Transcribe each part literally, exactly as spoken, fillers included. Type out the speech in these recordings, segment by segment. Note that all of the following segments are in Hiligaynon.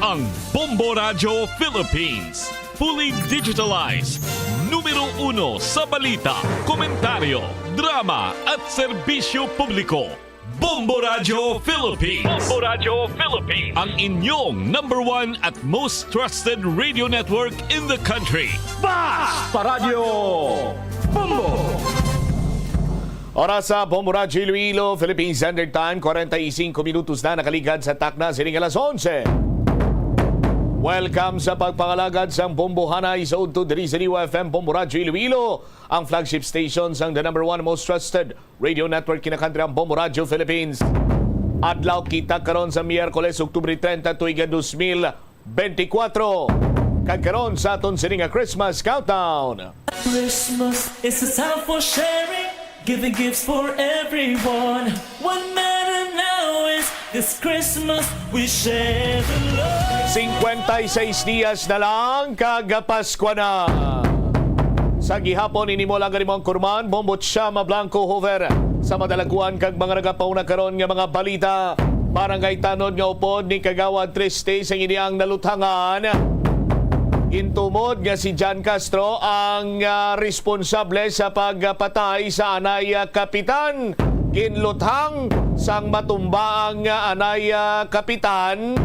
Ang Bombo Radyo Philippines, fully digitalized, numero uno sa balita, komentaryo, drama at serbisyo publiko. Bombo Radyo Philippines. Bombo Radyo Philippines. Ang inyong number one at most trusted radio network in the country. Basta Radyo Bombo! Oras sa Bombo Radyo Iloilo, Philippine Standard Time, kwarenta y singko minutos na nakaligad sa takna sining alas onse. Welcome sa pagpangalagad sang Bombohanay sa udto diri sa D Y F M Bombo Radyo Iloilo, ang flagship station sang the number one most trusted radio network kinakantri, ang Bombo Radyo Philippines. Adlaw kita karon sa Miyerkules, Oktubre treinta, tuig nga dos mil beintikwatro. Kag karon sa aton sini nga Christmas countdown. Christmas is a time for sharing, giving gifts for everyone. What matter now is this Christmas we share the love. Singkwenta y seis dias na lang kag Paskwa na. Sa gihapon, ini mo lang gani mo ang kurman, Bombo Chama Blanco Hoover. Sa madalaguan kag mga nagapauna karon nga mga balita, Barangay Tanod nga upod ni Kagawad Triste sang ini ang naluthangan. Gintumod nga si John Castro ang, ah, responsable sa pagpatay sa anay, ah, kapitan. Ginluthang sang matumba ang, ah, anay, ah, kapitan.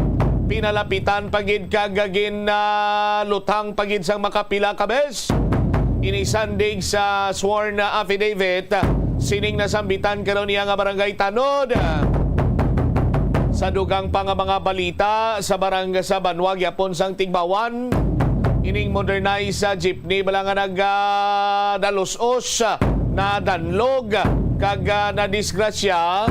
Pinalapitan pa gid kag gin, ah, luthang pa gid sang makapila ka bes. Inisandig sa sworn affidavit sining nasambitan karon niya nga Barangay Tanod. Sa dugang pa nga mga balita, sa barang-, sa banwa gyapon sang Tigbauan, ining modernized sa jeepney bala nga nag, ah, dalos-os, ah, nadanlog kag, ah, nadisgrasya.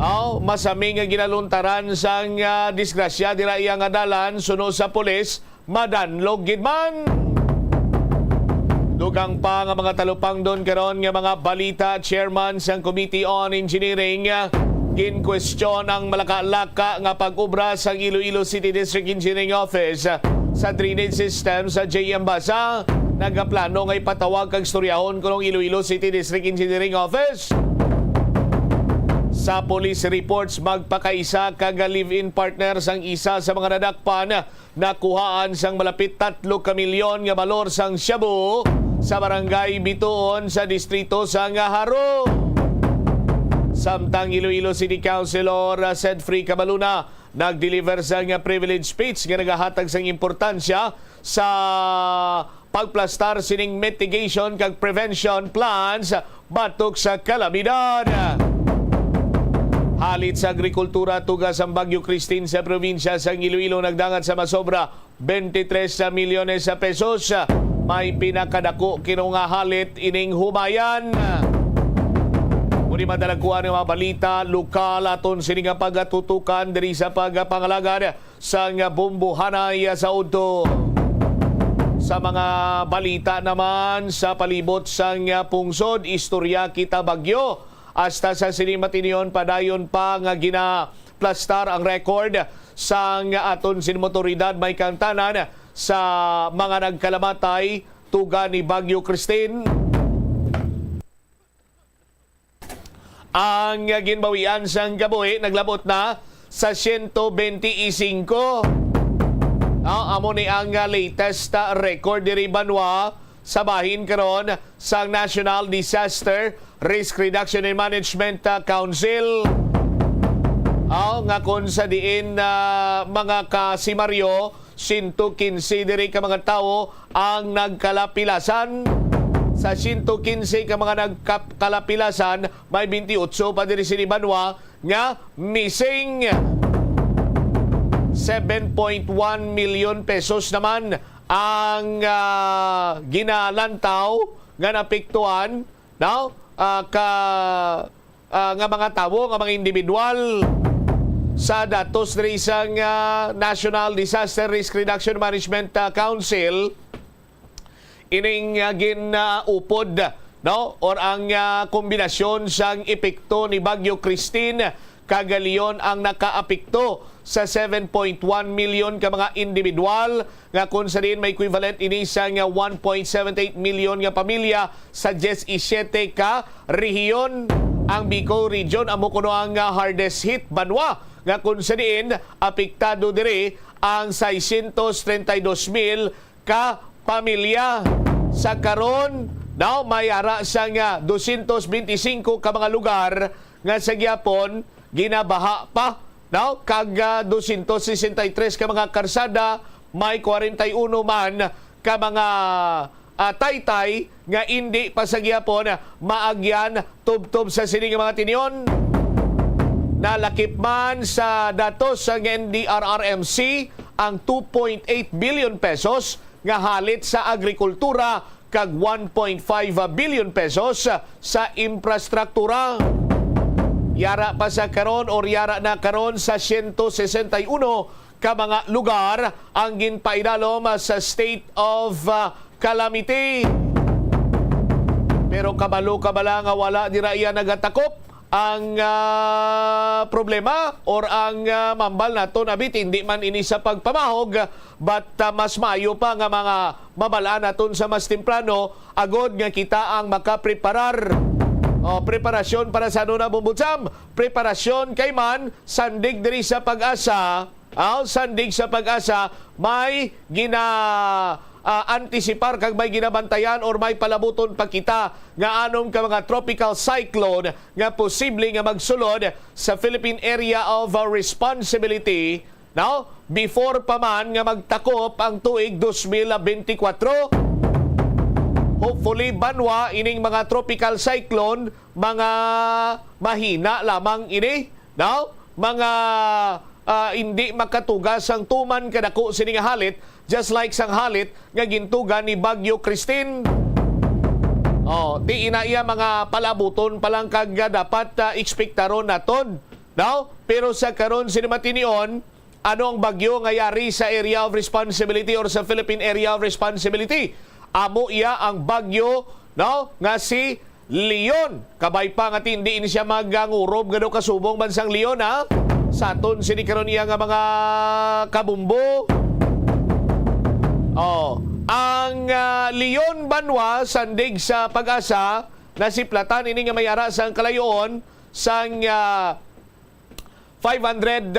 Aw, masami nga ginaluntaran sang, ah, disgrasya dira iya nga dalan suno sa pulis, madanlog gid man. Dugang pa nga mga talupangdon karon nga mga balita, chairman sang Committee on Engineering, ah, ginkwestiyon ang malakalaka nga pag-obra sang Iloilo City District Engineering Office, ah, sa drainage system sa J M Basa. Nagaplano nga ipatawag kag istoryahon kuno ang Iloilo City District Engineering Office. Sa police reports, magpakaisa ka live-in partner sang isa sa mga nadakpan nakuhaan sang malapit tatlo ka milyon nga balor sang shabu sa Barangay Bituon sa distrito sang Jaro. Samtang Iloilo City Councilor, ah, Sedfrey Cabaluna nag-deliver sang privilege speech nga nagahatag sang importansya sa pagplastar sining mitigation kag prevention plans batok sa kalamidad. Halit sa agrikultura, tuga sang Bagyo Christine sa probinsya sang Iloilo nagdangat sa masobra twenty-three milyones sa pesos. May pinakadako kino nga halit ining humayan. Muni madalakuan nga mga balita lokal aton sini nga pagatutukan diri sa pagpangalagad sang Bombohanay sa udto. Sa mga balita naman sa palibot sang pungsod, istorya kita bagyo. Hasta sa sini matinion, padayon pa nga ginaplastar ang record sang aton sin motoridad, may kangtanan sa mga nagkalamatay tuga ni Bagyo Christine. Ang ginbawian sang kabuhi naglabot na sa siyento benti y singko. Ah, amo ni ang, ah, latest, ah, record diri banwa sa bahin karon sang National Disaster Risk Reduction and Management, ah, Council. Ah, nga kung sa diin, ah, mga kasimaryo, siyento kinse diri ka mga tawo ang nagkalapilasan. Sa siyento kinse ka mga nagkap-, kalapilasan, may bentiocho pa diri sini banwa nga missing. Seven point one million pesos naman ang, ah, ginalantaw nga napiktuhan, no? Ah, ka ah, nga mga tawo, nga mga individual. Sa datos diri sang, ah, National Disaster Risk Reduction Management, ah, Council, ining, ah, gin-, ah, upod, no, or ang, ah, kombinasyon sang epekto ni Bagyo Christine kag Leon ang nakaapekto sa seven point one million ka mga individual, nga kung sa diin may equivalent ini sang one point seven eight million nga pamilya sa diyes y siyete ka rehiyon. Ang Bicol Region amo kuno ang, ah, hardest hit banwa, nga kung sa diin apektado diri ang seiscientos treinta y dos mil ka pamilya. Sa karon, now may ara sang, ah, dosyentos benti singko ka mga lugar nga sa gihapon ginabaha pa, now, kag, ah, dosyentos sesenta y tres ka mga karsada, may kwarenta y uno man ka mga, ah, taytay nga indi pa sa gihapon maagyan tubtob sa sini nga mga tinion. Nalakip man sa datos sang N D R R M C ang two point eight billion pesos nga halit sa agrikultura kag one point five billion pesos sa infrastruktura. Yara pa sa karon, or yara na karon sa siyento sesenta y uno ka mga lugar ang ginpaidalom sa state of, ah, calamity. Pero kabalo ka bala nga wala dira iya nagatakop ang, ah, problema or ang, ah, mambal naton, abit, hindi man ini sa pagpamahog, but, ah, mas maayo pa nga mga mabal-an naton sa mas temprano, agod nga kita ang makapreparar. O, preparasyon para sa ano na, Bombotsam? Preparasyon kay man, sandig diri sa PAGASA, aw, sandig sa PAGASA, may gina, ah, antisipar kag may ginabantayan or may palabuton pa kita nga anom ka mga tropical cyclone nga posible nga magsulod sa Philippine Area of, uh, Responsibility, no? Before pa man nga magtakop ang tuig dos mil benti kwatro. Hopefully, banwa, ining mga tropical cyclone, mga mahina lamang ini, no? Mga, ah, hindi makatuga sang tuman kadako sini nga halit, just like sang halit nga gintuga ni Bagyo Christine. Oh, ti ina iya mga palabuton pa lang kag, ah, dapat, ah, ekspektaron naton, no? Pero sa karon, sini matinion, ano ang bagyo nga yari sa area of responsibility or sa Philippine Area of Responsibility? Amo iya ang bagyo, no, nga si Leon. Kabay pa nga ti hindi ini siya magangurob nga daw kasubong bansang Leon, ha? Saton sini karon iya nga mga kabumbo. Oh, ang, ah, Leon banwa, sandig sa PAGASA, nasiplatan ini nga may ara sang kalayoon sang, ah, five hundred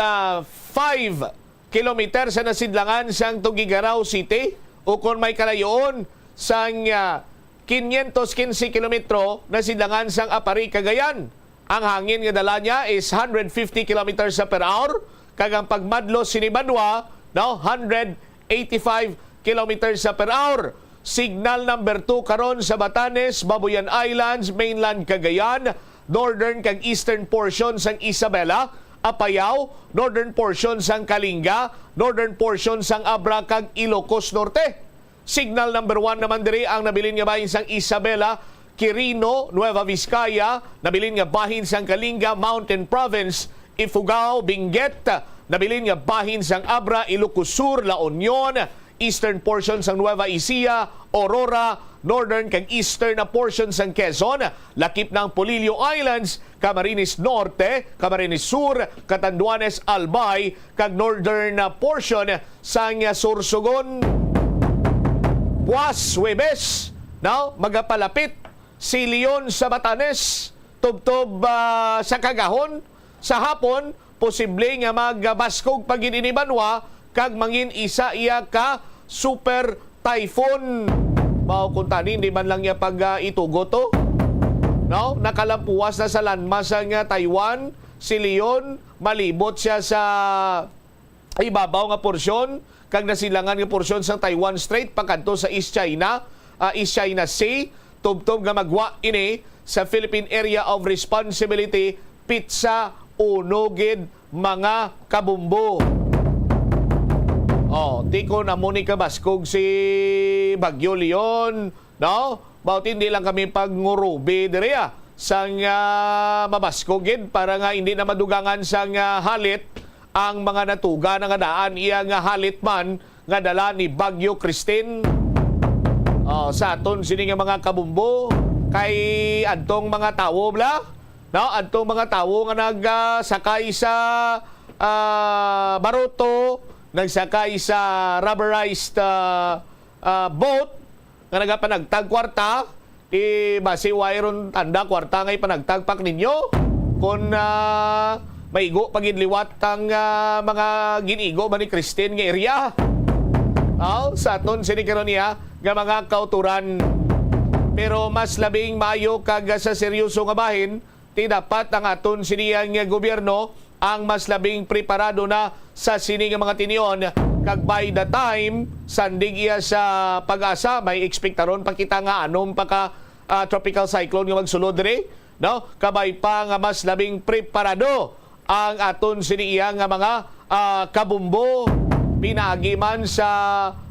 five kilometer sa nasidlangan sang Tuguegarao City, ukon may kalayoon sang, ah, quinientos quince kilometro nasidlangan sang Aparri, Cagayan. Ang hangin nga dala niya is hundred fifty kilometers per hour, kag ang pagmadlos sini banwa, no, hundred eighty-five kilometers per hour. Signal number two karon sa Batanes, Babuyan Islands, mainland Cagayan, northern kag eastern portion sang Isabela, Apayao, northern portion sang Kalinga, northern portion sang Abra kag Ilocos Norte. Signal number one naman diri ang nabilin nga bahin sang Isabela, Quirino, Nueva Vizcaya, nabilin nga bahin sang Kalinga, Mountain Province, Ifugao, Benguet, nabilin nga bahin sang Abra, Ilocos Sur, La Union, eastern portion sang Nueva Ecija, Aurora, northern kag eastern na portion sang Quezon, lakip na ang Polillo Islands, Camarines Norte, Camarines Sur, Catanduanes, Albay, kag northern na portion sang Sorsogon. Buwas, Huwebes, no, magapalapit si Leon sa Batanes, tubtob, ah, sa kagahon. Sa hapon, posible nga magabaskog pa gid ini banwa kag mangin isa iya ka super typhoon. Mao kuntani, hindi man lang niya pag, ah, itugot to. No? Nakalampuas na sa landmass ang, ah, Taiwan, si Leon, malibot siya sa ibabaw nga porsyon kag nasilangan nga porsyon sang Taiwan Strait pakadto sa East China, ah, East China Sea, tubtob nga magwa ini sa Philippine Area of Responsibility, pitsa uno gid, mga kabumbo. Oh, ti kon amo ni kabaskog si Bagyo Leon, no? Mao ti hindi lang kami pagngurubi diri, ah, sang, ah, mabaskog gid para nga hindi na madugangan sang, ah, halit ang mga natuga na nga daan iya nga halit man nga dala ni Bagyo Christine. Oh, sa aton sini nga mga kabumbo, kay adtong mga tawo bala, no? Adtong mga tawo nga nag, ah, sakay sa, ah, baruto, nagsakay sa rubberized, ah, ah, boat, nga nagapanagtag kwarta, Ti basi wala ron tanda kwarta nga ipanagtag pa ninyo? Kon, ah, maigo pa gid liwat ang, ah, mga gin-igo man ni Christine nga area. Aw, sa aton sini karon niya nga mga kauturan. Pero mas labing maayo kag sa seryoso nga bahin, ti dapat ang aton sini nga gobyerno ang mas labing preparado na sa sini nga mga tinion, kag by the time sandig iya sa pag-asa, may ekspektaron pa kita nga anom pa ka, ah, tropical cyclone nga magsulod diri, no? Kabay pa nga mas labing preparado ang aton sini iya nga mga, ah, kabumbo, pinaagi man sa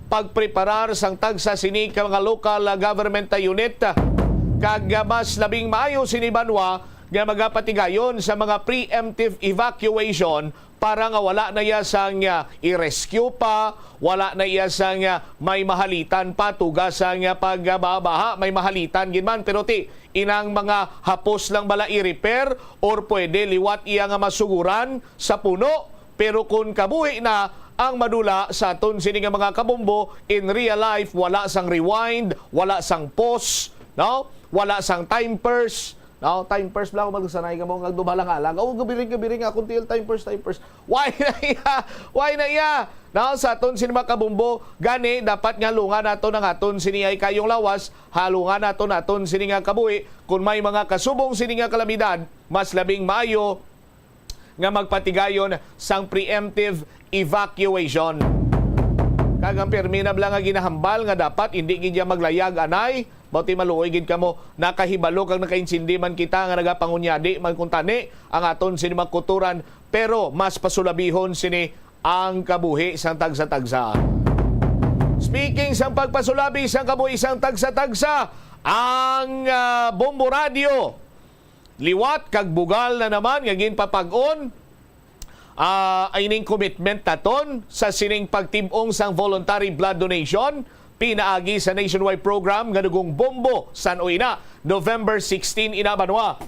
pagpreparar sang tagsa sini ka mga local, ah, government unit, kag, ah, mas labing maayo sini banwa nga magapatigayon sa mga preemptive evacuation para nga wala na iya sang, ah, i-rescue pa, wala na iya sang, ah, may mahalitan pa, tuga sang, ah, pagbaha, may mahalitan gid man, pero ti inang mga hapos lang bala i-repair or pwede liwat iya nga masuguran sa puno. Pero kung kabuhi na ang madula sa aton sini nga mga kabumbo, in real life, wala sang rewind, wala sang pause, no? Wala sang time purse, no? Time purse lang, magsanay ka mo nga dumalangalang. Oh, gabiring, gabiring, akong tiil, time purse, time purse. Why na iya? Why na iya? No? Sa aton sini mga kabumbo, gani, dapat nga halungan naton ang aton sini ay kayong lawas, halungan naton aton sini nga kabuhi. Kung may mga kasubong sini nga kalamidad, mas labing maayo nga magpatigayon sang preemptive evacuation. Kag ang pirmi na bala nga ginahambal nga dapat hindi gid ya maglayag anay, mao ti maluoy gid kamo, nakahibalo kag nakaintindi man kita nga nagapangunyadi man kuntani ang aton sini mga kauturan, pero mas pasulabihon sini ang kabuhi sang tagsa-tagsa. Speaking sang pagpasulabi sang kabuhi sang tagsa-tagsa, ang, ah, Bombo Radio liwat kag bugal na naman nga ginpapag-on, ah, ining commitment naton sa sining pagtib-ong sang voluntary blood donation pinaagi sa nationwide program nga Dugong Bombo. San-o ina? November sixteen ina, banwa.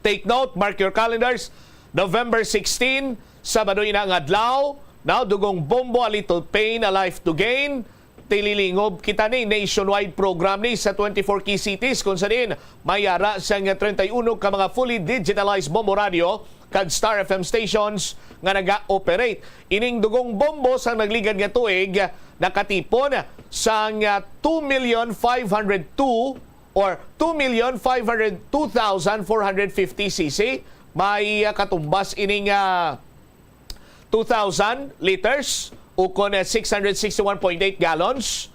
Take note, mark your calendars. November sixteen, Sabado ina nga adlaw. Now, Dugong Bombo, a little pain, a life to gain. Tililingob kita ni nationwide program ni sa twenty-four key cities, kung sa diin may ara sang treinta y uno ka mga fully digitalized Bombo Radio kag Star F M stations nga naga-operate. Ining Dugong Bombo sang nagligad nga tuig nakatipon sang, ah, two million five hundred two or two million five hundred two thousand four hundred fifty C C. May, ah, katumbas ining, ah, two thousand liters, ukon, eh, six hundred sixty-one point eight gallons,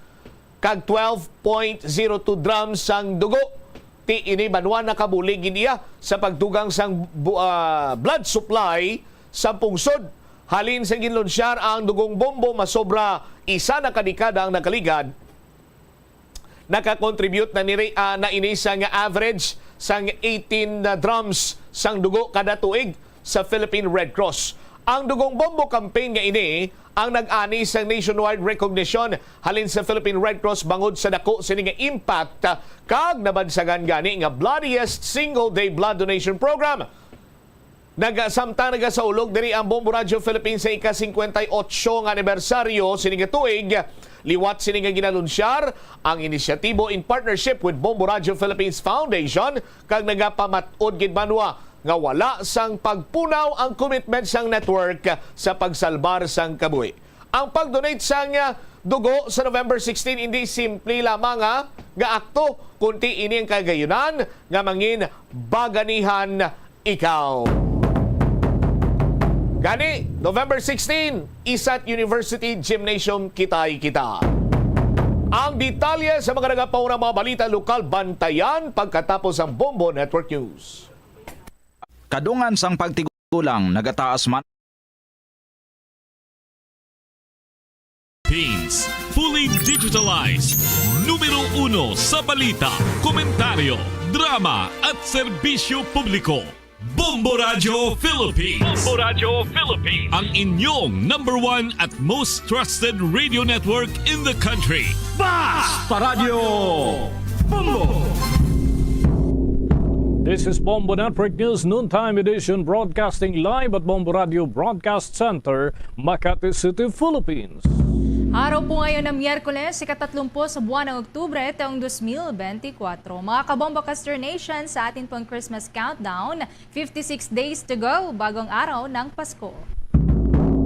kag twelve point zero two drums sang dugo. Ti ini banwa nakabulig gid iya sa pagdugang sang bu-, ah, blood supply sa pungsod. Halin sa ginlunsyar ang Dugong Bombo, masobra isa na ka dekada ang nakaligad. Nakakontribute na niri, ah, na ini sang average sang eighteen na drums sang dugo kada tuig sa Philippine Red Cross. Ang Dugong Bombo campaign nga ini ang nag-ani sang nationwide recognition halin sa Philippine Red Cross bangod sa dako sini nga impact, ah, kag nabansagan gani nga bloodiest single day blood donation program. Naga-, samtang nagasaulog diri ang Bombo Radio Philippines sa ika-singkwenta y otso nga anibersaryo sini nga tuig, liwat sini nga ginalunsyar ang inisyatibo in partnership with Bombo Radio Philippines Foundation, kag nagapamat-od gid banwa nga wala sang pagpunaw ang commitment sang network sa pagsalbar sang kabuhi. Ang pag-donate sang, ah, dugo sa November sixteen hindi simple lamang nga, nga akto, kundi ini ang kagayunan nga mangin baganihan ikaw. Gani, November sixteen, Isat University Gymnasium, kitay kita. Ang detalye sa mga nagapaunang mga balita lokal, bantayan pagkatapos ang Bombo Network News. Kadungan sang pagtigulang nagataas man. Philippines, fully digitalized. Numero uno sa balita, komentaryo, drama, at serbisyo publiko. Bombo Radyo Philippines. Bombo Radyo Philippines. Ang inyong number one at most trusted radio network in the country. Basta Radyo Bombo! This is Bombo Network News Noontime Edition, broadcasting live at Bombo Radio Broadcast Center, Makati City, Philippines. Araw po ngayon ng Miyerkules, ika-tatlumpu sa buwan ng Oktubre, taong dos mil benti kwatro. Mga Kabombo Caster Nation, sa atin pong Christmas countdown, fifty-six days to go, bagong araw ng Pasko.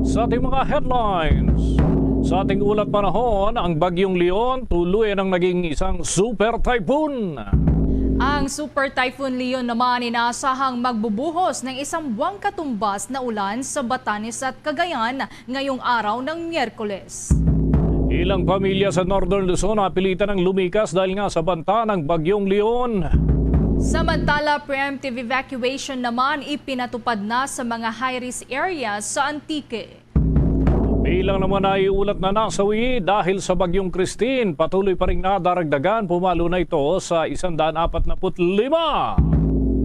Sa ating mga headlines, sa ating ulat panahon, ang Bagyong Leon tuluyan ang naging isang super typhoon. Ang Super Typhoon Leon naman inasahang magbubuhos ng isang buwang katumbas na ulan sa Batanes at Cagayan ngayong araw ng Miyerkules. Ilang pamilya sa Northern Luzon napilitan ang lumikas dahil nga sa banta ng Bagyong Leon. Samantala, preemptive evacuation naman ipinatupad na sa mga high-risk areas sa Antique. Bilang naman ay ulat na nasawi dahil sa Bagyong Christine, patuloy pa rin nadaragdagan, pumalo na ito sa isang daan apat na put lima.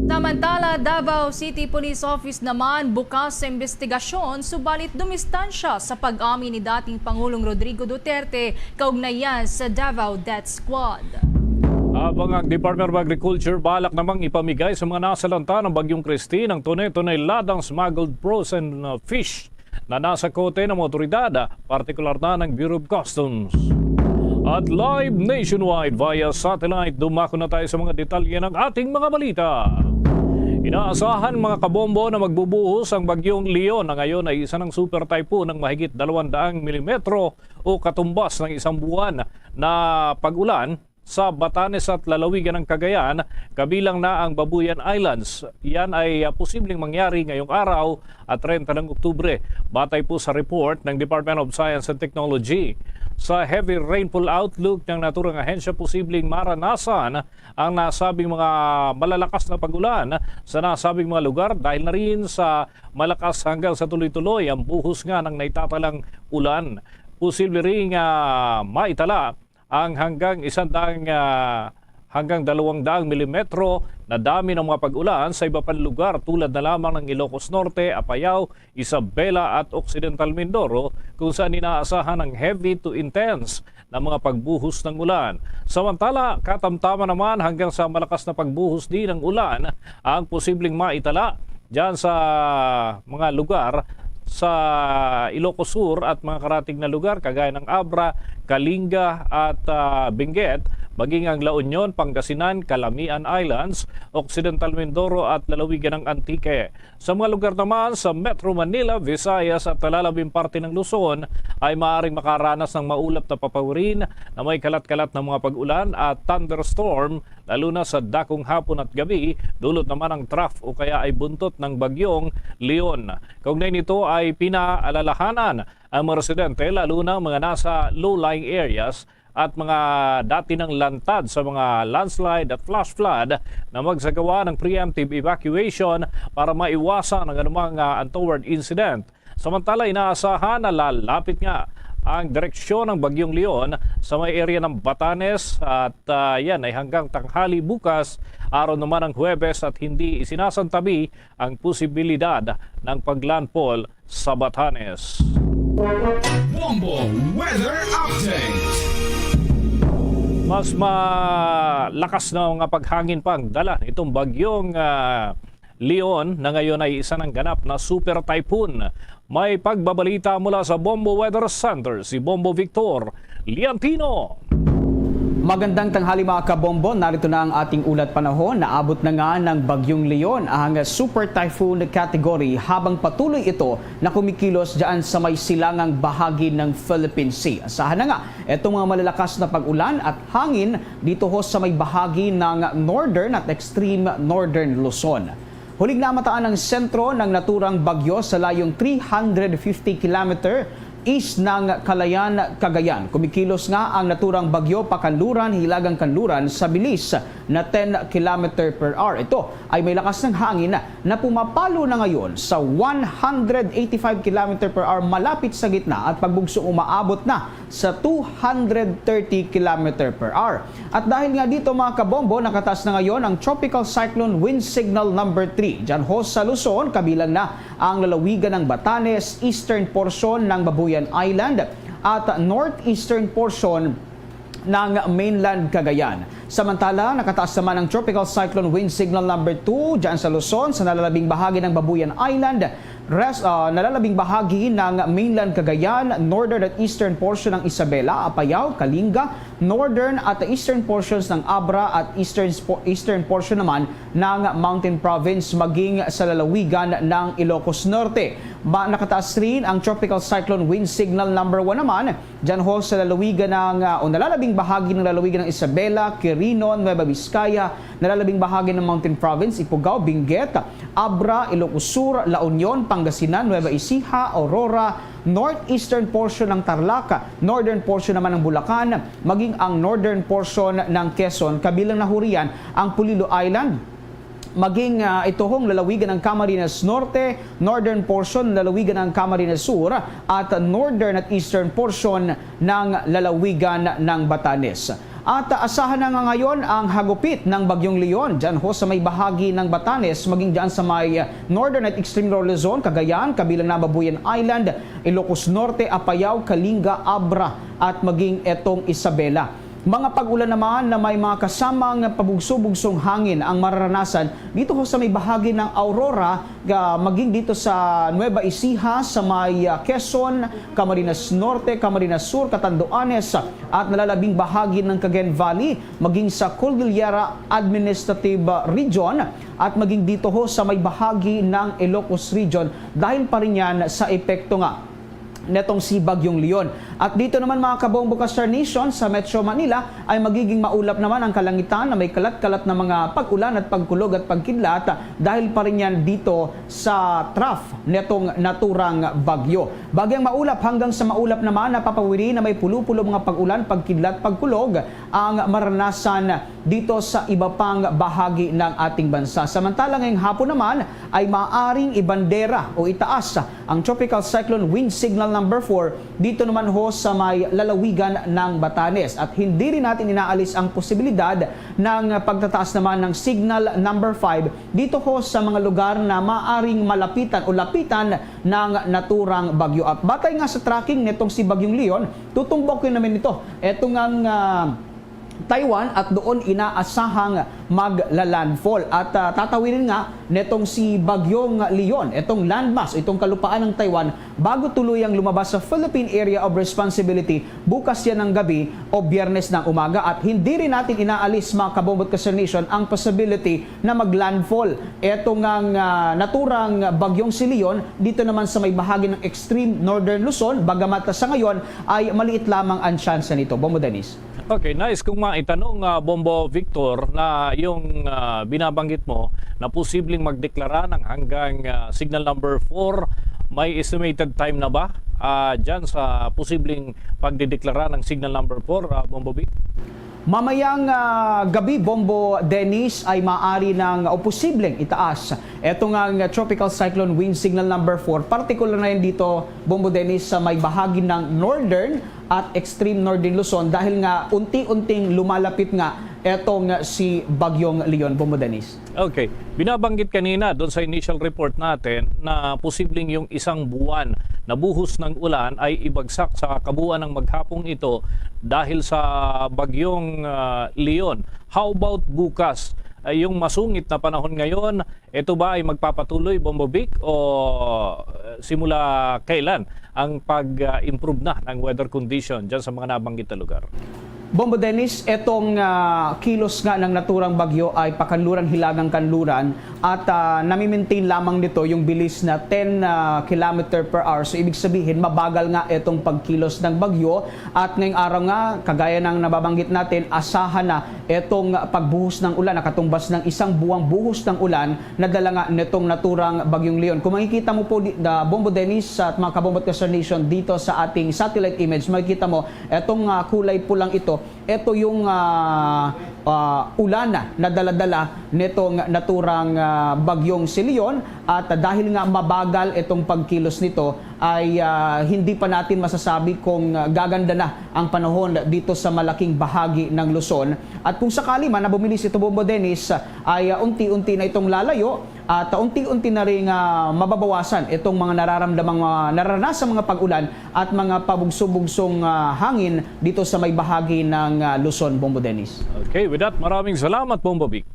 Samantala, Davao City Police Office naman bukas sa investigasyon, subalit dumistansya sa pag-amin ni dating Pangulong Rodrigo Duterte kaugnayan sa Davao Death Squad. Habang ang Department of Agriculture balak namang ipamigay sa mga nasalanta ng Bagyong Christine ang tone-toneladang smuggled frozen, uh, fish na nasa kote ng mga otoridad, partikular na ng Bureau of Customs. At live nationwide via satellite, dumako na tayo sa mga detalye ng ating mga balita. Inaasahan, mga kabombo, na magbubuhos ang Bagyong Leon na ngayon ay isa ng super typhoon ng mahigit dalawang daang milimetro o katumbas ng isang buwan na pag-ulan sa Batanes at lalawigan ng Cagayan, kabilang na ang Babuyan Islands. Yan ay, ah, posibleng mangyari ngayong araw at treinta ng Oktubre, batay po sa report ng Department of Science and Technology. Sa heavy rainfall outlook ng naturang ahensya, posibleng maranasan ang nasabing mga malalakas na pag-ulan sa nasabing mga lugar, dahil na rin sa malakas hanggang sa tuloy-tuloy ang buhos nga ng naitatalang ulan. Posible ring, ah, maitala ang hanggang isang daang, ah, hanggang dalawang daang milimetro na dami ng mga pag-ulan sa iba pang lugar, tulad na lamang ng Ilocos Norte, Apayao, Isabela at Occidental Mindoro, kung saan inaasahan ang heavy to intense na mga pagbuhos ng ulan. Samantala, katamtaman naman hanggang sa malakas na pagbuhos din ng ulan ang posibleng maitala dyan sa mga lugar sa Ilocos Sur at mga karatig na lugar kagaya ng Abra, Kalinga at, ah, Benguet, maging ang La Union, Pangasinan, Calamian Islands, Occidental Mindoro at lalawigan ng Antique. Sa mga lugar naman sa Metro Manila, Visayas at nalalabing parte ng Luzon ay maaaring makaranas ng maulap na papawirin na may kalat-kalat na mga pag-ulan at thunderstorm, lalo na sa dakong hapon at gabi, dulot naman ng trough o kaya ay buntot ng Bagyong Leon. Kaugnay nito ay pinaalalahanan ang mga residente, lalo na ang mga nasa low-lying areas at mga dati nang lantad sa mga landslide at flash flood, na magsagawa ng preemptive evacuation para maiwasan ang anumang, ah, untoward incident. Samantala, inaasahan na lalapit nga ang direksyon ng Bagyong Leon sa may area ng Batanes at, ah, yan ay hanggang tanghali bukas, araw naman ng Huwebes, at hindi isinasantabi ang posibilidad ng paglandfall sa Batanes. Bombo Weather Update. Mas malakas na mga paghangin pa ang dala nitong Bagyong, ah, Leon, na ngayon ay isa ng ganap na super typhoon. May pagbabalita mula sa Bombo Weather Center, si Bombo Victor Liantino. Magandang tanghali, mga kabombo. Narito na ang ating ulat panahon. Naabot na nga ng Bagyong Leon ang super typhoon category, habang patuloy ito na kumikilos dyan sa may silangang bahagi ng Philippine Sea. Asahan na nga itong mga malalakas na pag-ulan at hangin dito ho sa may bahagi ng northern at extreme northern Luzon. Huling namataan ang sentro ng naturang bagyo sa layong three hundred fifty kilometer east ng Calayan, Cagayan. Kumikilos nga ang naturang bagyo pakanluran, hilagang kanluran sa bilis na ten kilometer per hour. Ito ay may lakas ng hangin na pumapalo na ngayon sa one hundred eighty-five kilometer per hour malapit sa gitna at pagbugso umaabot na sa two hundred thirty kilometer per hour. At dahil nga dito, mga kabombo, nakataas na ngayon ang Tropical Cyclone Wind Signal number three. Diyan ho sa Luzon, kabilang na ang lalawigan ng Batanes, eastern portion ng Babuyan Island, at northeastern portion ng mainland Cagayan. Samantala, nakataas naman ang Tropical Cyclone Wind Signal number two diyan sa Luzon, sa nalalabing bahagi ng Babuyan Island, Rest, ah, nalalabing bahagi ng mainland Cagayan, northern at eastern portion ng Isabela, Apayao, Kalinga, northern at eastern portions ng Abra at eastern, spo- eastern portion naman ng Mountain Province, maging sa lalawigan ng Ilocos Norte. Ma- nakataas rin ang Tropical Cyclone Wind Signal number one naman dyan ho sa lalawigan ng, ah, o nalalabing bahagi ng lalawigan ng Isabela, Quirino, Nueva Vizcaya, nalalabing bahagi ng Mountain Province, Ifugao, Benguet, Abra, Ilocos Sur, La Union, Pangasinan, Nueva Ecija, Aurora, northeastern portion ng Tarlac, northern portion naman ng Bulacan, maging ang northern portion ng Quezon, kabilang na ho riyan ang Polillo Island, maging, ah, ito hong lalawigan ng Camarines Norte, northern portion lalawigan ng Camarines Sur, at northern at eastern portion ng lalawigan ng Batanes. At asahan na nga ngayon ang hagupit ng Bagyong Leon dyan ho sa may bahagi ng Batanes, maging dyan sa may Northern at Extreme Northern Luzon, Cagayan, kabilang na Babuyan Island, Ilocos Norte, Apayao, Kalinga, Abra, at maging etong Isabela. Mga pag-ulan naman na may mga kasamang pabugso-bugsong hangin ang mararanasan dito ho sa may bahagi ng Aurora, ah, maging dito sa Nueva Ecija, sa may, ah, Quezon, Camarines Norte, Camarines Sur, Catanduanes, at nalalabing bahagi ng Cagayan Valley, maging sa Cordillera Administrative Region, at maging dito ho sa may bahagi ng Ilocos Region, dahil pa rin yan sa epekto nga netong si Bagyong Leon. At dito naman, mga kabombo ka Star Nation, sa Metro Manila ay magiging maulap naman ang kalangitan na may kalat-kalat na mga pag-ulan at pagkulog at pagkidlat dahil pa rin yan dito sa trough netong naturang bagyo. Bagyang maulap hanggang sa maulap naman na papawiri na may pulo-pulo mga pag-ulan, pagkidlat, pagkulog ang maranasan dito sa iba pang bahagi ng ating bansa. Samantala, ngayong hapon naman ay maaring ibandera o itaas ang Tropical Cyclone Wind Signal number four dito naman ho sa may lalawigan ng Batanes. At hindi rin natin inaalis ang posibilidad ng pagtataas naman ng Signal number five dito ho sa mga lugar na maaring malapitan o lapitan ng naturang bagyo. At batay nga sa tracking nitong si Bagyong Leon, tutumbok yun naman ito. Eto ngang, ah, Taiwan at doon inaasahang magla-landfall. At, ah, tatawidin nga netong si Bagyong Leon, etong landmass, itong kalupaan ng Taiwan, bago tuluyang lumabas sa Philippine Area of Responsibility bukas yan ng gabi o Biyernes ng umaga. At hindi rin natin inaalis, mga kabombo at ka-Star Nation, ang possibility na mag-landfall eto ngang, ah, naturang bagyong si Leon dito naman sa may bahagi ng extreme northern Luzon, bagamat sa ngayon ay maliit lamang ang tsansa nito. Bombo Dennis. Okay, nice. Kung maitanong, ah, Bombo Victor, na yung, ah, binabanggit mo na posibleng magdeklara ng hanggang, ah, signal number four, may estimated time na ba, ah, dyan sa posibleng pagdideklara ng signal number four, ah, Bombo Vic? Mamayang, ah, gabi, Bombo Dennis, ay maaari ng o posibleng itaas eto nga, nga Tropical Cyclone Wind Signal number four, partikular na yan dito, Bombo Dennis, sa may bahagi ng northern at extreme northern Luzon dahil nga unti-unting lumalapit nga etong si Bagyong Leon, Bombo Dennis. Okay. Binabanggit kanina doon sa initial report natin na posibleng yung isang buwan na buhos ng ulan ay ibagsak sa kabuuan ng maghapong ito dahil sa Bagyong, ah, Leon. How about bukas? Ay, yung masungit na panahon ngayon, ito ba ay magpapatuloy, Bombo Vic, o, eh, simula kailan ang pag-improve na ng weather condition dyan sa mga nabanggit na lugar? Bombo Dennis, etong, ah, kilos nga ng naturang bagyo ay pakanluran, hilagang kanluran at, ah, nami-maintain lamang nito yung bilis na ten, ah, kilometer per hour. So, ibig sabihin, mabagal nga etong pagkilos ng bagyo at ngayong araw nga, kagaya ng nababanggit natin, asahan na etong pagbuhos ng ulan, nakatumbas ng isang buwang buhos ng ulan na dala nga netong naturang Bagyong Leon. Kung makikita mo po, di-, da, Bombo Dennis at mga kabombo at ka-Star Nation, dito sa ating satellite image, makikita mo etong, ah, kulay pulang ito. Ito yung, ah, ah, ulan na dala-dala nitong naturang, ah, Bagyong si Leon. At dahil nga mabagal itong pagkilos nito, ay, ah, hindi pa natin masasabi kung, ah, gaganda na ang panahon dito sa malaking bahagi ng Luzon. At kung sakali man na bumilis ito, Bombo Dennis, ay, ah, unti-unti na itong lalayo at, ah, unti-unti na rin, ah, mababawasan itong mga nararamdamang, ah, nararanasang mga pag-ulan at mga pabugso-bugsong, ah, hangin dito sa may bahagi ng, ah, Luzon, Bombo Dennis. Okay, with that, maraming salamat, Bombo Vic.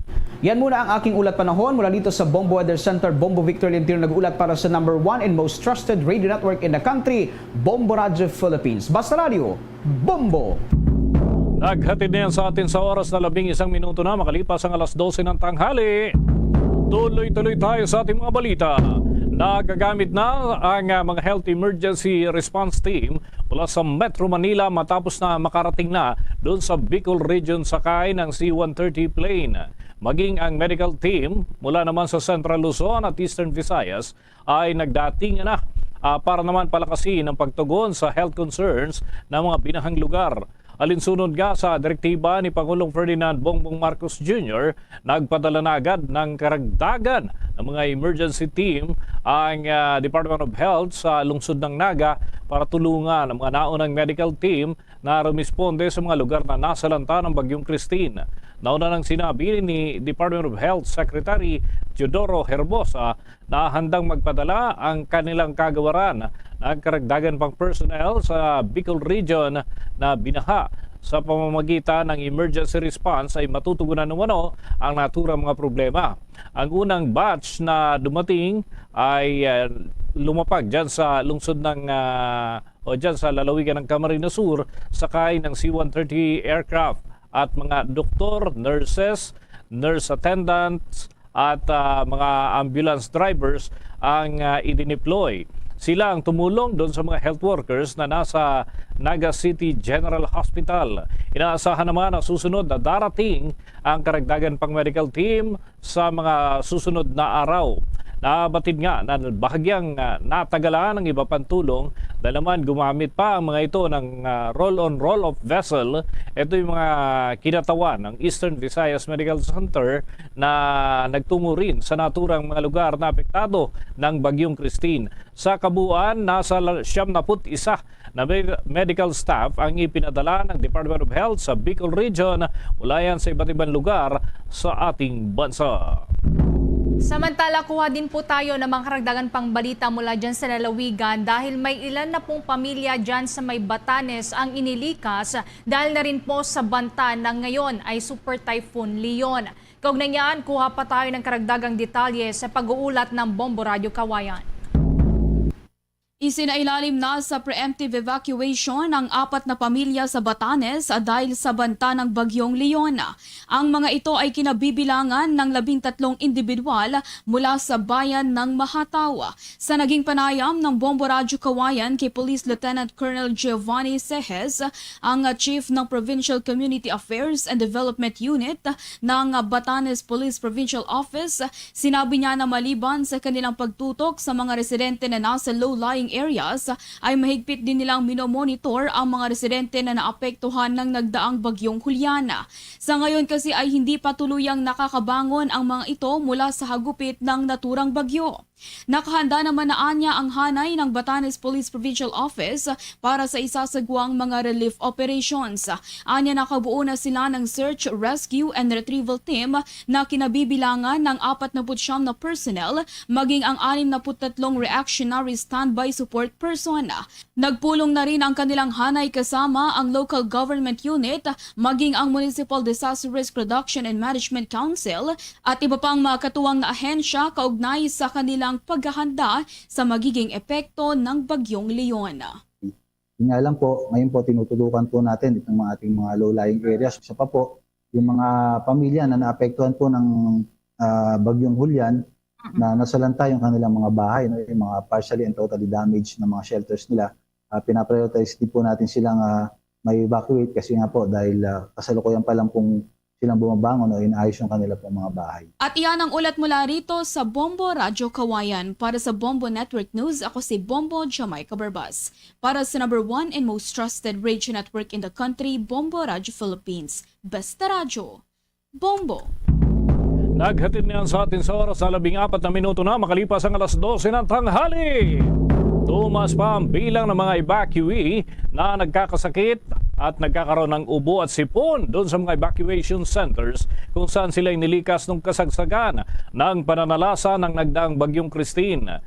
Yan muna ang aking ulat panahon mula dito sa Bombo Weather Center. Bombo Victor Lentiro nag-ulat para sa number one and most trusted radio network in the country, Bombo Radio Philippines. Basta Radio, Bombo! Naghatid na yan sa atin sa oras na labing isang minuto na makalipas ang alas dose ng tanghali. Tuloy-tuloy tayo sa ating mga balita. Nagagamit na ang, ah, mga Health Emergency Response Team mula sa Metro Manila matapos na makarating na doon sa Bicol Region sakay ng C one thirty plane. Maging ang medical team mula naman sa Central Luzon at Eastern Visayas ay nagdatingan na, ah, para naman palakasin ang pagtugon sa health concerns ng mga binahang lugar. Alinsunod nga sa direktiba ni Pangulong Ferdinand Bongbong Marcos Junior, nagpadala na agad ng karagdagan ng mga emergency team ang, ah, Department of Health sa lungsod ng Naga para tulungan ang mga naunang medical team na rumisponde sa mga lugar na nasalanta ng Bagyong Christine. Nauna nang sinabi ni Department of Health Secretary Teodoro Herbosa na handang magpadala ang kanilang kagawaran ng karagdagan pang personnel sa Bicol Region na binaha. Sa pamamagitan ng emergency response ay matutugunan umano ang naturang mga problema. Ang unang batch na dumating ay, ah, lumapag dyan sa lungsod ng, ah, o dyan sa lalawigan ng Camarines Sur, sakay ng C one thirty aircraft at mga doktor, nurses, nurse attendants, at, ah, mga ambulance drivers ang, ah, idineploy. Sila ang tumulong doon sa mga health workers na nasa Naga City General Hospital. Inaasahan naman na susunod na darating ang karagdagan pang medical team sa mga susunod na araw. Nabatid nga na bahagyang, ah, natagalan ang iba pang tulong dahil naman gumamit pa ang mga ito ng, ah, roll-on, roll-off vessel. Ito yung mga kinatawan ng Eastern Visayas Medical Center na nagtungo rin sa naturang mga lugar na apektado ng Bagyong Christine. Sa kabuuan, nasa la-, siyam na put isa na me-, medical staff ang ipinadala ng Department of Health sa Bicol Region mula yan sa iba't ibang lugar sa ating bansa. Samantala, kuha din po tayo ng mga karagdagan pang balita mula dyan sa lalawigan dahil may ilan na pong pamilya dyan sa may Batanes ang inilikas dahil na rin po sa banta ng ngayon ay Super Typhoon Leon. Kaugnay niyan, kuha pa tayo ng karagdagang detalye sa pag-uulat ng Bombo Radyo Kawayan. Isinailalim na sa preemptive evacuation ang apat na pamilya sa Batanes dahil sa banta ng Bagyong Leon. Ang mga ito ay kinabibilangan ng labing tatlong individual mula sa bayan ng Mahataw. Sa naging panayam ng Bombo Radyo Kawayan kay Police Lieutenant Colonel Giovanni Sejes, ang, ah, Chief ng Provincial Community Affairs and Development Unit ng, ah, Batanes Police Provincial Office, sinabi niya na maliban sa kanilang pagtutok sa mga residente na nasa low-lying areas, ay mahigpit din nilang minomonitor ang mga residente na naapektuhan ng nagdaang Bagyong Julian. Sa ngayon kasi ay hindi pa tuluyang nakakabangon ang mga ito mula sa hagupit ng naturang bagyo. Nakahanda naman na anya ang hanay ng Batanes Police Provincial Office para sa isasagwang mga relief operations. Anya nakabuo na sila ng search, rescue, and retrieval team na kinabibilangan ng apat na put siyam na personnel, maging ang anim na put tatlong reactionary standby support person. Nagpulong na rin ang kanilang hanay kasama ang local government unit, maging ang Municipal Disaster Risk Reduction and Management Council, at iba pang mga katuwang na ahensya kaugnay sa kanilang paghahanda sa magiging epekto ng Bagyong Leon. Yun nga lang po, ngayon po tinututukan po natin itong mga ating mga low-lying areas. Isa pa po, yung mga pamilya na naapektuhan po ng, ah, Bagyong Julian, Mhm. na nasalanta yung kanilang mga bahay, no? Yung mga partially and totally damaged na mga shelters nila, ah, pinaprioritize din po natin silang, ah, may evacuate kasi nga po dahil, ah, kasalukuyan pa lang pong silang bumabangon o inaayos yung kanila pong mga bahay. At iyan ang ulat mula rito sa Bombo Radyo Kawayan. Para sa Bombo Network News, ako si Bombo Jamaica Barbas. Para sa number one and most trusted radio network in the country, Bombo Radyo Philippines. Basta Radyo, Bombo. Naghatid niyan sa atin sa oras na labing apat na minuto na makalipas ang alas dose ng tanghali. Tumaas pa ang bilang ng mga evacuee na nagkakasakit at nagkakaroon ng ubo at sipon doon sa mga evacuation centers kung saan sila inilikas nung kasagsagan ng pananalasa ng nagdaang Bagyong Christine.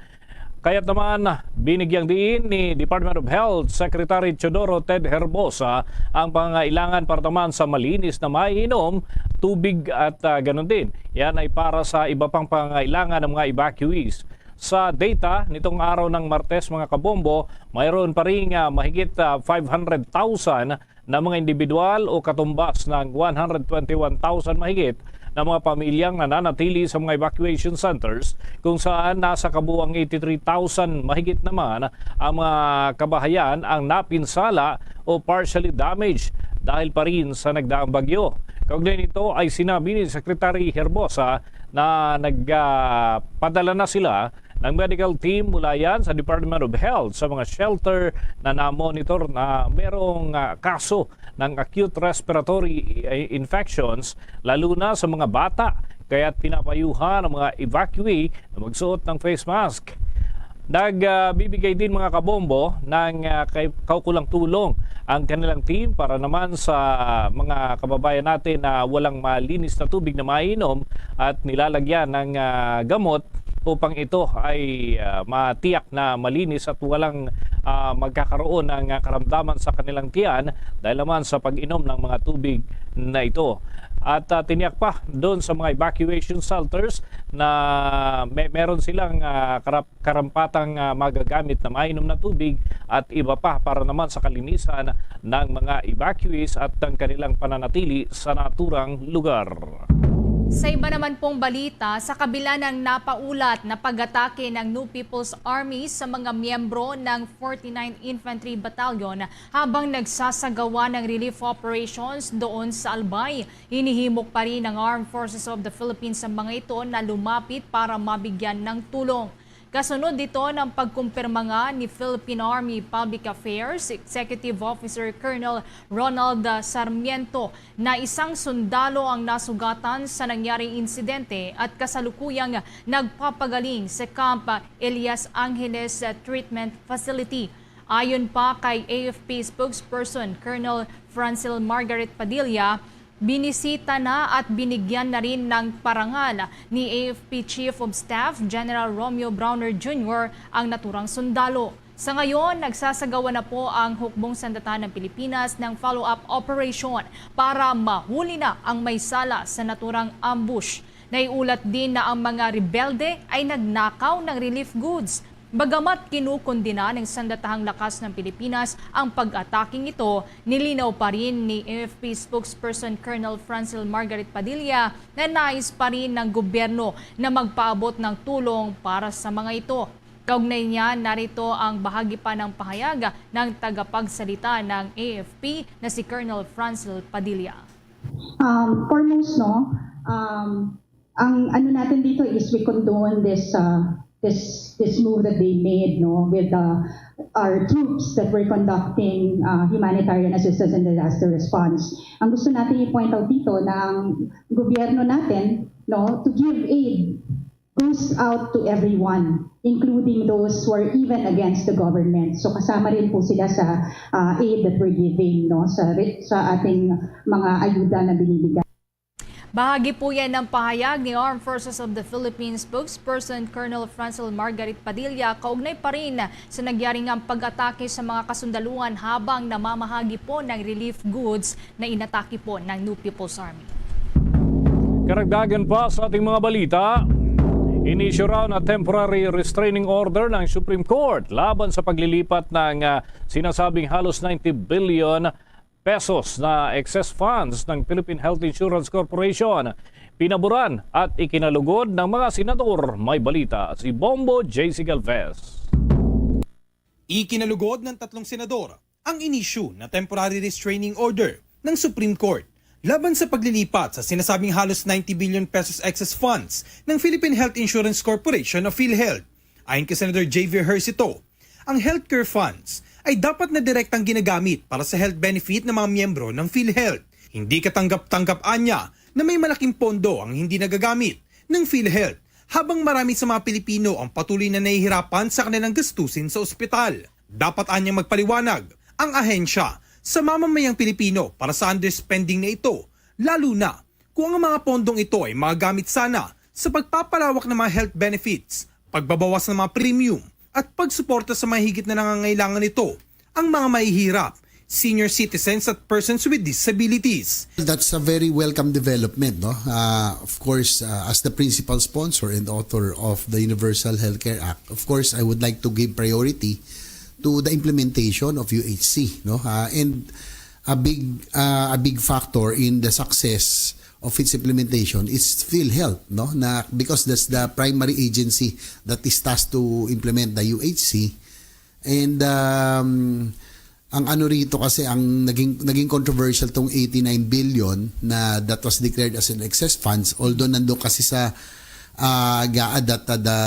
Kaya naman, binigyang diin ni Department of Health Secretary Teodoro Ted Herbosa ang pangangailangan para naman sa malinis na maiinom, tubig at, ah, ganun din. Yan ay para sa iba pang pangangailangan ng mga evacuees. Sa data nitong araw ng Martes, mga kabombo, mayroon pa rin, ah, mahigit, ah, five hundred thousand na mga individual o katumbas ng one hundred twenty-one thousand mahigit na mga pamilyang nananatili sa mga evacuation centers, kung saan nasa kabuang eighty-three thousand mahigit naman ang mga kabahayan ang napinsala o partially damaged dahil pa rin sa nagdaang bagyo. Kaugnay nito ay sinabi ni Secretary Herbosa na nagpadala na sila ng medical team mula yan sa Department of Health sa mga shelter na na-monitor na merong, ah, kaso ng acute respiratory, eh, infections, lalo na sa mga bata. Kaya't pinapayuhan ang mga evacuee na magsuot ng face mask. Nagbibigay din, mga kabombo, ng, ah, kay-, kaukulang tulong ang kanilang team para naman sa mga kababayan natin na walang malinis na tubig na mainom at nilalagyan ng, ah, gamot upang ito ay, ah, matiyak na malinis at walang, ah, magkakaroon ng, ah, karamdaman sa kanilang tiyan dahil naman sa pag-inom ng mga tubig na ito. At, ah, tiniyak pa doon sa mga evacuation shelters na may, meron silang, ah, karap-, karampatang, ah, magagamit na mainom na tubig at iba pa para naman sa kalinisan ng mga evacuees at ang kanilang pananatili sa naturang lugar. Sa iba naman pong balita, sa kabila ng napaulat na pag-atake ng New People's Army sa mga miyembro ng forty-ninth Infantry Battalion habang nagsasagawa ng relief operations doon sa Albay, hinihimok pa rin ng Armed Forces of the Philippines sa mga ito na lumapit para mabigyan ng tulong. Kasunod dito ng pagkumpirma nga ni Philippine Army Public Affairs Executive Officer Colonel Ronald Sarmiento na isang sundalo ang nasugatan sa nangyaring insidente at kasalukuyang nagpapagaling sa Camp Elias Angeles Treatment Facility. Ayon pa kay A F P spokesperson Colonel Francil Margaret Padilla, binisita na at binigyan na rin ng parangal ni A F P Chief of Staff General Romeo Brawner Junior ang naturang sundalo. Sa ngayon, nagsasagawa na po ang Hukbong Sandatahan ng Pilipinas ng follow-up operation para mahuli na ang may sala sa naturang ambush. Naiulat din na ang mga rebelde ay nagnakaw ng relief goods. Bagamat kinukundina ng Sandatahang Lakas ng Pilipinas ang pag-ataking ito, nilinaw pa rin ni A F P spokesperson Colonel Francil Margaret Padilla na nais pa rin ng gobyerno na magpaabot ng tulong para sa mga ito. Kaugnay niya, narito ang bahagi pa ng pahayag ng tagapagsalita ng A F P na si Colonel Francil Padilla. Um, foremost, no, um, ang ano natin dito is we condone this, uh, this, this move that they made, no, with, uh, our troops that were conducting, uh, humanitarian assistance and disaster response. Ang gusto natin i-point out dito ng gobyerno natin, no, to give aid goes out to everyone, including those who are even against the government. So kasama rin po sila sa, uh, aid that we're giving, no, sa, sa ating mga ayuda na binibigay. Bahagi po yan ng pahayag ni Armed Forces of the Philippines spokesperson Colonel Francil Margaret Padilla kaugnay pa rin sa nangyari ngang pag-atake sa mga kasundaluhan habang namamahagi po ng relief goods na inatake po ng New People's Army. Karagdagan pa sa ating mga balita, inisyu raw na temporary restraining order ng Supreme Court laban sa paglilipat ng, ah, sinasabing halos ninety billion pesos na excess funds ng Philippine Health Insurance Corporation. Pinaboran at ikinalugod ng mga senador. May balita si Bombo J C Galvez. Ikinalugod ng tatlong senador ang inisyu na temporary restraining order ng Supreme Court laban sa paglilipat sa sinasabing halos ninety billion pesos excess funds ng Philippine Health Insurance Corporation o PhilHealth. Ayon kay Senator J V Ejercito, ang healthcare funds ay dapat na direktang ginagamit para sa health benefit ng mga miyembro ng PhilHealth. Hindi katanggap-tanggap anya na may malaking pondo ang hindi nagagamit ng PhilHealth, habang marami sa mga Pilipino ang patuloy na nahihirapan sa kanilang gastusin sa ospital. Dapat anyang magpaliwanag ang ahensya sa mamamayang Pilipino para sa underspending na ito, lalo na kung ang mga pondong ito ay magamit sana sa pagpapalawak ng mga health benefits, pagbabawas ng mga premium, at pagsuporta sa mga higit na nangangailangan nito, ang mga mahihirap, senior citizens at persons with disabilities. That's a very welcome development, no? Uh, of course, uh, as the principal sponsor and author of the Universal Healthcare Act, of course, I would like to give priority to the implementation of U H C, no? Uh, and a big uh, a big factor in the success of its implementation is PhilHealth, no? Na because that's the primary agency that is tasked to implement the U H C. And um, ang ano rito kasi, ang naging naging controversial tong eighty-nine billion na that was declared as an excess funds, although nando kasi sa uh, GAA that uh, the,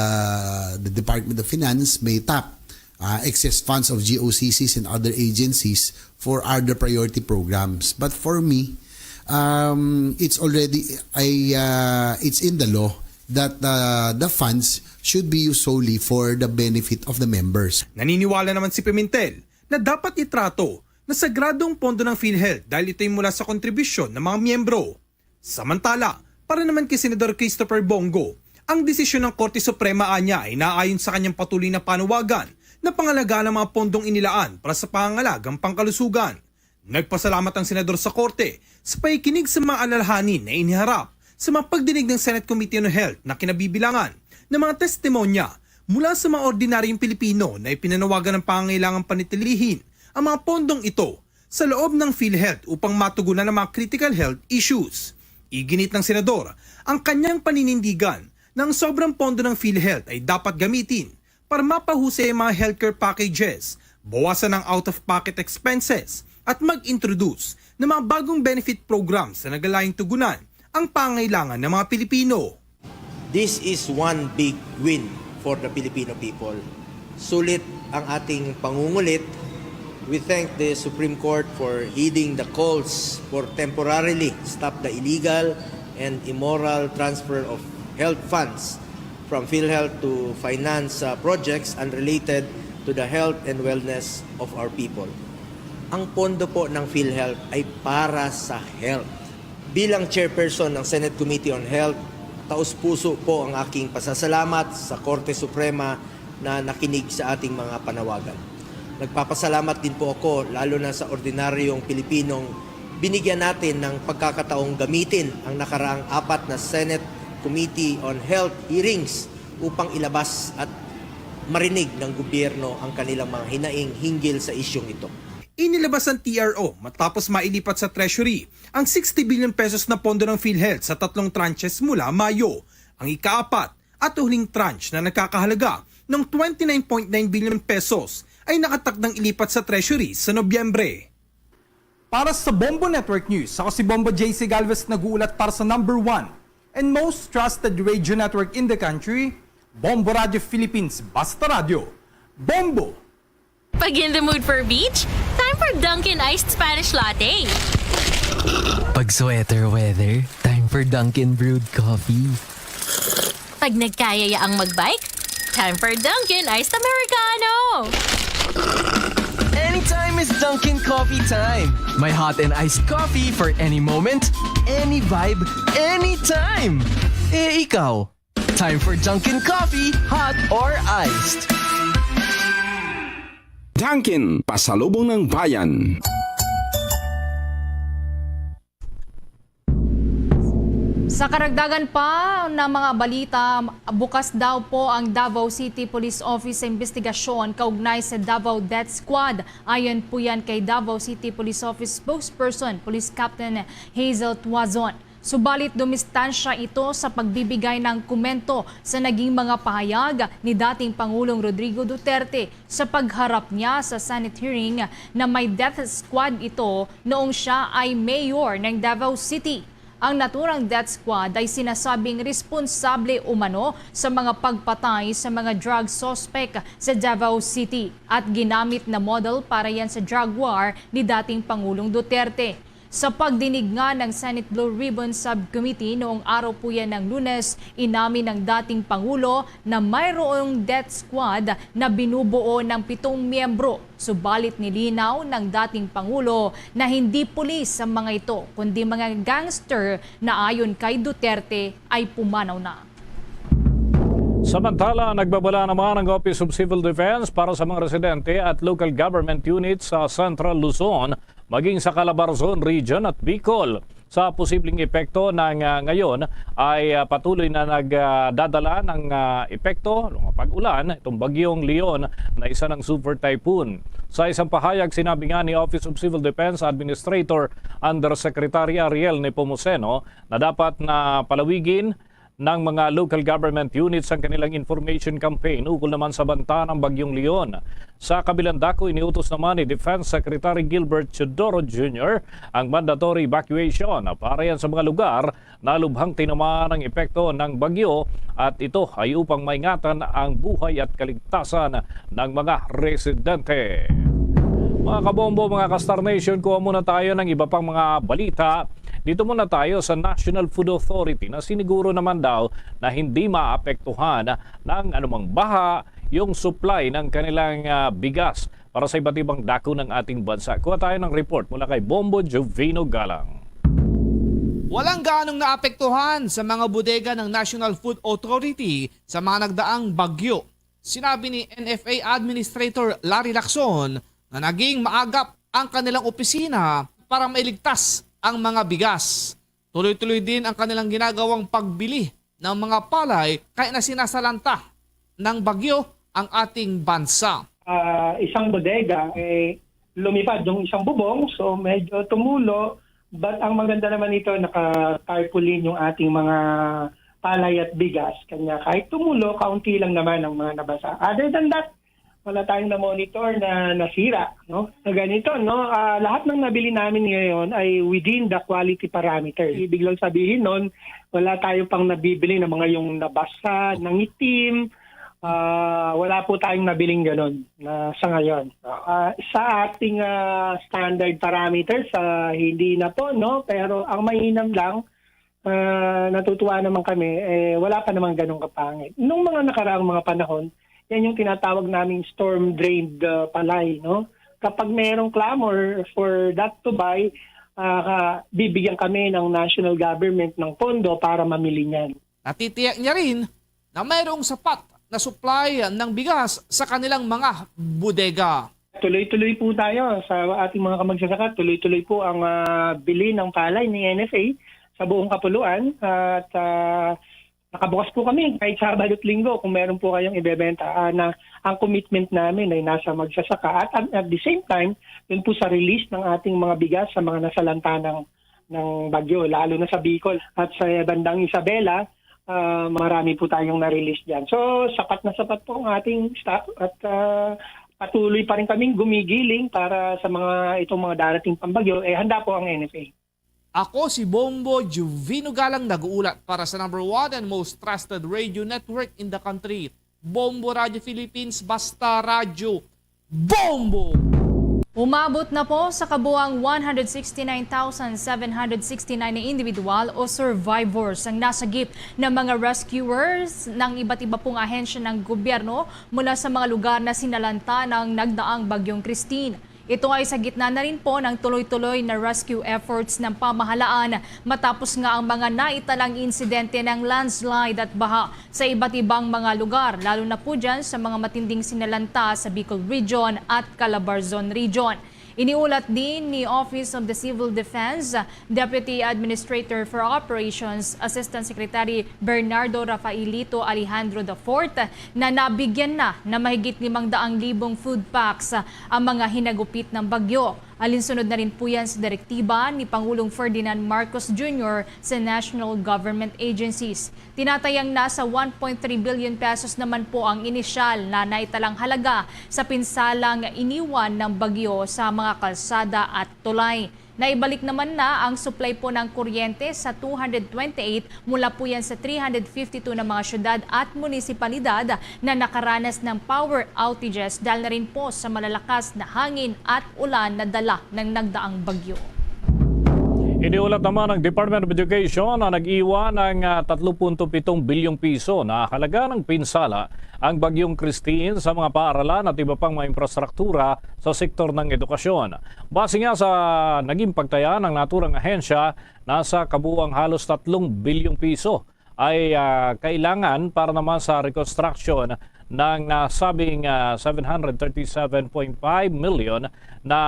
the Department of Finance may tap uh, excess funds of G O C Cs and other agencies for other priority programs. But for me, um, it's already I uh, it's in the law that uh, the funds should be used solely for the benefit of the members. Naniniwala naman si Pimentel na dapat itrato na sagrado ang pondo ng PhilHealth dahil ito'y mula sa kontribusyon ng mga miyembro. Samantala, para naman kay Senador Christopher Bong Go, ang desisyon ng Korte Suprema anya ay naayon sa kanyang patuloy na panawagan na pangalagaan ang mga pondong inilaan para sa pangangalagang pangkalusugan. Nagpasalamat ang senador sa korte sa pakikinig sa mga alalahanin na iniharap sa mga pagdinig ng Senate Committee on Health na kinabibilangan ng mga testimonya mula sa mga ordinaryong Pilipino na ipinanawagan ng pangangailangang panatilihin ang mga pondong ito sa loob ng PhilHealth upang matugunan ang mga critical health issues. Iginit ng senador ang kanyang paninindigan na ang sobrang pondo ng PhilHealth ay dapat gamitin para mapahusay ang mga healthcare packages, bawasan ang out-of-pocket expenses, at mag-introduce ng mga bagong benefit programs na nagalayong tugunan ang pangailangan ng mga Pilipino. This is one big win for the Filipino people. Sulit ang ating pangungulit. We thank the Supreme Court for heeding the calls for temporarily stop the illegal and immoral transfer of health funds from PhilHealth to finance uh, projects unrelated to the health and wellness of our people. Ang pondo po ng PhilHealth ay para sa health. Bilang chairperson ng Senate Committee on Health, taus-puso po ang aking pasasalamat sa Korte Suprema na nakinig sa ating mga panawagan. Nagpapasalamat din po ako, lalo na sa ordinaryong Pilipinong binigyan natin ng pagkakataong gamitin ang nakaraang apat na Senate Committee on Health hearings upang ilabas at marinig ng gobyerno ang kanilang mga hinaing hinggil sa isyung ito. Inilabas ang T R O matapos mailipat sa Treasury ang sixty billion pesos na pondo ng PhilHealth sa tatlong tranches mula Mayo. Ang ikaapat at huling tranche na nagkakahalaga ng twenty-nine point nine billion pesos ay nakatakdang ilipat sa Treasury sa Nobyembre. Para sa Bombo Network News, ako si Bombo J C Galvez, nag-uulat para sa number one and most trusted radio network in the country, Bombo Radio Philippines, Basta Radio. Bombo! Pag in the mood for beach? Time for Dunkin' Iced Spanish Latte. Pag sweater weather, time for Dunkin' Brewed Coffee. Pag nagkayaya ang magbike? Time for Dunkin' Iced Americano! Anytime is Dunkin' Coffee time. My hot and iced coffee for any moment, any vibe, anytime. Eh, ikaw? Time for Dunkin' Coffee, hot or iced. Dunkin', pasalubong ng bayan. Sa karagdagan pa ng mga balita, bukas daw po ang Davao City Police Office sa investigasyon kaugnay sa Davao Death Squad. Ayon po yan kay Davao City Police Office Spokesperson Police Captain Hazel Tuazon. Subalit dumistansya ito sa pagbibigay ng komento sa naging mga pahayag ni dating Pangulong Rodrigo Duterte sa pagharap niya sa Senate hearing na may death squad ito noong siya ay mayor ng Davao City. Ang naturang death squad ay sinasabing responsable umano sa mga pagpatay sa mga drug suspect sa Davao City at ginamit na model para yan sa drug war ni dating Pangulong Duterte. Sa pagdinig nga ng Senate Blue Ribbon Subcommittee noong araw po yan ng Lunes, inamin ng dating Pangulo na mayroong death squad na binubuo ng pitong miyembro. Subalit nilinaw ng dating Pangulo na hindi pulis ang mga ito, kundi mga gangster na ayon kay Duterte ay pumanaw na. Samantala, nagbabala naman ang Office of Civil Defense para sa mga residente at local government units sa Central Luzon, maging sa Calabarzon Region at Bicol, sa posibleng epekto ng, ah, ngayon ay, ah, patuloy na nagdadala ng, ah, epekto ng pag-ulan itong Bagyong Leon na isa ng super typhoon. Sa isang pahayag, sinabi nga ni Office of Civil Defense Administrator Undersecretary Ariel Nepomuceno na dapat na palawigin ng mga local government units ang kanilang information campaign ukol naman sa banta ng Bagyong Leon. Sa kabilang dako, iniutos naman ni Defense Secretary Gilbert Teodoro Junior ang mandatory evacuation para yan sa mga lugar na lubhang tinamaan ng epekto ng bagyo, at ito ay upang maingatan ang buhay at kaligtasan ng mga residente. Mga kabombo, mga ka-Star Nation, kuha muna tayo ng iba pang mga balita. Dito muna tayo sa National Food Authority na siniguro naman daw na hindi maapektuhan ng anumang baha yung supply ng kanilang, ah, bigas para sa iba't ibang dako ng ating bansa. Kuha tayo ng report mula kay Bombo Jovino Galang. Walang gaanong naapektuhan sa mga bodega ng National Food Authority sa mga nagdaang bagyo. Sinabi ni N F A Administrator Larry Lacson na naging maagap ang kanilang opisina para mailigtas ang mga bigas. Tuloy-tuloy din ang kanilang ginagawang pagbili ng mga palay kahit na sinasalanta ng bagyo ang ating bansa. Ah, isang bodega, eh, lumipad yung isang bubong, so medyo tumulo. But ang maganda naman nito, naka-tarpaulin yung ating mga palay at bigas. Kanya kahit tumulo, kaunti lang naman ang mga nabasa. Other than that, wala tayong na-monitor na nasira, no? Na ganito, no? Ah, lahat ng nabili namin ngayon ay within the quality parameters. Ibig lang sabihin nun, wala tayo pang nabibili ng mga yung nabasa, nangitim. Ah, wala po tayong nabiling ganun na sa ngayon. Ah, sa ating, ah, standard parameters, ah, hindi na po, no? Pero ang mainam lang, ah, natutuwa naman kami, eh, wala pa namang ganong kapangit. Nung mga nakaraang mga panahon, yan yung tinatawag naming storm drained, ah, palay, no? Kapag merong clamor for that to buy, ah, ka-, bibigyan kami ng national government ng pondo para mamili niyan. Natitiyak niya rin na mayroong sapat na supply ng bigas sa kanilang mga bodega. Tuloy-tuloy po tayo sa ating mga kamagsasaka. Tuloy-tuloy po ang, ah, bili ng palay ni N F A sa buong kapuluan. At, ah, nakabukas po kami kahit Sabado at Linggo kung meron po kayong ibebenta. Ah, na ang commitment namin ay nasa magsasaka. At, at at the same time, yun po sa release ng ating mga bigas sa mga nasalanta ng, ng bagyo, lalo na sa Bicol. At sa bandang Isabela, ah, marami po tayong na-release dyan. So, sapat na sapat po ang ating stock at, ah, patuloy pa rin kaming gumigiling para sa mga, itong mga darating pang bagyo. Eh, handa po ang N F A. Ako si Bombo Juvino Galang, nag-uulat para sa number one and most trusted radio network in the country, Bombo Radio Philippines, Basta Radyo Bombo! Umabot na po sa kabuang one hundred sixty-nine thousand seven hundred sixty-nine na individual o survivors ang nasagip ng mga rescuers ng iba't iba pong ahensya ng gobyerno mula sa mga lugar na sinalanta ng nagdaang Bagyong Christine. Ito ay sa gitna na rin po ng tuloy-tuloy na rescue efforts ng pamahalaan matapos nga ang mga naitalang insidente ng landslide at baha sa iba't ibang mga lugar, lalo na po dyan sa mga matinding sinalanta sa Bicol Region at Calabarzon Region. Iniulat din ni Office of the Civil Defense Deputy Administrator for Operations, Assistant Secretary Bernardo Rafaelito Alejandro the fourth, na nabigyan na na mahigit limang daang libong food packs ang mga hinagupit ng bagyo. Alinsunod na rin po yan sa direktiba ni Pangulong Ferdinand Marcos Junior sa national government agencies. Tinatayang nasa one point three billion pesos naman po ang inisyal na naitalang halaga sa pinsalang iniwan ng bagyo sa mga kalsada at tulay. Naibalik naman na ang supply po ng kuryente sa two hundred twenty-eight mula po yan sa three hundred fifty-two na mga syudad at munisipalidad na nakaranas ng power outages dahil na rin po sa malalakas na hangin at ulan na dala ng nagdaang bagyo. Iniulat naman ng Department of Education na nag-iwan ng, ah, tatlo punto pitong bilyong piso na halaga ng pinsala ang Bagyong Christine sa mga paaralan at iba pang mga infrastruktura sa sektor ng edukasyon. Base nga sa naging pagtaya ng naturang ahensya, nasa kabuuang halos tatlong bilyong piso ay, ah, kailangan para naman sa reconstruction ng nasabing, ah, seven hundred thirty-seven point five million na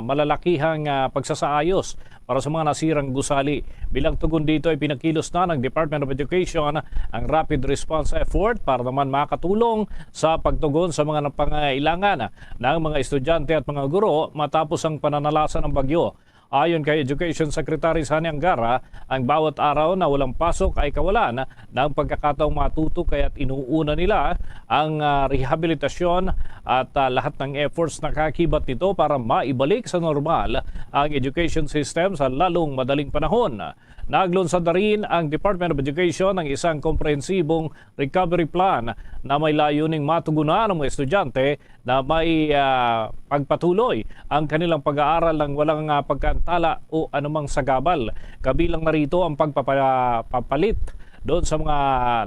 malalakihang, ah, pagsasaayos para sa mga nasirang gusali. Bilang tugon dito ay pinakilos na ng Department of Education ang rapid response effort para naman makatulong sa pagtugon sa mga pangangailangan ng mga estudyante at mga guro matapos ang pananalasa ng bagyo. Ayon kay Education Secretary Sani Angara, ang bawat araw na walang pasok ay kawalan ng pagkakataong matuto, kaya't inuuna nila ang, ah, rehabilitasyon at, ah, lahat ng efforts na kaakibat nito para maibalik sa normal ang education system sa lalong madaling panahon. Naglunsad na rin ang Department of Education ng isang komprehensibong recovery plan na may layuning matugunan ang mga estudyante na may, ah, pagpatuloy ang kanilang pag-aaral nang walang, ah, pagkaantala o anumang sagabal. Kabilang na rito ang pagpapalit doon sa mga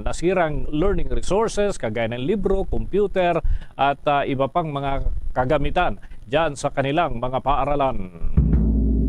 nasirang learning resources, kagaya ng libro, computer, at, ah, iba pang mga kagamitan diyan sa kanilang mga paaralan.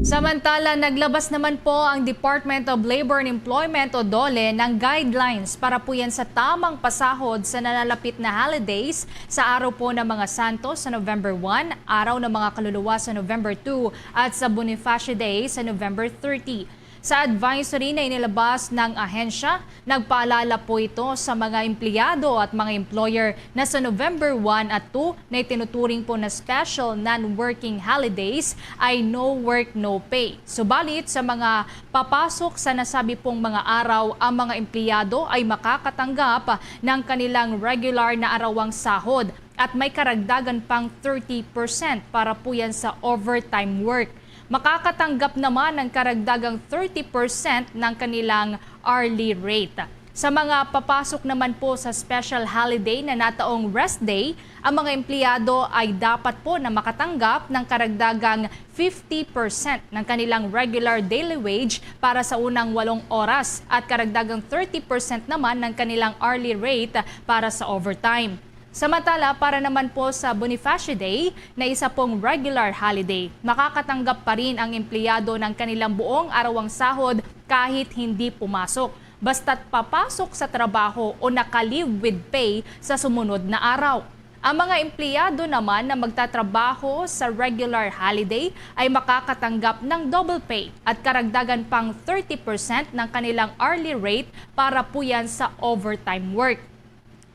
Samantala, naglabas naman po ang Department of Labor and Employment o DOLE ng guidelines para po yan sa tamang pasahod sa nalalapit na holidays, sa araw po ng mga Santos sa November one, araw ng mga kaluluwa sa November two, at sa Bonifacio Day sa November thirty. Sa advisory na inilabas ng ahensya, nagpaalala po ito sa mga empleyado at mga employer na sa November one at two na itinuturing po na special non-working holidays ay no work, no pay. Subalit sa mga papasok sa nasabi pong mga araw, ang mga empleyado ay makakatanggap ng kanilang regular na arawang sahod at may karagdagan pang thirty percent para po yan sa overtime work. Makakatanggap naman ng karagdagang thirty percent ng kanilang hourly rate. Sa mga papasok naman po sa special holiday na nataong rest day, ang mga empleyado ay dapat po na makatanggap ng karagdagang fifty percent ng kanilang regular daily wage para sa unang walong oras at karagdagang thirty percent naman ng kanilang hourly rate para sa overtime. Samantala, para naman po sa Bonifacio Day, na isa pong regular holiday, makakatanggap pa rin ang empleyado ng kanilang buong arawang sahod kahit hindi pumasok, basta't papasok sa trabaho o naka-leave with pay sa sumunod na araw. Ang mga empleyado naman na magtatrabaho sa regular holiday ay makakatanggap ng double pay at karagdagan pang thirty percent ng kanilang hourly rate para po yan sa overtime work.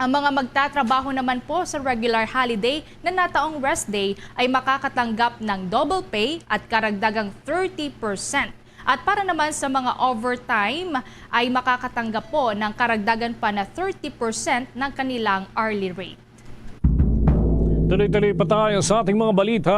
Ang mga magtatrabaho naman po sa regular holiday na nataong rest day ay makakatanggap ng double pay at karagdagang thirty percent. At para naman sa mga overtime ay makakatanggap po ng karagdagan pa na thirty percent ng kanilang hourly rate. Tuloy-tuloy pa tayo sa ating mga balita.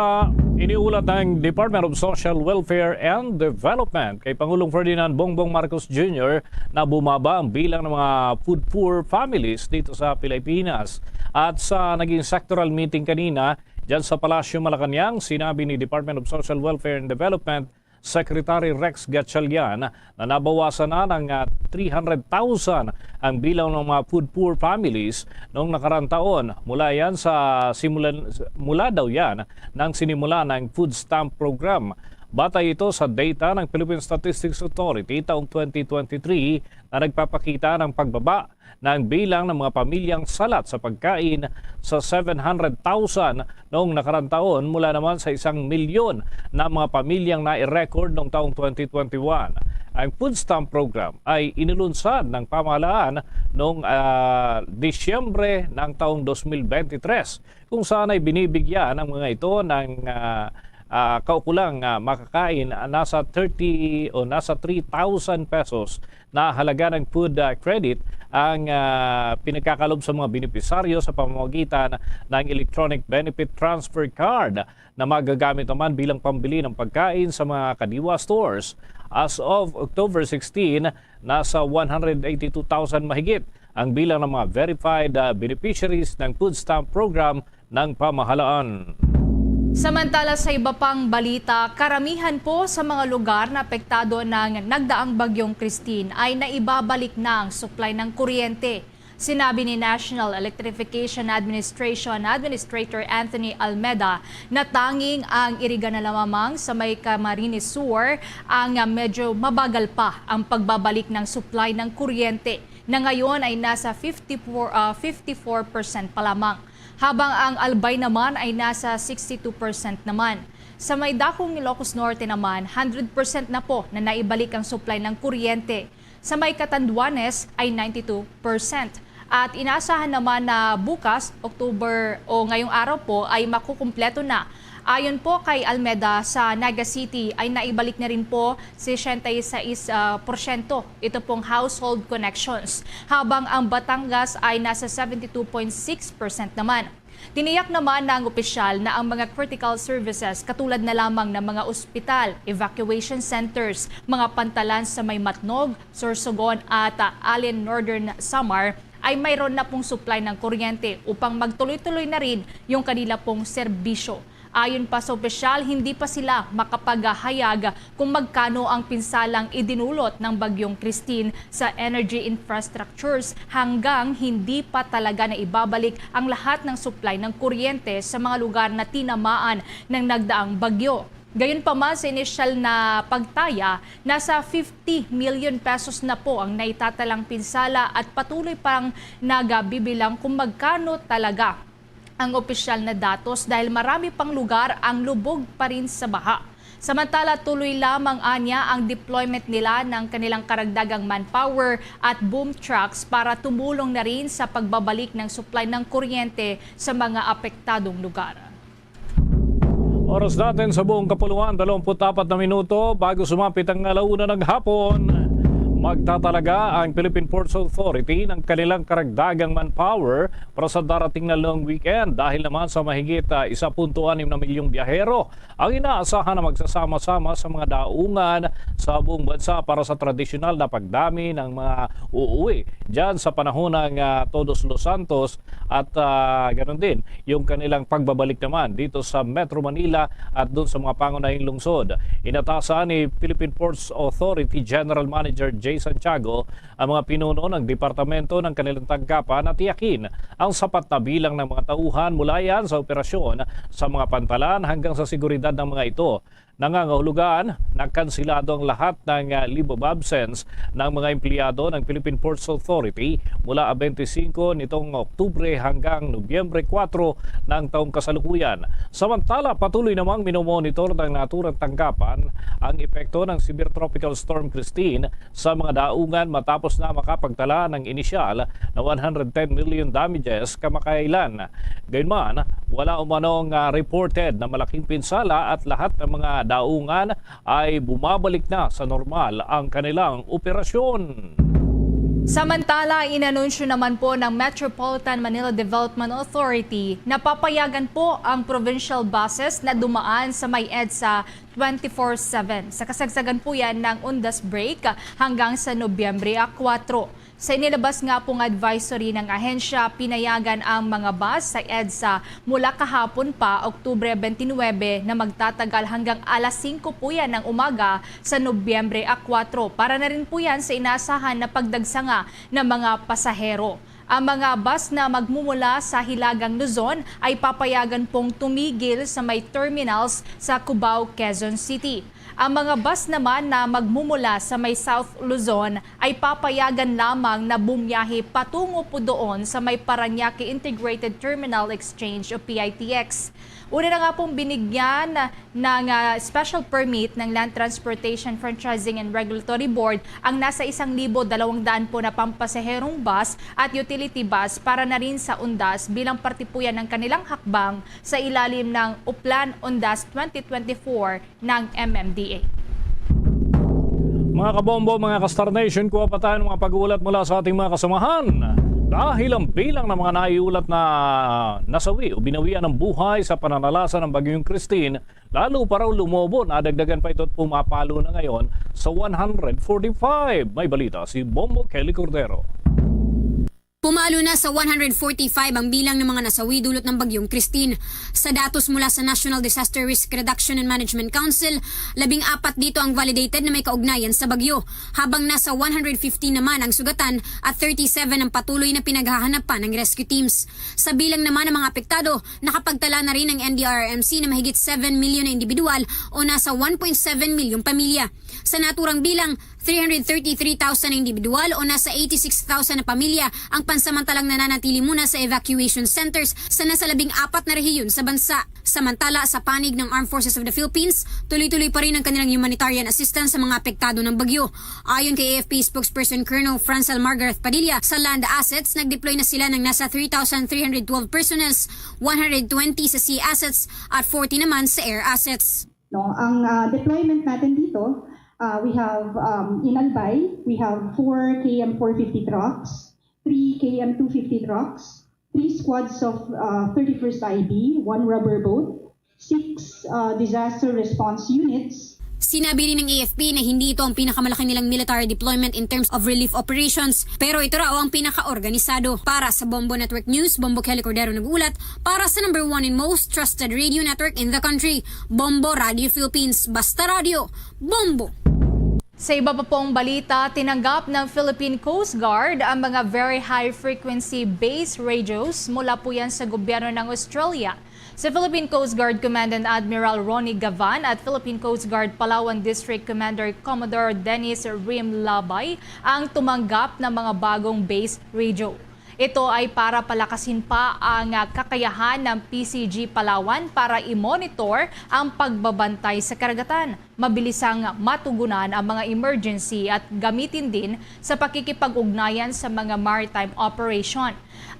Iniulat ng Department of Social Welfare and Development kay Pangulong Ferdinand Bongbong Marcos Junior na bumaba ang bilang ng mga food poor families dito sa Pilipinas. At sa naging sectoral meeting kanina dyan sa Palasyo Malacañang, sinabi ni Department of Social Welfare and Development Secretary Rex Gatchalian na nabawasan na ng, ah, three hundred thousand ang bilang ng mga food poor families noong nakarang taon. Mula yan sa simulan, mula daw yan nang sinimula ng food stamp program. Batay ito sa data ng Philippine Statistics Authority taong twenty twenty-three na nagpapakita ng pagbaba ng bilang ng mga pamilyang salat sa pagkain sa seven hundred thousand noong nakarang taon mula naman sa isang milyon na mga pamilyang nai-record noong taong twenty twenty-one. Ang food stamp program ay inilunsad ng pamahalaan noong, ah, Disyembre ng taong dos mil bente tres, kung saan ay binibigyan ang mga ito ng, ah, ah, kaukulang, ah, makakain, ah, nasa thirty o nasa three thousand pesos na halaga ng food, ah, credit ang, ah, pinagkakalob sa mga benepisaryo sa pamamagitan ng Electronic Benefit Transfer Card na magagamit naman bilang pambili ng pagkain sa mga Kadiwa stores. As of October sixteen, nasa one hundred eighty-two thousand mahigit ang bilang ng mga verified, ah, beneficiaries ng food stamp program ng pamahalaan. Samantala, sa iba pang balita, karamihan po sa mga lugar na apektado ng nagdaang Bagyong Christine ay naibabalik na ang supply ng kuryente. Sinabi ni National Electrification Administration Administrator Anthony Almeda na tanging ang Irigan na lamang sa may Camarines Sur ang medyo mabagal pa ang pagbabalik ng supply ng kuryente. na ngayon ay nasa fifty-four, ah, fifty-four percent pa lamang, habang ang Albay naman ay nasa sixty-two percent naman. Sa may dakong Ilocos Norte naman, hundred percent na po na naibalik ang supply ng kuryente. Sa may Catanduanes ay ninety-two percent. At inaasahan naman na bukas, October, o ngayong araw po, ay makukumpleto na. Ayon po kay Almeda, sa Naga City ay naibalik na rin po sesenta y seis, ah, porsyento ito pong household connections, habang ang Batangas ay nasa seventy-two point six percent naman. Tiniyak naman ng opisyal na ang mga critical services, katulad na lamang ng mga ospital, evacuation centers, mga pantalan sa may Matnog, Sorsogon at, ah, Allen, Northern Samar, ay mayroon na pong supply ng kuryente upang magtuloy-tuloy na rin yung kanila pong serbisyo. Ayon pa sa opisyal, hindi pa sila makapaghayag kung magkano ang pinsalang idinulot ng Bagyong Christine sa energy infrastructures hanggang hindi pa talaga na ibabalik ang lahat ng supply ng kuryente sa mga lugar na tinamaan ng nagdaang bagyo. Gayunpaman, sa inisyal na pagtaya, nasa fifty million pesos na po ang naitatalang pinsala at patuloy pang nagabibilang kung magkano talaga ang opisyal na datos, dahil marami pang lugar ang lubog pa rin sa baha. Samantala, tuloy lamang anya ang deployment nila ng kanilang karagdagang manpower at boom trucks para tumulong na rin sa pagbabalik ng supply ng kuryente sa mga apektadong lugar. Oras natin sa buong kapuluan, dalawampu't apat na minuto bago sumapit ang alauna ng hapon. Magtatalaga ang Philippine Ports Authority ng kanilang karagdagang manpower para sa darating na long weekend dahil naman sa mahigit, ah, isa punto anim na milyong biyahero ang inaasahan na magsasama-sama sa mga daungan sa buong bansa para sa tradisyonal na pagdami ng mga uuwi dyan sa panahon ng, ah, Todos los Santos at, ah, ganun din yung kanilang pagbabalik naman dito sa Metro Manila at doon sa mga pangunahing lungsod. Inatasan ni Philippine Ports Authority General Manager Jay Santiago ang mga pinuno ng departamento ng kanilang tanggapan na tiyakin ang sapat na bilang ng mga tauhan mula yan sa operasyon sa mga pantalan hanggang sa seguridad ng mga ito. Nangangahulugan na kansilado ang lahat ng, ah, leave of absence ng mga empleyado ng Philippine Ports Authority mula bente singko nitong Oktubre hanggang Nobyembre kuwatro ng taong kasalukuyan. Samantala, patuloy namang minomonitor ng naturang tanggapan ang epekto ng Severe Tropical Storm Christine sa mga daungan matapos na makapagtala ng inisyal na one hundred ten million damages kamakailan. Gayunman, wala umano nga reported na malaking pinsala at lahat ng mga daungan ay bumabalik na sa normal ang kanilang operasyon. Samantala, inanunsyo naman po ng Metropolitan Manila Development Authority na papayagan po ang provincial buses na dumaan sa may EDSA twenty-four seven. Sa kasagsagan po yan ng undas break hanggang sa Nobyembre kuwatro. Sa inilabas nga pong advisory ng ahensya, pinayagan ang mga bus sa EDSA mula kahapon pa, Oktubre twenty-nine, na magtatagal hanggang alas singko po yan ng umaga sa Nobyembre kuwatro. Para na rin po yan sa inaasahan na pagdagsanga ng mga pasahero. Ang mga bus na magmumula sa Hilagang Luzon ay papayagan pong tumigil sa may terminals sa Cubao, Quezon City. Ang mga bus naman na magmumula sa may South Luzon ay papayagan lamang na bumiyahe patungo po doon sa may Parañaque Integrated Terminal Exchange o P I T X. Una na nga pong binigyan ng, ah, special permit ng Land Transportation Franchising and Regulatory Board ang nasa isang libo dalawang daan po na pampasaherong bus at utility bus para na rin sa undas, bilang parte po yan ng kanilang hakbang sa ilalim ng Uplan Undas twenty twenty-four ng M M D A. Mga kabombo, mga ka-Star Nation, kuha pa tayo ng mga pag-uulat mula sa ating mga kasamahan. Dahil ang bilang ng mga naiulat na nasawi o binawian ng buhay sa pananalasa ng Bagyong Christine, lalo pa raw lumobo, nadagdagan pa ito at pumapalo na ngayon sa one hundred forty-five. May balita si Bombo Kelly Cordero. Pumalo na sa one hundred forty-five ang bilang ng mga nasawi dulot ng Bagyong Christine. Sa datos mula sa National Disaster Risk Reduction and Management Council, labing-apat dito ang validated na may kaugnayan sa bagyo, habang nasa one hundred fifteen naman ang sugatan at thirty-seven ang patuloy na pinaghahanapan ng rescue teams. Sa bilang naman ng mga apektado, nakapagtala na rin ang N D R R M C na mahigit seven million na individual o nasa one point seven milyong pamilya. Sa naturang bilang, Three hundred thirty-three thousand na individual o nasa eighty-six thousand na pamilya ang pansamantalang nananatili muna sa evacuation centers sa nasa labing apat na rehiyon sa bansa. Samantala, sa panig ng Armed Forces of the Philippines, tuloy-tuloy pa rin ang kanilang humanitarian assistance sa mga apektado ng bagyo. Ayon kay A F P spokesperson Colonel Francel Margareth Padilla, sa land assets, nag-deploy na sila ng nasa three thousand three hundred twelve personnels, one hundred twenty sa sea assets at forty naman sa air assets. No, ang, ah, deployment natin dito, ah, we have, um, in Albay, we have four K M four fifty trucks, three K M two fifty trucks, three squads of, ah, thirty-first I B, one rubber boat, six, ah, disaster response units. Sinabi rin ng A F P na hindi ito ang pinakamalaki nilang military deployment in terms of relief operations, pero ito raw ang pinakaorganisado. Para sa Bombo Network News, Bombo Kelly Cordero nag-uulat para sa number one and most trusted radio network in the country, Bombo Radio Philippines. Basta Radio, Bombo! Sa iba pa pong balita, tinanggap ng Philippine Coast Guard ang mga very high frequency base radios mula po yan sa gobyerno ng Australia. Si Philippine Coast Guard Commandant Admiral Ronnie Gavan at Philippine Coast Guard Palawan District Commander Commodore Dennis Rim Labay ang tumanggap ng mga bagong base radio. Ito ay para palakasin pa ang, ah, kakayahan ng P C G Palawan para i-monitor ang pagbabantay sa karagatan, mabilisang matugunan ang mga emergency at gamitin din sa pakikipag-ugnayan sa mga maritime operation.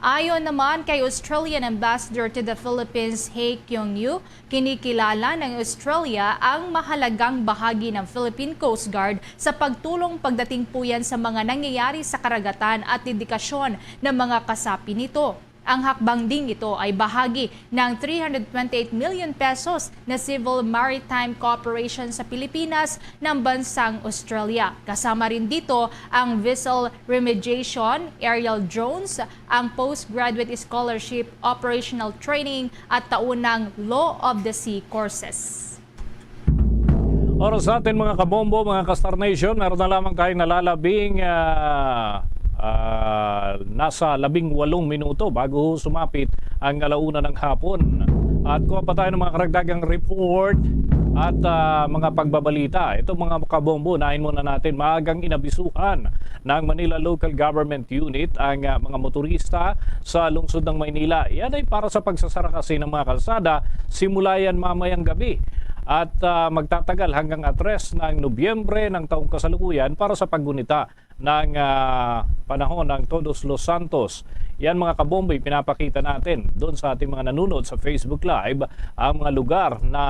Ayon naman kay Australian Ambassador to the Philippines, Hae Kyung Yu, kinikilala ng Australia ang mahalagang bahagi ng Philippine Coast Guard sa pagtulong pagdating po yan sa mga nangyayari sa karagatan at dedikasyon ng mga kasapi nito. Ang hakbang ding ito ay bahagi ng three hundred twenty-eight million pesos na civil maritime cooperation sa Pilipinas ng bansang Australia. Kasama rin dito ang vessel remediation, aerial drones, ang postgraduate scholarship, operational training, at taunang Law of the Sea courses. Oras natin, mga kabombo, mga ka-Star Nation, meron na lamang tayong nalalabing, ah, ah, nasa labing walong minuto bago sumapit ang alauna ng hapon. At kuha pa tayo ng mga karagdagang report at, ah, mga pagbabalita. Itong mga kabombo, unahin muna natin, maagang inabisuhan ng Manila Local Government Unit ang, ah, mga motorista sa lungsod ng Maynila. Yan ay para sa pagsasara kasi ng mga kalsada simula yan mamayang gabi at, ah, magtatagal hanggang atres ng Nobyembre ng taong kasalukuyan para sa paggunita ng, ah, panahon ng Todos los Santos. Yan, mga kabombo, pinapakita natin doon sa ating mga nanonood sa Facebook Live ang mga lugar na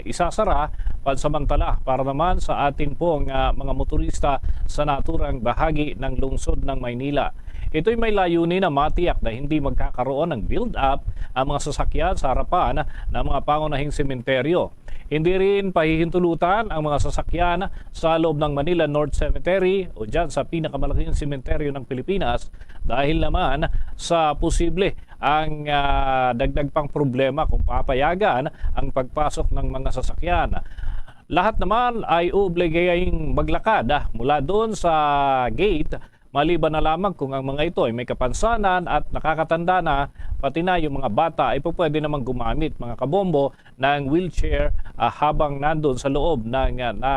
isasara pansamantala para naman sa atin pong, ah, mga motorista sa naturang bahagi ng lungsod ng Maynila. Ito'y may layunin na matiyak na hindi magkakaroon ng build-up ang mga sasakyan sa harapan ng mga pangunahing sementeryo. Hindi rin pahihintulutan ang mga sasakyan sa loob ng Manila North Cemetery o dyan sa pinakamalaking sementeryo ng Pilipinas dahil naman sa posible ang, ah, dagdag pang problema kung papayagan ang pagpasok ng mga sasakyan. Lahat naman ay obligadong maglakad, ah, mula doon sa gate, maliban na lamang kung ang mga ito ay may kapansanan at nakakatanda na, pati na yung mga bata ay pupwede namang gumamit, mga kabombo, ng wheelchair, ah, habang nandun sa loob ng, ah, na,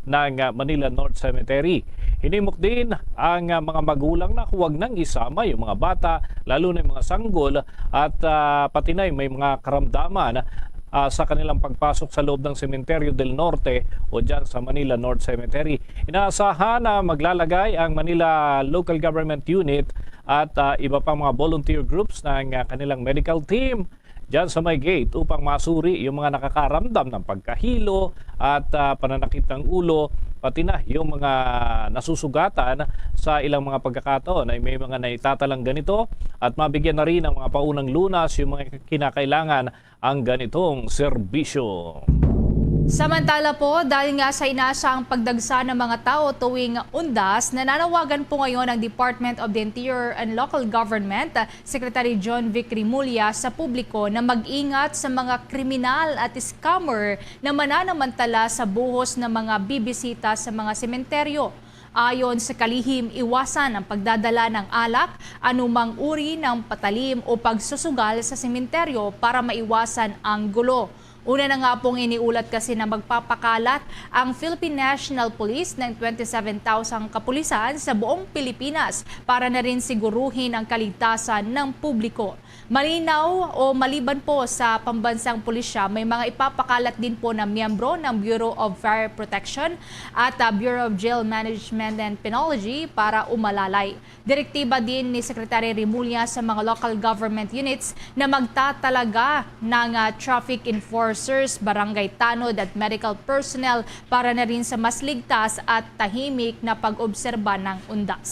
ng, ah, Manila North Cemetery. Hinimok din ang, ah, mga magulang na huwag nang isama yung mga bata, lalo na yung mga sanggol at, ah, pati na yung may mga karamdaman, ah, sa kanilang pagpasok sa loob ng Cementerio del Norte o dyan sa Manila North Cemetery. Inaasahan na maglalagay ang Manila Local Government Unit at, ah, iba pang mga volunteer groups ng, ah, kanilang medical team dyan sa may gate upang masuri yung mga nakakaramdam ng pagkahilo at, ah, pananakit ng ulo, pati na yung mga nasusugatan sa ilang mga pagkakataon ay may mga naitatalang ganito at mabigyan na rin ng mga paunang lunas yung mga kinakailangan ang ganitong serbisyo. Samantala po, dahil nga sa inaasahang pagdagsa ng mga tao tuwing Undas, nananawagan po ngayon ang Department of the Interior and Local Government Secretary John Vic Remulla sa publiko na mag-ingat sa mga kriminal at scammer na mananamantala sa buhos ng mga bibisita sa mga sementeryo. Ayon sa kalihim, iwasan ang pagdadala ng alak, anumang uri ng patalim o pagsusugal sa sementeryo para maiwasan ang gulo. Una na nga pong iniulat kasi na magpapakalat ang Philippine National Police ng twenty-seven thousand kapulisan sa buong Pilipinas para na rin siguruhin ang kaligtasan ng publiko. Malinaw o maliban po sa pambansang pulisya, may mga ipapakalat din po na miyembro ng Bureau of Fire Protection at, ah, Bureau of Jail Management and Penology para umalalay. Direktiba din ni Secretary Remulla sa mga local government units na magtatalaga ng, ah, traffic enforcers, barangay tanod at medical personnel para na rin sa mas ligtas at tahimik na pag-obserba ng undas.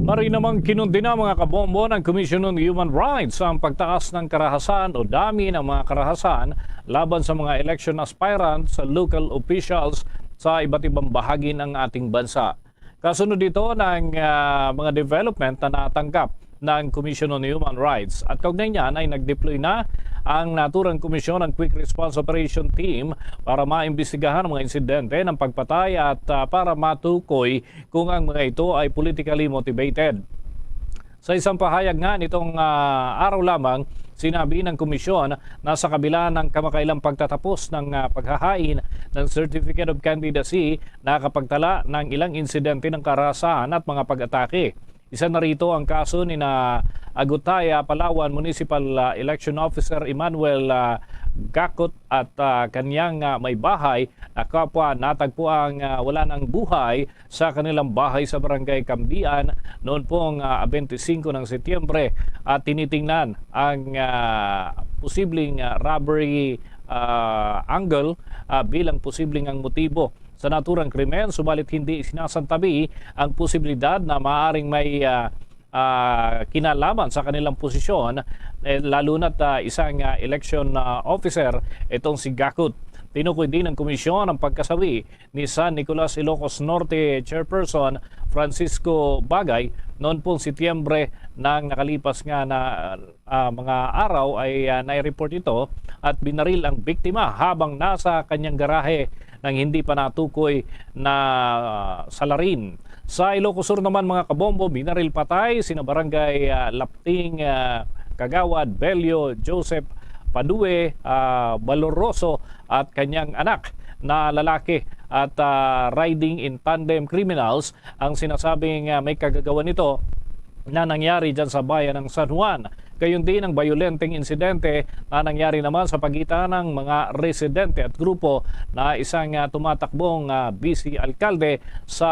Mari namang kinundina, mga kabombo, ng Commission on Human Rights ang pagtaas ng karahasan o dami ng mga karahasan laban sa mga election aspirants sa local officials sa iba't ibang bahagi ng ating bansa. Kasunod dito ng, ah, mga development na natanggap ng Commission on Human Rights. At kaugnay niyan ay nag-deploy na ang naturang komisyon ng Quick Response Operation Team para maimbestigahan ang mga insidente ng pagpatay at, ah, para matukoy kung ang mga ito ay politically motivated. Sa isang pahayag nga nitong, ah, araw lamang, sinabi ng komisyon na sa kabila ng kamakailang pagtatapos ng, ah, paghahain ng Certificate of Candidacy, nakakapagtala ng ilang insidente ng karahasan at mga pag-atake. Isa na rito ang kaso ni na Agutaya, Palawan Municipal, ah, Election Officer Emmanuel, ah, Gakot at, ah, kanyang, ah, may bahay na kapwa natagpuang, ah, wala ng buhay sa kanilang bahay sa Barangay Cambian noon pong, ah, twenty-five ng Setyembre, at tinitingnan ang, ah, posibleng, ah, robbery, ah, angle, ah, bilang posibleng ang motibo sa naturang krimen, subalit hindi sinasantabi ang posibilidad na maaring may, ah, ah, kinalaman sa kanilang posisyon, eh, lalo na't, ah, isang, ah, election, ah, officer itong si Gakot. Tinukoy din ng komisyon ang pagkasawi ni San Nicolas, Ilocos Norte Chairperson Francisco Bagay noon pong Setyembre ng nakalipas nga na, ah, mga araw ay, ah, nai-report ito at binaril ang biktima habang nasa kanyang garahe nang hindi pa natukoy na salarin. Sa Ilocos Sur naman, mga kabombo, binaril patay sina Barangay, ah, Lapting, ah, Kagawad Belio Joseph Padue, ah, Valoroso at kanyang anak na lalaki at, ah, riding in tandem criminals ang sinasabing, ah, may kagagawan nito na nangyari dyan sa bayan ng San Juan. Gayon din ang bayolenteng insidente na nangyari naman sa pagitan ng mga residente at grupo na isang, ah, tumatakbong, ah, vice alkalde sa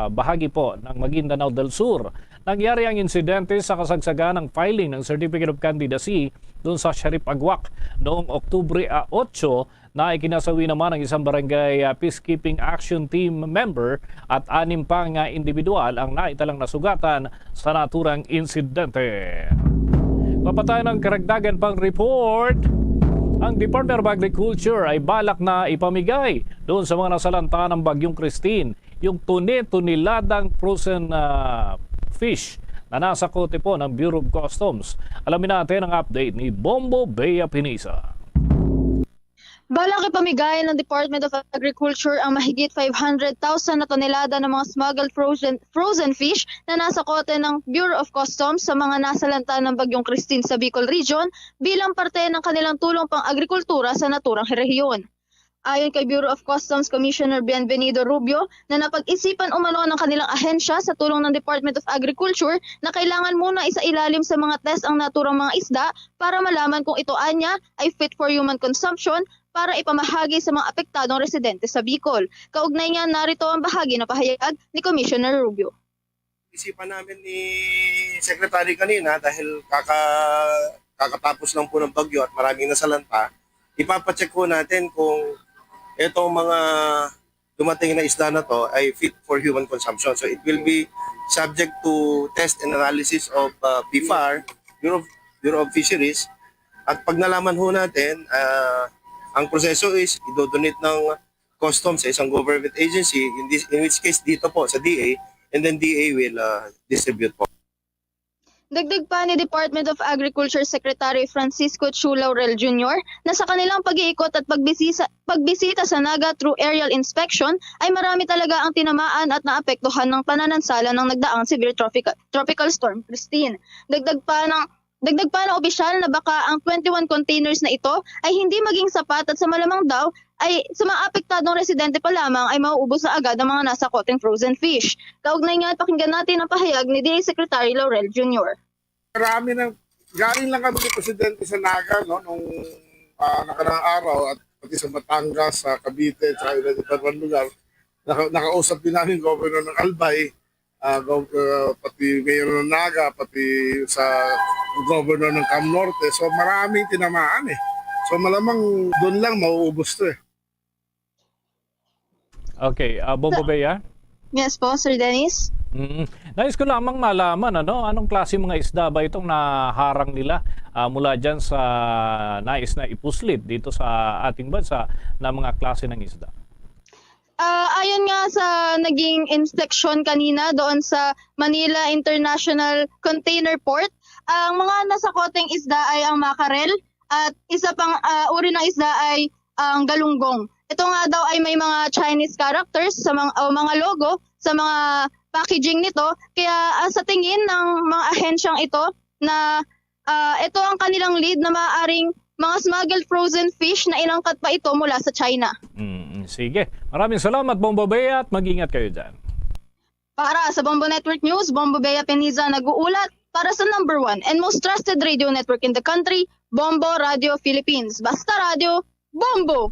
bahagi po ng Maguindanao del Sur. Nangyari ang insidente sa kasagsagan ng filing ng Certificate of Candidacy doon sa Sheriff Aguac noong Oktubre, ah, otso, na ikinasawi naman ang isang barangay, ah, peacekeeping action team member at anim pa nga individual ang naitalang nasugatan sa naturang insidente. Papatay ng karagdagan pang report. Ang Department of Agriculture ay balak na ipamigay doon sa mga nasalanta ng Bagyong Christine yung tuni-tuniladang frozen, ah, fish na nasa kote po ng Bureau of Customs. Alamin natin ang update ni Bombo Bea Pinisa. Balak ipamigay ng Department of Agriculture ang mahigit five hundred thousand na tonelada ng mga smuggled frozen, frozen fish na nasa kote ng Bureau of Customs sa mga nasalanta ng Bagyong Christine sa Bicol Region bilang parte ng kanilang tulong pang-agrikultura sa naturang rehiyon. Ayon kay Bureau of Customs Commissioner Bienvenido Rubio na napag-isipan umano ng kanilang ahensya sa tulong ng Department of Agriculture na kailangan muna isailalim sa mga test ang naturang mga isda para malaman kung ito anya ay fit for human consumption para ipamahagi sa mga apektadong residente sa Bicol. Kaugnay niya, narito ang bahagi na pahayag ni Commissioner Rubio. Isipan namin ni Secretary kanina dahil kaka, kakatapos lang po ng bagyo at maraming nasalanta. Ipapacheck po natin kung itong mga dumating na isda na to ay fit for human consumption. So it will be subject to test and analysis of uh, BFAR, Bureau of, Bureau of Fisheries. At pag nalaman ho natin, uh, ang proseso is idodonate ng customs sa isang government agency, in, this, in which case dito po sa DA, and then DA will uh, distribute po. Dagdag pa ni Department of Agriculture Secretary Francisco Chu Laurel Junior na sa kanilang pag-iikot at pagbisisa, pagbisita sa Naga through aerial inspection ay marami talaga ang tinamaan at naapektuhan ng pananansala ng nagdaang severe tropical, tropical storm Christine. Dagdag pa ng Dagdag pa ng opisyal na baka ang twenty-one containers na ito ay hindi maging sapat at sa malamang daw ay sa mga apektadong residente pa lamang ay mauubos na agad ang mga nasakoteng frozen fish. Kaugnay niyan, pakinggan natin ang pahayag ni D A Secretary Laurel Junior. Marami nang, galing lang kami ni Presidente sa Naga, no, nung, ah, nakaraang araw at pati sa Batangas, sa Cavite, sa iba't ibang lugar. Naka-, nakausap din namin Governor ng Albay, ah, gov-, ah, pati Mayor ng Naga, pati sa Governor ng Cam Norte. So, maraming tinamaan eh. So, malamang doon lang mauubos to eh. Okay, ah, Bombo Bea? Yes po, Sir Dennis. Mm. Nais ko lamang malaman, ano, anong klase mga isda ba itong naharang nila, ah, mula dyan sa nais na ipuslit dito sa ating bansa na mga klase ng isda? Ah, ayon nga sa naging inspection kanina doon sa Manila International Container Port, ang mga nasakoteng isda ay ang mackerel at isa pang, ah, uri ng isda ay ang galunggong. Ito nga daw ay may mga Chinese characters sa mga, o mga logo sa mga packaging nito. Kaya, ah, sa tingin ng mga ahensyang ito na, ah, ito ang kanilang lead na maaaring mga smuggled frozen fish na inangkat pa ito mula sa China. Mm, sige. Maraming salamat, Bombo Bea, at mag-ingat kayo dyan. Para sa Bombo Network News, Bombo Bea Peniza nag-uulat para sa number one and most trusted radio network in the country, Bombo Radio Philippines. Basta Radio, Bombo!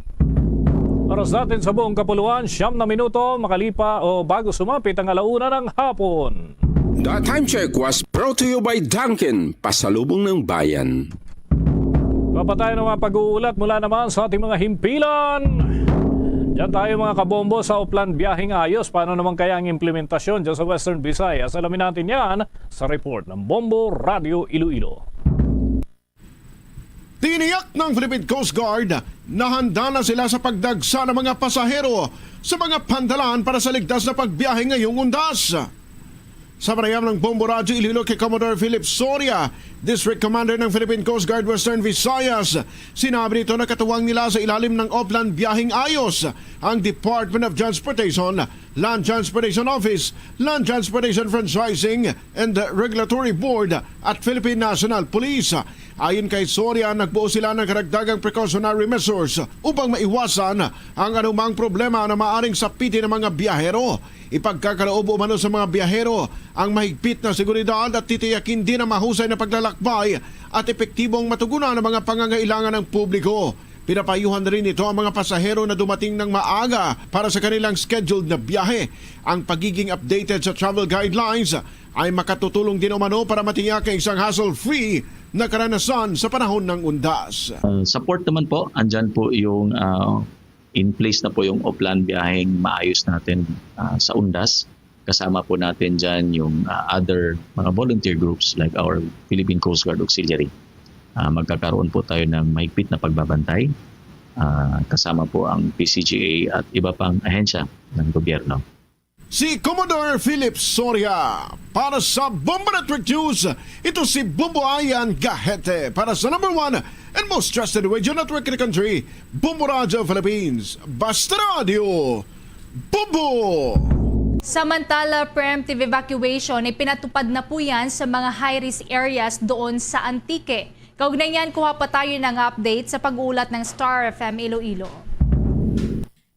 Oras natin sa buong kapuluan, siyam na minuto makalipa o bago sumapit ang alauna ng hapon. The time check was brought to you by Dunkin, pasalubong ng bayan. Papatayan ang mga pag-uulat mula naman sa ating mga himpilan. Diyan tayo, mga kabombo, sa Oplan Biyaheng Ayos. Paano naman kaya ang implementasyon dyan sa Western Visayas? Alamin natin yan sa report ng Bombo Radio Iloilo. Tiniyak ng Philippine Coast Guard na handa na sila sa pagdagsa ng mga pasahero sa mga pantalan para sa ligtas na pagbiyahe ngayong undas. Sa panayam ng Bombo Radyo Iloilo kay Commodore Philip Soria, District Commander ng Philippine Coast Guard Western Visayas, sinabi nito na katuwang nila sa ilalim ng Oplan Biyaheng Ayos ang Department of Transportation, Land Transportation Office, Land Transportation Franchising and Regulatory Board at Philippine National Police. Ayon kay Soria, nagbuo sila ng karagdagang precautionary measures upang maiwasan ang anumang problema na maaring sapitin ng mga biyahero. Ipagkakaloob umano sa mga biyahero ang mahigpit na seguridad at titiyakin din ang mahusay na paglalakbay at epektibong matugunan ang mga pangangailangan ng publiko. Pinapayuhan rin nito ang mga pasahero na dumating ng maaga para sa kanilang scheduled na biyahe. Ang pagiging updated sa travel guidelines ay makatutulong din umano para matiyak ang isang hassle-free na karanasan sa panahon ng undas. Uh, support naman po, andyan po yung, uh, in place na po yung Oplan Biyaheng Maayos natin, uh, sa undas. Kasama po natin dyan yung, uh, other mga volunteer groups like our Philippine Coast Guard Auxiliary. Uh, magkakaroon po tayo ng mahigpit na pagbabantay, uh, kasama po ang P C G A at iba pang ahensya ng gobyerno. Si Commodore Philip Soria para sa Bombo Network News. Ito si Bombo Ayan Gahete para sa number one and most trusted radio network in the country, Bombo Radio Philippines. Basta Radio, Bombo! Samantala, preemptive evacuation ay pinatupad na po yan sa mga high-risk areas doon sa Antique. Kaugnay niyan, kuha pa tayo ng update sa pag-uulat ng Star F M Iloilo.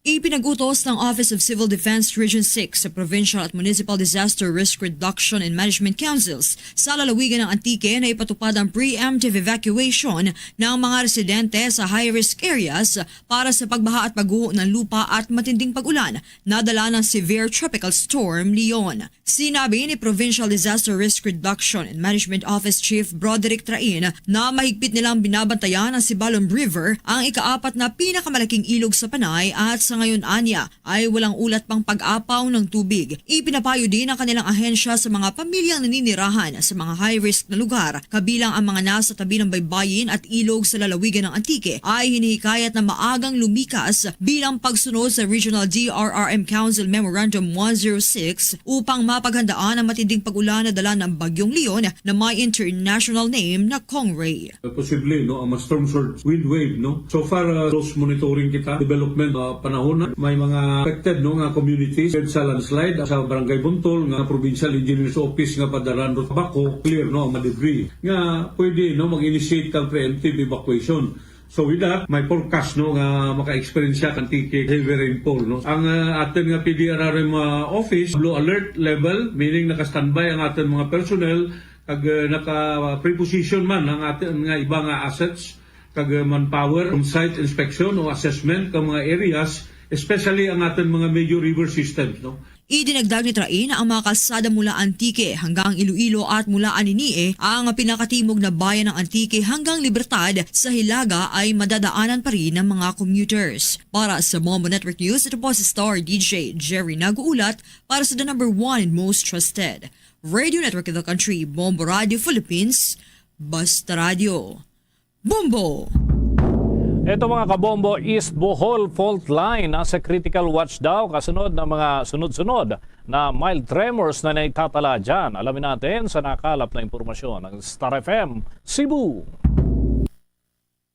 Ipinag-utos ng Office of Civil Defense Region six sa Provincial at Municipal Disaster Risk Reduction and Management Councils sa lalawigan ng Antique na ipatupad ang preemptive evacuation ng mga residente sa high-risk areas para sa pagbaha at pagguho ng lupa at matinding pag-ulan na dala ng Severe Tropical Storm Leon. Sinabi ni Provincial Disaster Risk Reduction and Management Office Chief Broderick Train na mahigpit nilang binabantayan ang Sibalom River, ang ikaapat na pinakamalaking ilog sa Panay, at sa ngayon anya ay walang ulat pang pag-apaw ng tubig. Ipinapayo din ang kanilang ahensya sa mga pamilyang naninirahan sa mga high-risk na lugar, kabilang ang mga nasa tabi ng baybayin at ilog sa lalawigan ng Antique, ay hinihikayat na maagang lumikas bilang pagsunod sa Regional D R R M Council Memorandum one zero six upang mapaghandaan ang matinding pag-ulan na dala ng Bagyong Leon na may international name na Kongray. Posible, no, ang ma-storm surge, wind wave, no? So far, uh, close monitoring kita, development, uh, panahon Una, may mga affected, no, nga communities sa landslide sa Barangay Buntol nga provincial engineer's office nga padala ro sa backhoe, clear, no, ang mga debris nga pwede, no, mag-initiate kang preemptive evacuation. So with that, may forecast, no, nga maka-experience siya kang Antique heavy rainfall, no. Ang, ah, aton nga P D R R M, ah, office, blue alert level, meaning naka-standby ang aton mga personnel, kag, ah, naka-preposition man ang aton nga iba nga assets kag, ah, manpower, on-site inspection o assessment kang mga areas, especially ang aton mga major river systems, no? Idinagdag ni Train, ang mga kalsada mula Antique hanggang Iloilo at mula Anini-e, ang pinakatimog na bayan ng Antique hanggang Libertad sa Hilaga ay madadaanan pa rin ng mga commuters. Para sa Bombo Network News, ito po si Star D J Jerry nag-uulat para sa the number one and most trusted radio network in the country, Bombo Radio Philippines. Basta Radio. Bombo! Ito, mga kabombo, East Bohol fault line nasa critical watch daw kasunod ng mga sunod-sunod na mild tremors na naitatala dyan. Alamin natin sa nakalap na impormasyon ng Star F M Cebu.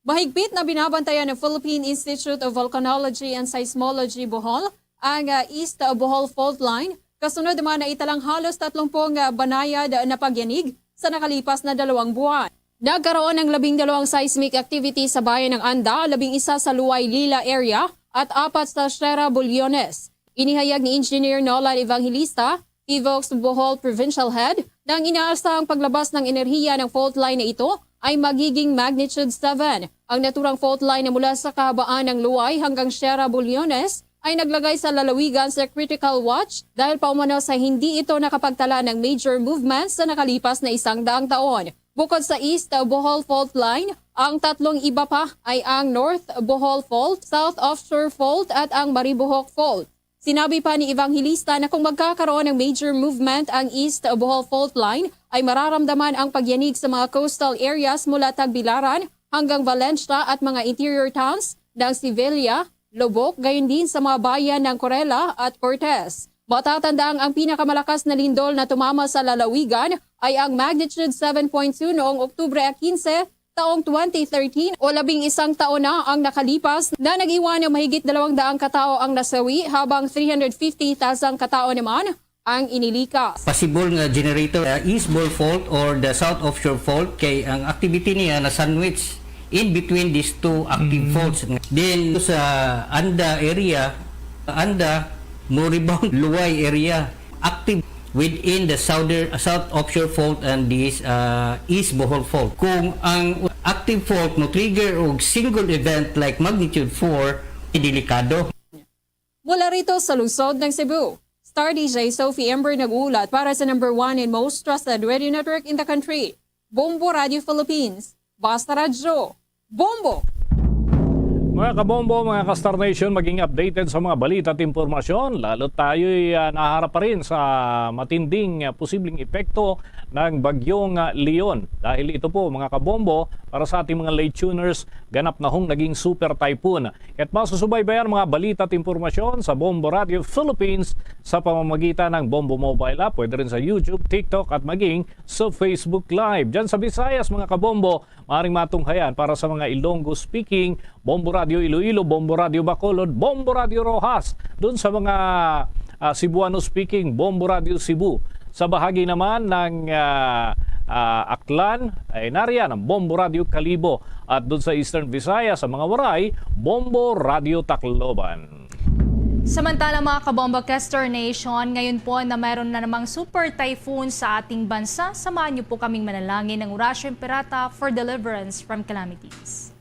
Mahigpit na binabantayan ng Philippine Institute of Volcanology and Seismology Bohol ang, ah, East Bohol fault line. Kasunod naman na italang halos tatlong pong, ah, banayad na pagyanig sa nakalipas na dalawang buwan. Nagkaroon ng labing dalawang seismic activity sa bayan ng Anda, labing isa sa Luway Lila area at apat sa Sierra Bullones. Inihayag ni Engineer Nolan Evangelista, PHIVOLCS Bohol Provincial Head, na ang inaasahang paglabas ng enerhiya ng fault line na ito ay magiging magnitude seven. Ang naturang fault line na mula sa kahabaan ng Luway hanggang Sierra Bullones ay naglagay sa lalawigan sa critical watch dahil pa umano sa hindi ito nakapagtala ng major movement sa nakalipas na isang daang taon. Bukod sa East Bohol Fault Line, ang tatlong iba pa ay ang North Bohol Fault, South Offshore Fault, at ang Maribojoc Fault. Sinabi pa ni Evangelista na kung magkakaroon ng major movement ang East Bohol Fault Line, ay mararamdaman ang pagyanig sa mga coastal areas mula Tagbilaran hanggang Valencia at mga interior towns ng Sevilla, Loboc, gayon din sa mga bayan ng Corella at Cortes. Matatandaang ang pinakamalakas na lindol na tumama sa lalawigan ay ang magnitude seven point two noong Oktubre quince, taong twenty thirteen, o labing isang taon na ang nakalipas, na nag-iwan ng mahigit dalawang daang katao ang nasawi, habang three hundred fifty thousand katao naman ang inilikas. Possible nga generator, uh, East Bohol Fault or the South Offshore Fault, kay ang activity niya na sandwich in between these two active Mm. faults. Then sa Anda area, Anda, mo rebound Luway area, active within the southern, South Offshore Fault and this, uh, East Bohol Fault. Kung ang active fault mo trigger og single event like magnitude four, delikado. Mula rito sa lungsod ng Cebu, Star D J Sophie Ember nag-uulat para sa number one and most trusted radio network in the country, Bombo Radio Philippines. Basta Radyo, Bombo! Mga kabombo, mga ka-Star Nation, maging updated sa mga balita at impormasyon. Lalo tayo'y, ah, naharap pa rin sa matinding, ah, posibleng epekto ng Bagyong, ah, Leon. Dahil ito po, mga kabombo, para sa ating mga late tuners, ganap na hong naging super typhoon. At masusubaybayan ang mga balita at impormasyon sa Bombo Radio Philippines sa pamamagitan ng Bombo Mobile App. Pwede rin sa YouTube, TikTok at maging sa Facebook Live. Diyan sa Visayas, mga kabombo, maaaring matunghayan para sa mga Ilonggo speaking, Bombo Radio Iloilo, Bombo Radio Bacolod, Bombo Radio Roxas. Doon sa mga, ah, Cebuano speaking, Bombo Radio Cebu. Sa bahagi naman ng, ah, ah, Aklan, ay nariyan ang Bombo Radio Kalibo. At doon sa Eastern Visayas, sa mga Waray, Bombo Radio Tacloban. Samantala, mga kabombo, Kester Nation, ngayon po na mayroon na namang super typhoon sa ating bansa, samahan niyo po kaming manalangin ng Orasyo Imperata for deliverance from calamities.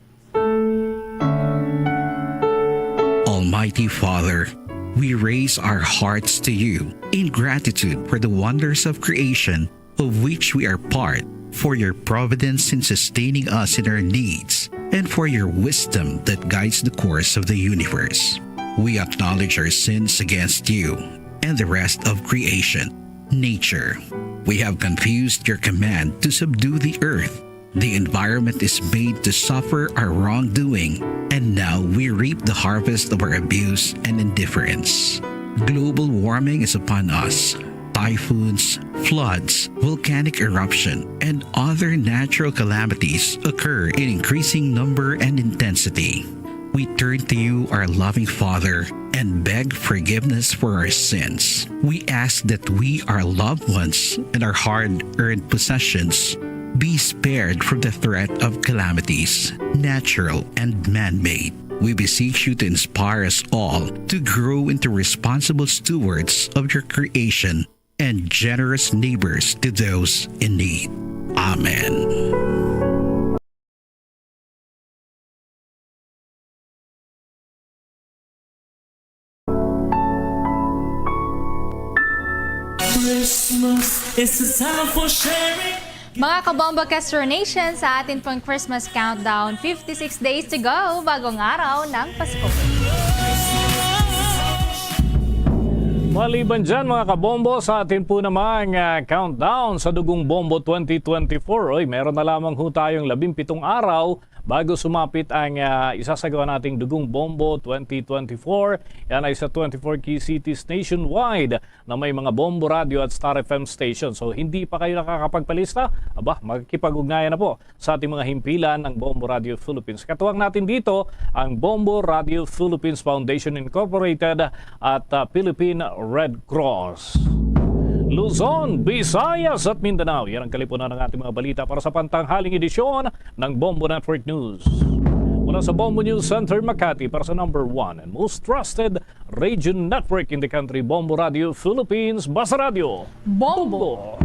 Almighty Father, we raise our hearts to you in gratitude for the wonders of creation of which we are part, for your providence in sustaining us in our needs, and for your wisdom that guides the course of the universe. We acknowledge our sins against you and the rest of creation, nature. We have confused your command to subdue the earth. The environment is made to suffer our wrongdoing, and now we reap the harvest of our abuse and indifference. Global warming is upon us. Typhoons, floods, volcanic eruption, and other natural calamities occur in increasing number and intensity. We turn to you, our loving Father, and beg forgiveness for our sins. We ask that we, our loved ones, and our hard earned possessions be spared from the threat of calamities, natural and man made. We beseech you to inspire us all to grow into responsible stewards of your creation and generous neighbors to those in need. Amen. Christmas is a time for sharing. Mga kabombo Castro Nation, sa atin pong Christmas countdown, fifty-six days to go, bagong araw ng Pasko. Maliban dyan, mga kabombo, sa atin po namang ah, countdown sa Dugong Bombo twenty twenty-four. Oy, meron na lamang ho tayong labing pitong araw bago sumapit ang ah, isasagawa nating Dugong Bombo twenty twenty-four. Yan ay sa twenty-four key cities nationwide na may mga Bombo Radio at Star F M station. So, hindi pa kayo nakakapagpalista? Aba, makikipag-ugnayan na po sa ating mga himpilan ng Bombo Radio Philippines. Katuwang natin dito ang Bombo Radio Philippines Foundation Incorporated at ah, Philippine Red Cross. Luzon, Visayas at Mindanao. Yan ang kalipunan ng ating mga balita para sa pantanghaling edisyon ng Bombo Network News. Mula sa Bombo News Center Makati para sa number one and most trusted radio network in the country, Bombo Radio Philippines, Basta Radio. Bombo!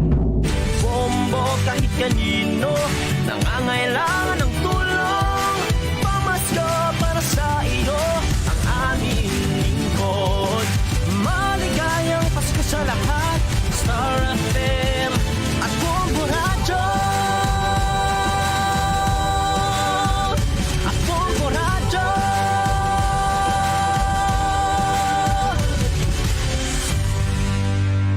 Bombo kahit kanino nangangailangan ng tulong. Pamasko para sa iyo ang aming lingkod. Maligayang Pasko sa lahat. Star F M at Bombo Radyo. At Bombo Radyo.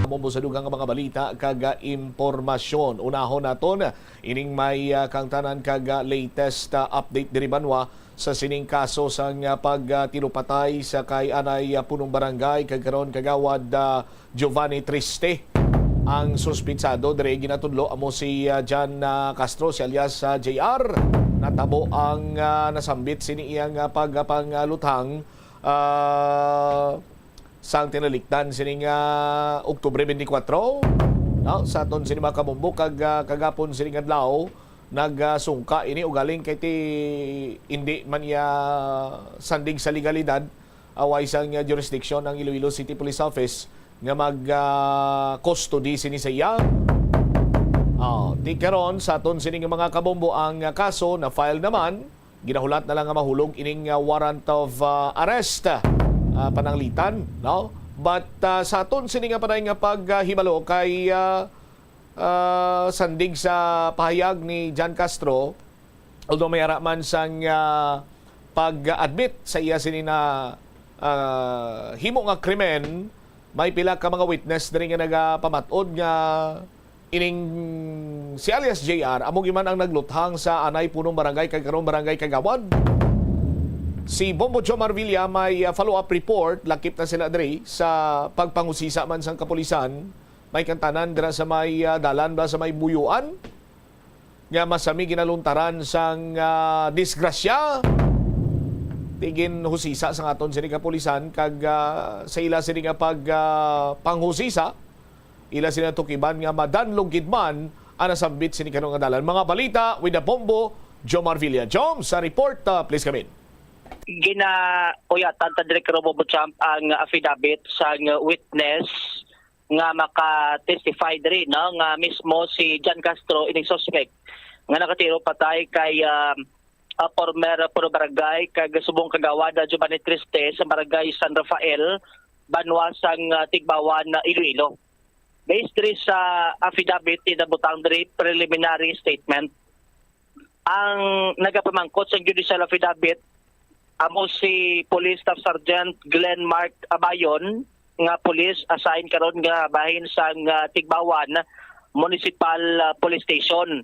Bombo sa dugang nga mga balita kag ah, impormasyon. Unahon naton ining may ah, kangtanan kag ah, latest ah, update diri banwa sa sining kaso sang ah, pagtilupatay sa kay anay ah, punong barangay kag karon kagawad ah, Giovanni Triste. Ang suspitsado diri ginatudlo amo si ah, John ah, Castro, si alias ah, J R. Natabo ang ah, nasambit sini iyang ah, pagpangaluthang ah, sang tinalikdan sini nga Oktubre twenty-four. No? Sa aton sini mga kabombo kag ah, kagapon sini nga adlaw nagasungka ini ugaling kay ti indi man iya sandig sa legalidad away sang ah, jurisdiction ang Iloilo City Police Office nga mag ah, custody sini sa iya. Ah, ti karon sa aton sini nga mga kabombo ang ah, kaso na file naman. Ginahulat na lang nga mahulog ining ah, warrant of ah, arrest ah, pananglitan, no? But ah, sa aton sini nga panay nga paghibalo kay ah, ah, sandig sa pahayag ni John Castro, although may ara man sang ah, pag-admit sa iya sini na ah, himo nga krimen, may pila ka mga witness diri nga nagapamat-od nga ining si alias J R amo gyud man ang nagluthang sa anay punong barangay kag karong barangay kagawad. Si Bombo Jomar Villa may ah, follow-up report, lakip na sila diri sa pagpanghusisa man sang kapulisan. May kantanan dira sa may ah, dalan ba sa may Buyuan nga masami ginaluntaran sang ah, disgrasya. Ti ginhusisa sang aton sini kapulisan kag ah, sa ila sini nga pag ah, panghusisa, ila sini natukiban nga madanlog gid man ang nasambit sini karon nga dalan. Mga balita with the Bombo, Jomar Villa. Jom, sa report, ah, please come in. Ginakuyatan ta diri karon, Bombo Champ, ang affidavit sang witness nga maka-testify diri, no, nga mismo si John Castro ining suspect nga nakatiro patay kay ah, ah, former Puno Barangay kag subong kagawad, ah, Giovanni Triste sa Barangay San Rafael, banwa sang ah, Tigbawan, ah, Iloilo. Based diri sa affidavit, inabutang diri preliminary statement. Ang nagapamangkot sa judicial affidavit amo si Police Staff Sergeant Glenn Mark Abayon, nga police assigned karon nga bahin sang ah, Tigbawan Municipal ah, Police Station.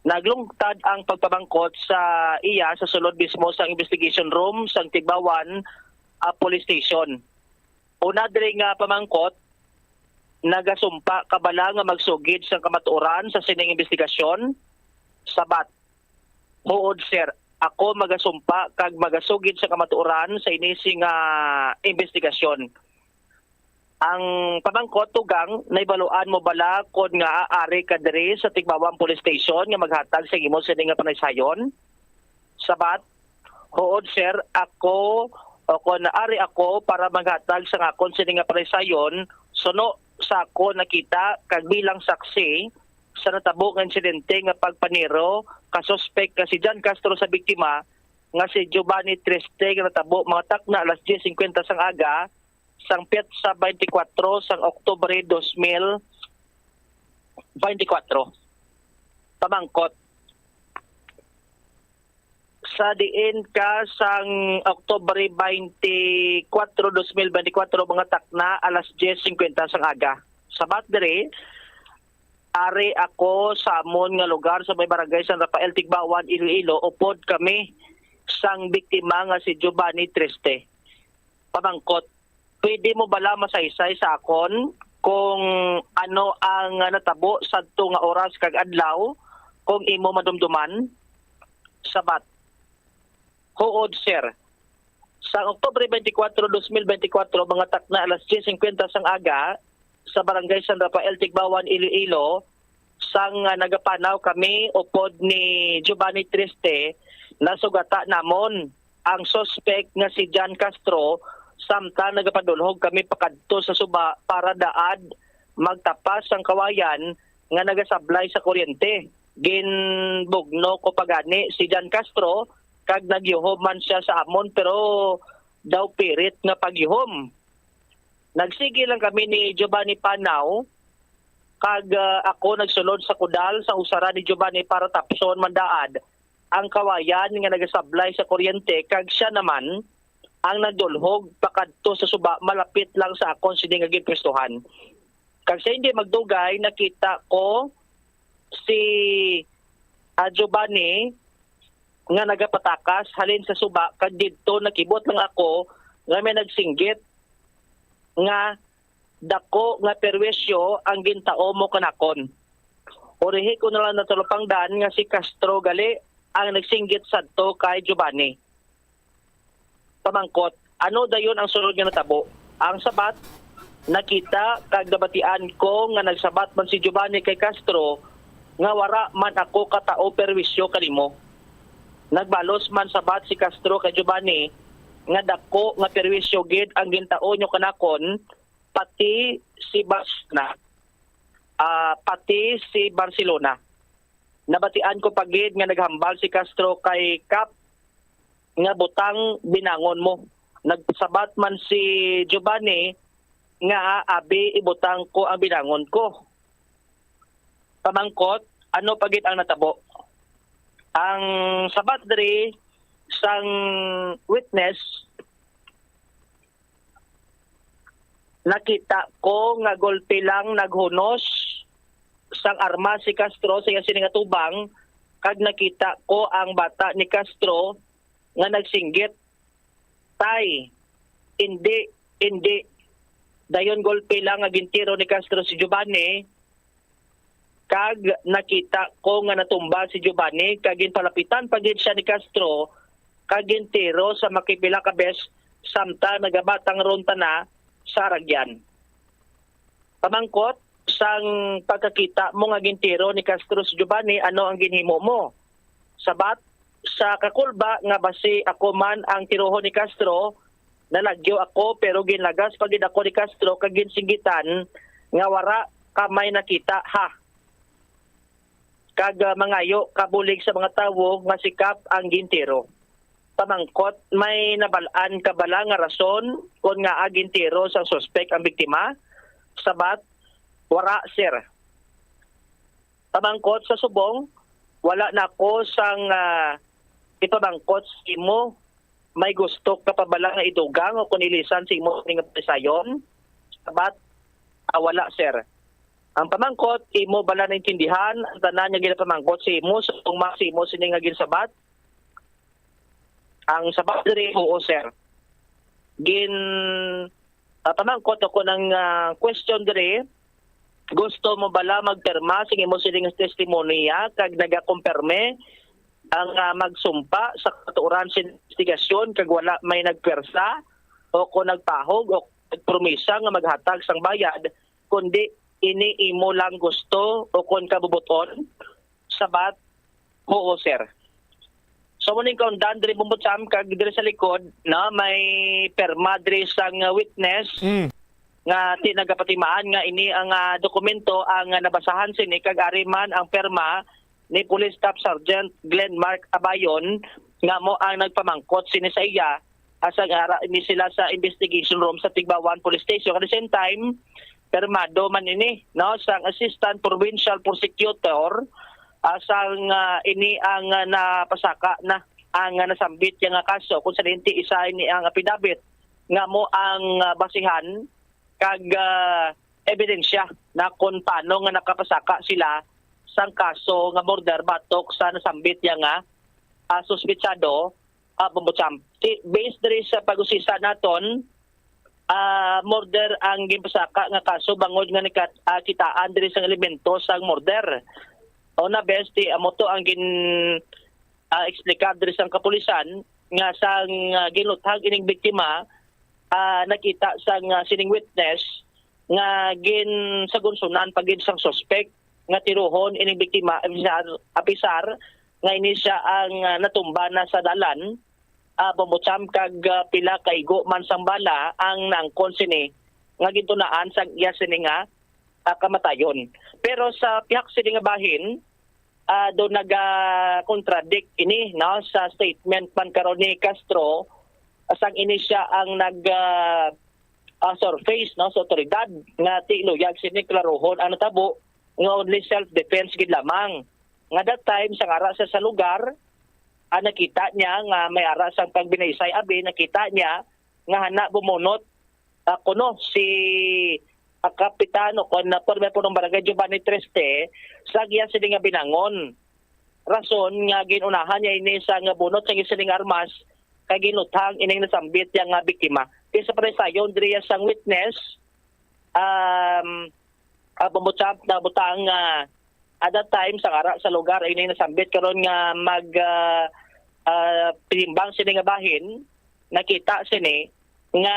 Naglungtad ang pagpamangkot sa iya sa sulod mismo sang investigation room sang Tigbawan ah, Police Station. Una diri nga pamangkot, nagasumpa ka bala nga magsugid sang kamatuoran sa sining imbestigasyon? Sabat, huod, sir. ako magasumpa kag magasugid sa kamatuoran sa ini sing, ah, investigasyon. Ang pamangkot, tugang, nahibaluan mo bala kon nga ari ka diri sa Tigbawang Police Station nga maghatag sa imo sini nga panaysayon? Sabat, huod, sir, ako, o kon ari ako para maghatag sa akon sini nga panaysayon, suno sa ako nakita kag bilang saksi sa natabo nga insidente nga pagpaniro ka suspek nga si John Castro sa biktima nga si Giovanni Triste nga natabo mga takna alas diyes singkwenta sang aga sang petsa twenty-four sang Oktubre dos mil twenty-four. Pamangkot, sa diin ka sang Oktubre twenty-four, dos mil twenty-four, mga takna, alas diyes singkwenta sang aga. Sabat diri, ari ako sa amon nga lugar sa may barangay San Rafael, Tigbawan, Iloilo. Upod kami sang biktima nga si Giovanni Triste. Pamangkot, pwede mo bala masaysay sa akon kung ano ang natabo sadto nga oras kag adlaw, kung imo madumduman? Sabat, huod, sir. Sa Oktubre twenty-four, dos mil twenty-four, mga takna alas diyes singkwenta sang aga, sa Barangay San Rafael, Tigbawan, Iloilo, sang, ah, nagapanaw kami upod ni Giovanni Triste, nasugata namon ang suspek nga si John Castro, samtang nagapadulhog kami pakadto sa suba para daad magtapas sang kawayan nga nagasablay sa kuryente. Ginbugno ko pa gani si John Castro kag nagyuhom man sia sa amon, pero daw pirit nga pagyuhom. Nagsigi lang kami ni Giovanni panaw, kag, ah, ako nagsulod sa kudal sa usara ni Giovanni para tapson man daad ang kawayan nga nagasablay sa kuryente, kag sia naman ang nagdulhog pakadto sa suba malapit lang sa akon sini nga ginpwestuhan. Kag sa hindi magdugay, nakita ko si, ah, Giovanni nga nagapatakas halin sa suba, kag didto nakibot lang ako nga may nagsinggit nga dako nga perwisyo ang gintao mo kanakon. Urihi ko na lang natalupangdan nga si Castro gali ang nagsinggit sadto kay Giovanni. Pamangkot, ano dayon ang sunod nga natabo? Ang sabat, nakita kag nabatian ko nga nagsabat man si Giovanni kay Castro nga wara man ako katao perwisyo kanimo. Nagbalos man sabat si Castro kay Giovanni nga dako nga perwisyo gid ang gintao nyo kanakon, pati si Barcelona. Ah, pati si Barcelona. Nabatian ko pa gid nga naghambal si Castro kay Kap nga butang binangon mo. Nagsabat man si Giovanni nga abi ibutang ko ang binangon ko. Pamangkot, ano pa gid ang natabo? Ang sabat diri sang witness, nakita ko nga gulpi lang naghunos sang armas si Castro sa iya sini nga tubang, kag nakita ko ang bata ni Castro nga nagsinggit, "Tay, indi, indi." Dayon gulpi lang nga gintiro ni Castro si Giovanni, kag nakita ko nga natumba si Giovanni, kag ginpalapitan pa gid sia ni Castro, kag gintiro sa makipila ka bes, samtang nagabatang ron tana sa aragyan. Pamangkot, sang pagkakita mo nga gintiro ni Castro si Giovanni, ano ang ginhimo mo? Sabat, sa kakulba nga basi ako man ang tirohon ni Castro, nalagyo ako, pero ginlagas pa gid ako ni Castro kag ginsinggitan nga wara ka may nakita, ha. Kag, ah, mangayo ka bulig sa mga tawo nga si Kap ang gintiro. Pamangkot, may nabal-an ka bala nga rason kon ngaa gintiro sang suspek ang biktima? Sabat, wara, sir. Pamangkot, sa subong, wala na ako sang, ah, ipamangkot sa imo. May gusto ka pa bala nga idugang o kon ilisan sa imo nga panisayon? Sabat, ah, wala, sir. Ang pamangkot, imo bala naintindihan ang tanan nga ginapamangkot sa imo sa tungma sa imo sini nga ginsabat? Ang sabat diri, oo, sir. Gin, ah, pamangkot ako ng, ah, question diri, gusto mo bala magpirma sing imo sining testimonya kag nagakumpirme ang, ah, magsumpa sa katuoran sa investigasyon kag wala may nagpwersa o kon nagpahog o nagpromisa nga maghatag sang bayad, kundi ini imo lang gusto o kon kabubuton? Sabat, "Huo, sir." So, mo ning kaundan diri, Bombo Cham, kag diri sa likod, no, may perma diri sang witness Mm. nga ti nagapatimaan nga ini ang, ah, dokumento ang, ah, nabasahan sini, kag ari man ang perma ni Police Staff Sergeant Glenn Mark Abayon nga mo ang nagpamangkot sini sa iya, asa nga ara ini sila sa investigation room sa Tigbauan Police Station. At the same time, permado man ini, no, sang Assistant Provincial Prosecutor, ah, sang, ah, ini ang, ah, napasaka na ang, ah, nasambit niya nga kaso, kung sa dinti isa ini ang apidabit nga mo ang, ah, basihan kag, ah, ebidensya na kung paano nga nakapasaka sila sang kaso nga murder batok sa nasambit niya nga, ah, suspitsado, ah, Bombo Cham. Ti-, based diri sa pag-usisa naton, ah, murder ang ginpasaka nga kaso bangod nga nikat-, ah, kitaan diri sang elemento sang murder. Una, bes, ti amo to ang gin-, ah, explicar diri sang kapulisan nga sang, ah, ginluthag ining biktima, ah, nakita sang, ah, sining witness nga ginsagunsunan pa gid sang suspek nga tirohon ining biktima, apisar, apisar nga ini sia ang, ah, natumba na sa dalan, ah, Bombo Cham, kag, ah, pila ka igo man sang bala ang naangkon sini nga gintunaan sang iya sini nga, ah, kamatayon. Pero sa pihak sini nga bahin, ah, do naga-contradict ini, no, sa statement man karon ni Castro, sang ini sia ang nag, ah, ah, surface, no, sa otoridad nga ti luyag sini klaruhon ang natabo nga only self-defense gid lamang. Nga that time, sang ara sa, sa lugar, ah, nakita niya nga may ara sang pagbinaysay abi, nakita niya nga hana bumunot, ah, kuno si, ah, Kapitan o kon na former punong barangay Giovanni Triste sa giya sini nga binangon. Rason nga gin-unahan niya ini sa nga bunot sa giya sini nga armas kay ginluthang ining nasambit niya nga biktima. Kay sa panisayon diri sang witness, um, ah, Bombo Cham, nabutang nga at that time, sang ara sa lugar, ini nasambit karon nga mag, ah, ah, pinimbang sini nga bahin, nakita sini nga,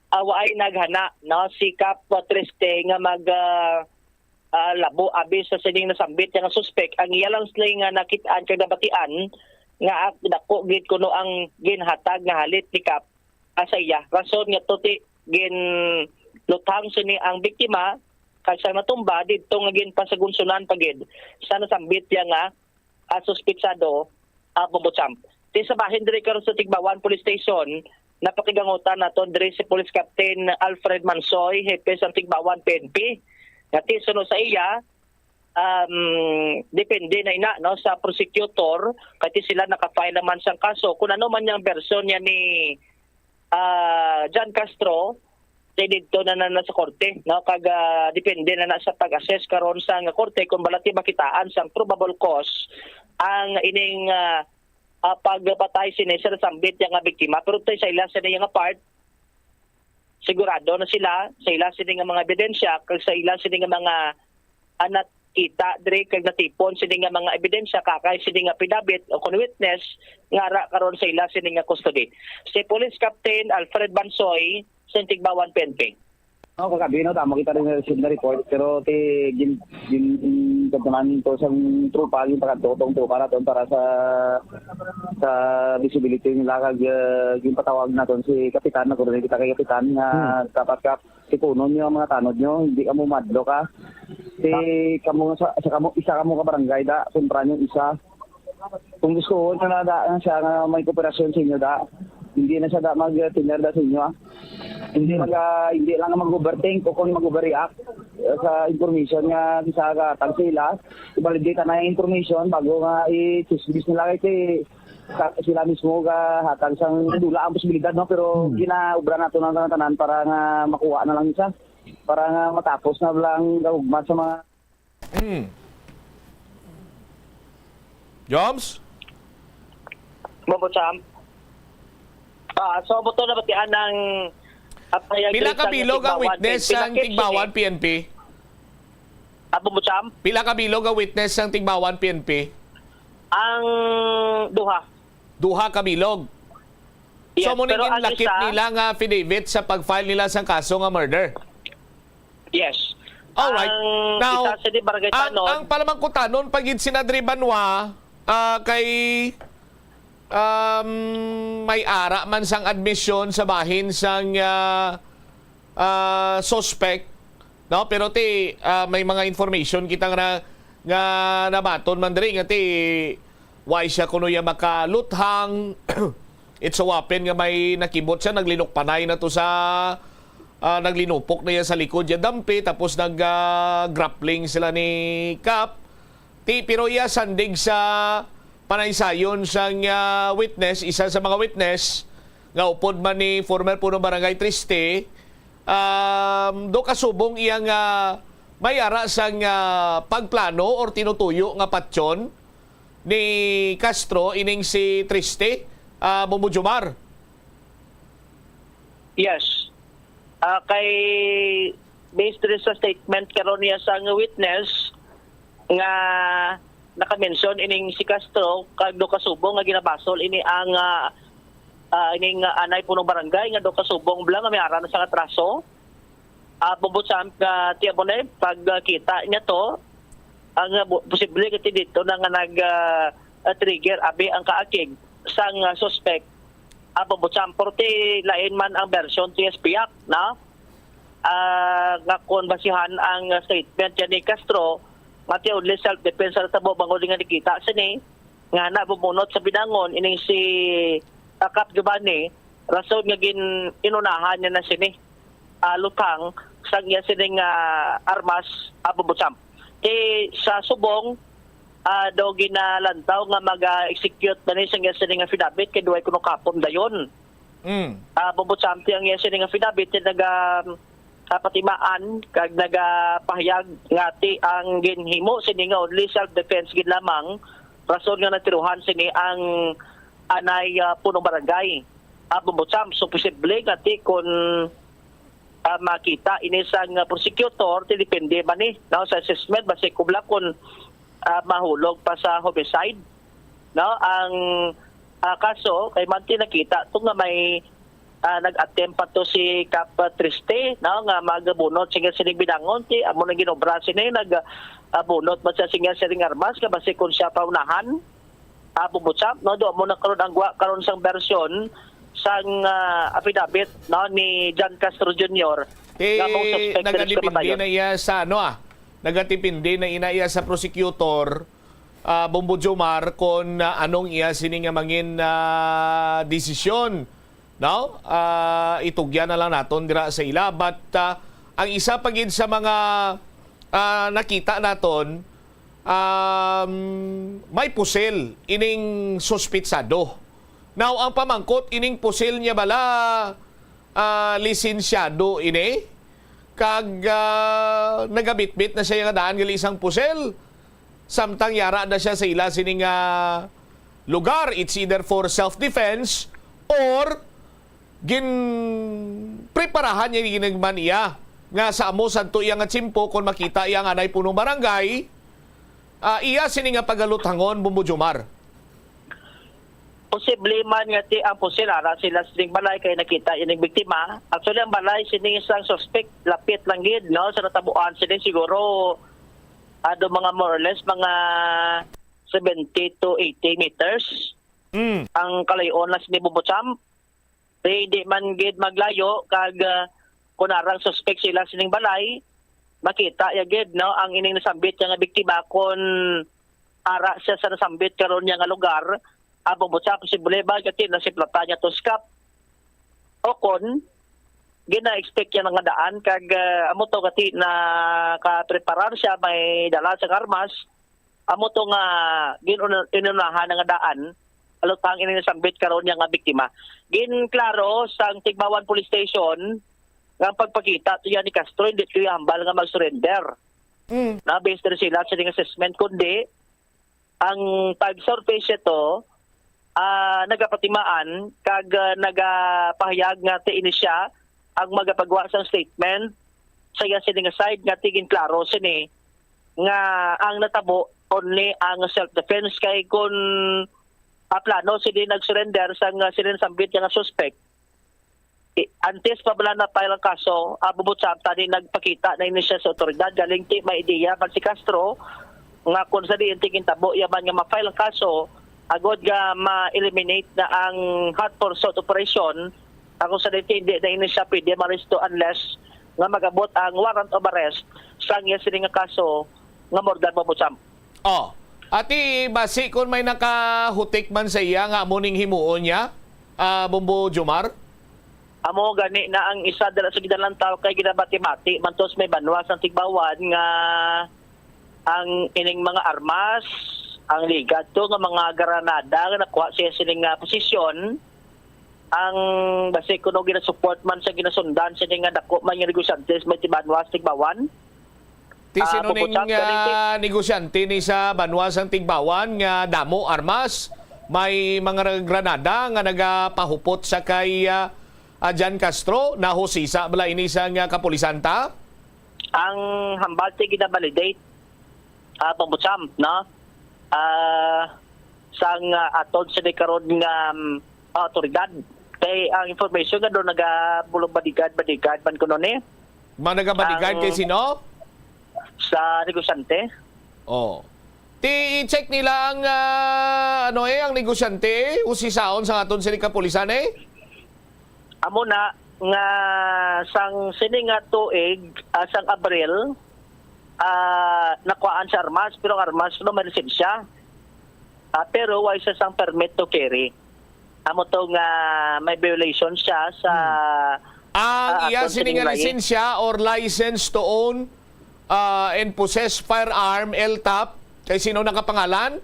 ah, waay naghana, no, si Kap Triste nga mag, ah, ah, labo abi sa sining nasambit nga suspek. Ang iya lang sini nga nakit-an kag nabatian nga ak-, dako gid kuno ang ginhatag nga halit ni Kap, ah, sa iya. Rason nga tuti ginluthang sini ang biktima kag sang natumba didto nga ginpasagunsunan pa gid sa nasambit niya nga, ah, suspitsado, ah, Bombo Cham. Ti sa bahin diri karon sa Tigbauan Police Station, napakigangutan naton diri si Police Captain Alfred Mansoy, hepe sang Tigbauan P N P. Nga ti suno sa iya, um, depende na ina, no, sa prosecutor, kay ti sila naka-file naman sang kaso. Kung ano man yang version niya ni, ah, John Castro, kay didto na, na, na sa korte, no? Kag, ah, depende na na sa pag-assess karon sang korte kung bala ti makitaan sang probable cause ang ining, ah, ah, pagpatay sini sa nasambit niya nga biktima. Pero tay sa ila sini nga part, sigurado na sila sa ila sini nga mga ebidensya kag sa ila sini nga mga, ah, nakita diri kag natipon sini nga mga ebidensya, kakay sini nga pidabit o kon witness nga ara karon sa ila sini nga custody. Si Police Captain Alfred Bansoy sa Tigbauan P N P. Oh, kagabi, no, tama kita rin receive na report, pero ti gin gin gin to sa tropa, gin pagkadto tong tropa naton para sa sa visibility nila kag, ah, ginpatawag naton si Kapitan, nagkuha kita kay Kapitan nga Hmm. dapat ka tipunon niyo ang mga tanod niyo, hindi ka mo madlo ka. Si kamo sa, sa kamo, isa kamo ka barangay da, kumpra niyo isa. Kung gusto na da, na siya nga may kooperasyon sa inyo da, hindi na siya da mag-tender da sa inyo, ah. Hindi Hmm. mag, ah, hindi lang mag-overthink o kung mag-overreact, eh, sa information nga sa gatag sa ila. I-validate na yung information bago nga i-chismis nila kay sa, sila mismo gahatag sang dula ang posibilidad, no? Pero Hmm. ginaobra nato ng tanan para nga makuha na lang siya. Para nga matapos na lang gahugmat sa mga Hmm. Joms? Bobo Champ. Ah, so, buto na batian ng, ah, pahayag Pila diri ka sa bilog ang Tigbauan witness P N P. sang Nakit Tigbauan sini. P N P? Ah, Bobo Champ? Pila ka bilog ang witness sang Tigbauan P N P? Ang duha. Duha ka bilog. So, Yes, mo ning pero ang ginlakip isa nila nga affidavit sa pag-file nila sang kaso nga murder? Yes. Alright. Ang Now, isa sa di Barangay ang, Tanod. Ang palamangkutanon pa gid sina Dre Banwa, ah, kay, um, may ara man sang admisyon sa bahin sang, ah, ah, suspect, no? Pero ti, ah, may mga information kita nga, nga nabaton man diri nga ti why siya kuno ya makaluthang. It's a weapon nga may nakibot siya, naglinukpanay na to sa, ah, naglinupok na iya sa likod ya dampi, tapos nag, ah, grappling sila ni Kap. Ti, pero iya sandig sa panaysayon sang, ah, witness, isa sa mga witness nga upod man ni former punong barangay Triste, um, do kasubong iya nga may ara sang, ah, pagplano or tinutuyo nga patyon ni Castro ining si Triste, ah, Bombo Jomar. Yes. Ah, kay, based diri sa statement karon niya sang witness nga naka-mention ining si Castro, kag do kasubong nga ginabasol ini ang, ah, ah, ining, ah, anay punong barangay nga do kasubong bala nga may ara na sa atraso. Ah, Bombo Champ, nga ti amo na, eh, pagkita niya to, ang, ah, bu-, posible kay dito na nga nag, ah, ah, trigger abi ang kaakig sang, ah, suspect. Ah, Bombo Champ, pero ti lain man ang version ti S P A C, no? Ah, nga kon basihan ang, ah, statement yan ni Castro, nga ti only self-defense ang tabo bangod nga nakita sini, nga nabubunot sa binangon ining si, ah, Kap Giovanni, rason nga gin-, inunahan niya na sini, ah, luthang sang iya sining, ah, armas, ah, Bombo Champ. Ti sa subong, ah, daw ginalantaw nga mag-execute na ni sang iya sining affidavit kay duway kuno kapon dayon. Mm. Ah, Bombo Champ, ti ang iya sining affidavit ti naga, ah, patimaan kag nagapahayag nga ti ang ginhimo sini nga only self-defense gid lamang, rason nga natiruhan sini ang anay, ah, punong barangay, ah, Bombo Champ. So, posible nga ti kun, ah, makita ini sang, ah, prosecutor, ti depende man ni, no, sa assessment, basi kubla kun, ah, mahulog pa sa homicide, no, ang, ah, kaso, kay man ti nakita to nga may, ah, nag-attempt pa to si Kap Triste, no, nga magabunot siya sining binangon, ti amo nang ginobra sini, nag, ah, bunot man siya siya sining armas, nga basi kun siya paunahan, ah, Bombo Champ, no? Do mo na karon ang gwa karon sang bersyon sang, ah, affidavit, no, ni John Castro Junior, Ti nga among suspect sa nagadepende kamatayon. Na iya sa, ano, ah, nagadepende na ina iya sa prosecutor, ah, Bombo Jomar, kon, ah, anong iya sini nga mangin, ah, desisyon, no? Ah, itugyan na lang naton dira sa ila. But, ah, ang isa pa gid sa mga, ah, nakita naton, um, may pusil ining suspitsado. Now, ang pamangkot, ining pusil niya bala, ah, lisensyado ini? Kag, ah, nagabitbit na siya nga daan gali sang pusil? Samtang yara na siya sa ila sining, ah, lugar, it's either for self-defense or ginpreparahan niya ginagman iya nga sa amo sadto iya nga tiyempo kon makita iya ang anay punong barangay, ah, iya sini nga pagaluthangon, Bombo Jomar. Posible man nga ti ang pusil ara sila sining balay kay nakita ining biktima. Actually, ang balay sini sang suspect lapit lang gid, no, sa natabuan sini siguro, ah, do mga more or less mga seventy to eighty meters Mm. ang kalayon lang sini, Bombo Champ. Di, di man gid maglayo kag, ah, kun arang suspect sila sining balay, makita ya gid, no, ang ining nasambit niya nga biktima kun ara siya sa nasambit karon niya nga lugar, ah, Bombo Champ, posible ba kati na si plata niya to si Kap. O kon gina-expect niya nga daan kag, ah, amo to kati nakapreparar siya, may dala sa armas, amo to nga gin-, inunahan na nga daan, alutang ini nasambit karon niya nga biktima. Ginklaro sang Tigbawan Police Station nga ang pagpakita to yan ni Castro, hindi to hambal nga mag-surrender. Mm. Na based rin sila sa ining assessment, kundi ang pag-surface ito, ah, nagapatimaan kag, ah, nagapahayag nga ti ini siya ang magapagawa sang statement sa iya sini nga side nga ti ginklaro sini nga ang natabo only ang self-defense, kay kung, ah, plano sini nag-surrender sang, ah, sini nasambit nga suspect, i-, antes pa bala na-file ang kaso, ah, Bombo Cham, tani nagpakita na ini siya sa otoridad. Galing ti may ideya man si Castro nga kung sa diin ti gintabo iya man nga ma-file ang kaso, agod nga ma-eliminate na ang hot pursuit operation, ako sa diin ti hindi na ini siya pwede maresto unless nga magabot ang warrant of arrest sang iya sini nga kaso nga murder, Bombo Cham. Oh, ati basi kon may nakahutik man sa iya nga amo ning himuon niya, ah, Bombo Jomar? Amo gani na ang isa dala sa ginalantaw kay ginabati-bati man to sa may banwa sang Tigbauan nga ang ining mga armas, ang ligad to nga mga granada nga nakuha siya sining, ah, posisyon, ang basi kuno ginasupport man sa ginasundan sini nga dako man nga negosyante sa may banwa sa Tigbauan. Ti Ah, sino ning, Bubutsak, galing ti- ah, negosyante ni sa banwa sang Tigbauan nga damo armas, may mga granada nga nagapahupot sa kay, ah, ah, Jan Castro, nahusisa bala ini sa nga kapulisan ta? Ang hambal ti gina-validate, ah, Bombo Cham, no? Ah, sang, ah, atod sa di karon nga, um, autoridad. Kay ang information nga doon nagabulong badigad-badigad man kuno ni Mga nagabaligad Ang kay sino? Sa negosyante. Oh. Ti i-check nila ang, ah, ano eh, ang negosyante eh, usisaon sa aton sini kapulisan eh. Amo na nga sang sini nga tuig, ah, sang Abril, ah, nakuhaan sa armas, pero ang armas no may lisensya. Ah, pero way siya sang permit to carry. Amo to nga may violation siya sa, Hmm. Ang ah, iya aton sini nga kining layi. Lisensya or license to own, ah, and possess firearm, L T A P, kay sino nakapangalan?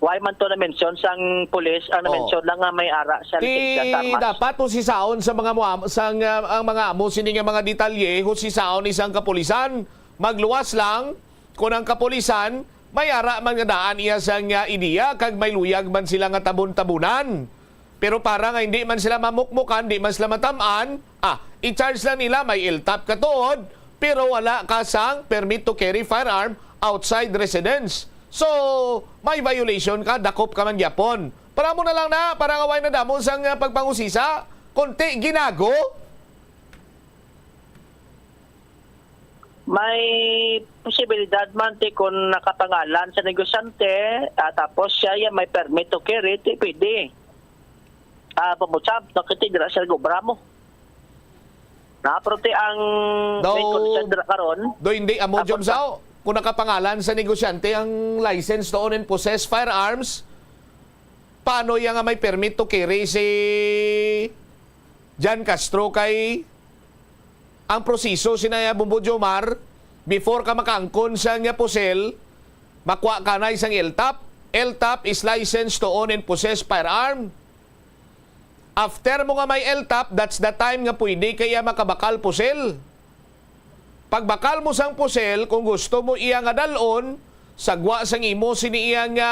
Why man to na-mention sang pulis? Ang Oh. Na-mention lang nga may ara sa Ti lisensya sa armas. Dapat usisaon sa mga mo-, sang, ah, ang mga amo sini nga mga detalye, usisaon ni sang kapulisan. Magluwas lang kung ang kapulisan may ara man nga daan iya sang, ah, ideya kag may luyag man sila nga tabon-tabunan. Pero para nga hindi man sila mamukmukan, di man sila matam-an, ah, i-charge lang nila may L T A P katuod, pero wala ka sang permit to carry firearm outside residence. So, may violation ka, dakop ka man gyapon. Para mo na lang na, para nga way na damo sang, ah, pagpangusisa, konti ginago. May posibilidad man ti kung nakapangalan sa negosyante, ah, tapos siya ya may permit to carry, ti pwede. Ah, pamutsab, nakiti dira sa gobra mo. Na, pero ti ang Do, may concern dira karon, do hindi amo, ah, Jom pagka- Sao, kung nakapangalan sa negosyante ang license to own and possess firearms, paano iya nga may permit to carry si Jan Castro kay ang proseso, sinaya Bombo Jomar, before ka makaangkon sa nga pusel, makwa ka na isang L T A P. L T A P is license to own and possess firearm. After mo nga may L T A P, that's the time nga pwede kaya makabakal pusel. Pagbakal mo sang pusel, kung gusto mo iya nga dal-on, sagwa sang imo sini iya nga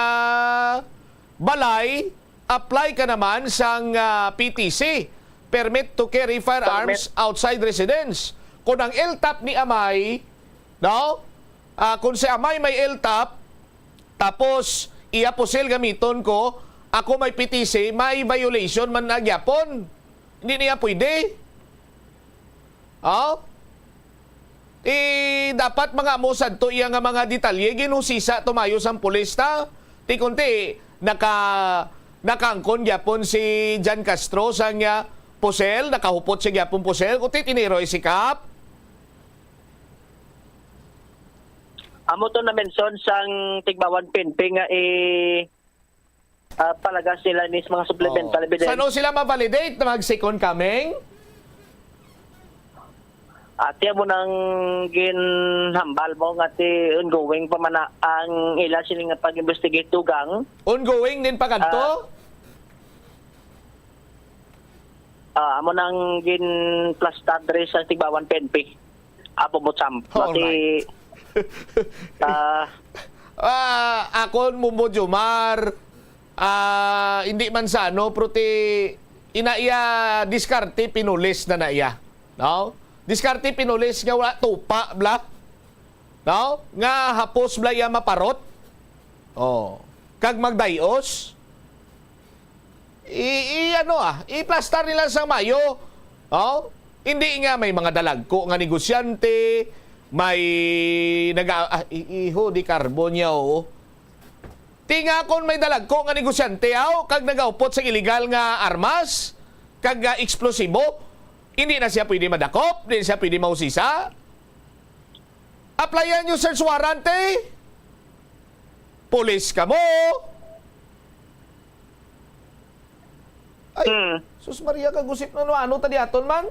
balay, apply ka naman sang, ah, P T C, Permit to Carry Firearms Permit. Outside Residence. Kung ang L T A P ni amay, no? Ah, kung si amay may L T A P, tapos iya pusel gamiton ko, ako may P T C, may violation man na gyapon. Hindi niya pwede. Oh? Eh, dapat mga amo sadto iya nga mga detalye, ginhusisa tumayo sang pulis ta. Ti kunti, naka-, nakaangkon gyapon si Jan Castro sa nga pusel, nakahupot siya gyapon pusel, kunti tiniro isikap. Amo to na-mention sang Tigbauan P N P nga i- ah, palagas nila ni sa mga supplemental Oo. Evidence. Sano sila ma-validate na mag-second coming? Ati amo nang ginhambal mo nga ti ongoing pa man na ang ila sini nga pag-investigate dugang. Ongoing din pa kadto? Ah, ah, amo nang ginplastar diri sa Tigbauan P N P. Apo mo, Sam. Alright. Pati, ah, Ah, akon, Bombo Jomar, ah, hindi man sa ano, pero ti, ina iya, diskarte, pinulis na na iya. No? Diskarte, pinulis nga wala tupa, bla. No? Nga hapos bala iya maparot. Oh. Kag magdayos. I, i ano ah, iplastar nila sa mayo. Oh? Hindi nga may mga dalagko nga negosyante, may naga ah, i- iho di karbon niya, oh. Ti nga kon may dalagko nga negosyante, aw, kag nagaupot sa illegal nga armas, kag ah, eksplosibo, hindi na siya pwede madakop, hindi siya pwede mausisa. Applyan nyo search warrant, eh. Pulis ka mo. Ay, Hmm. Sus Maria, kagusip na no, ano ta di aton man?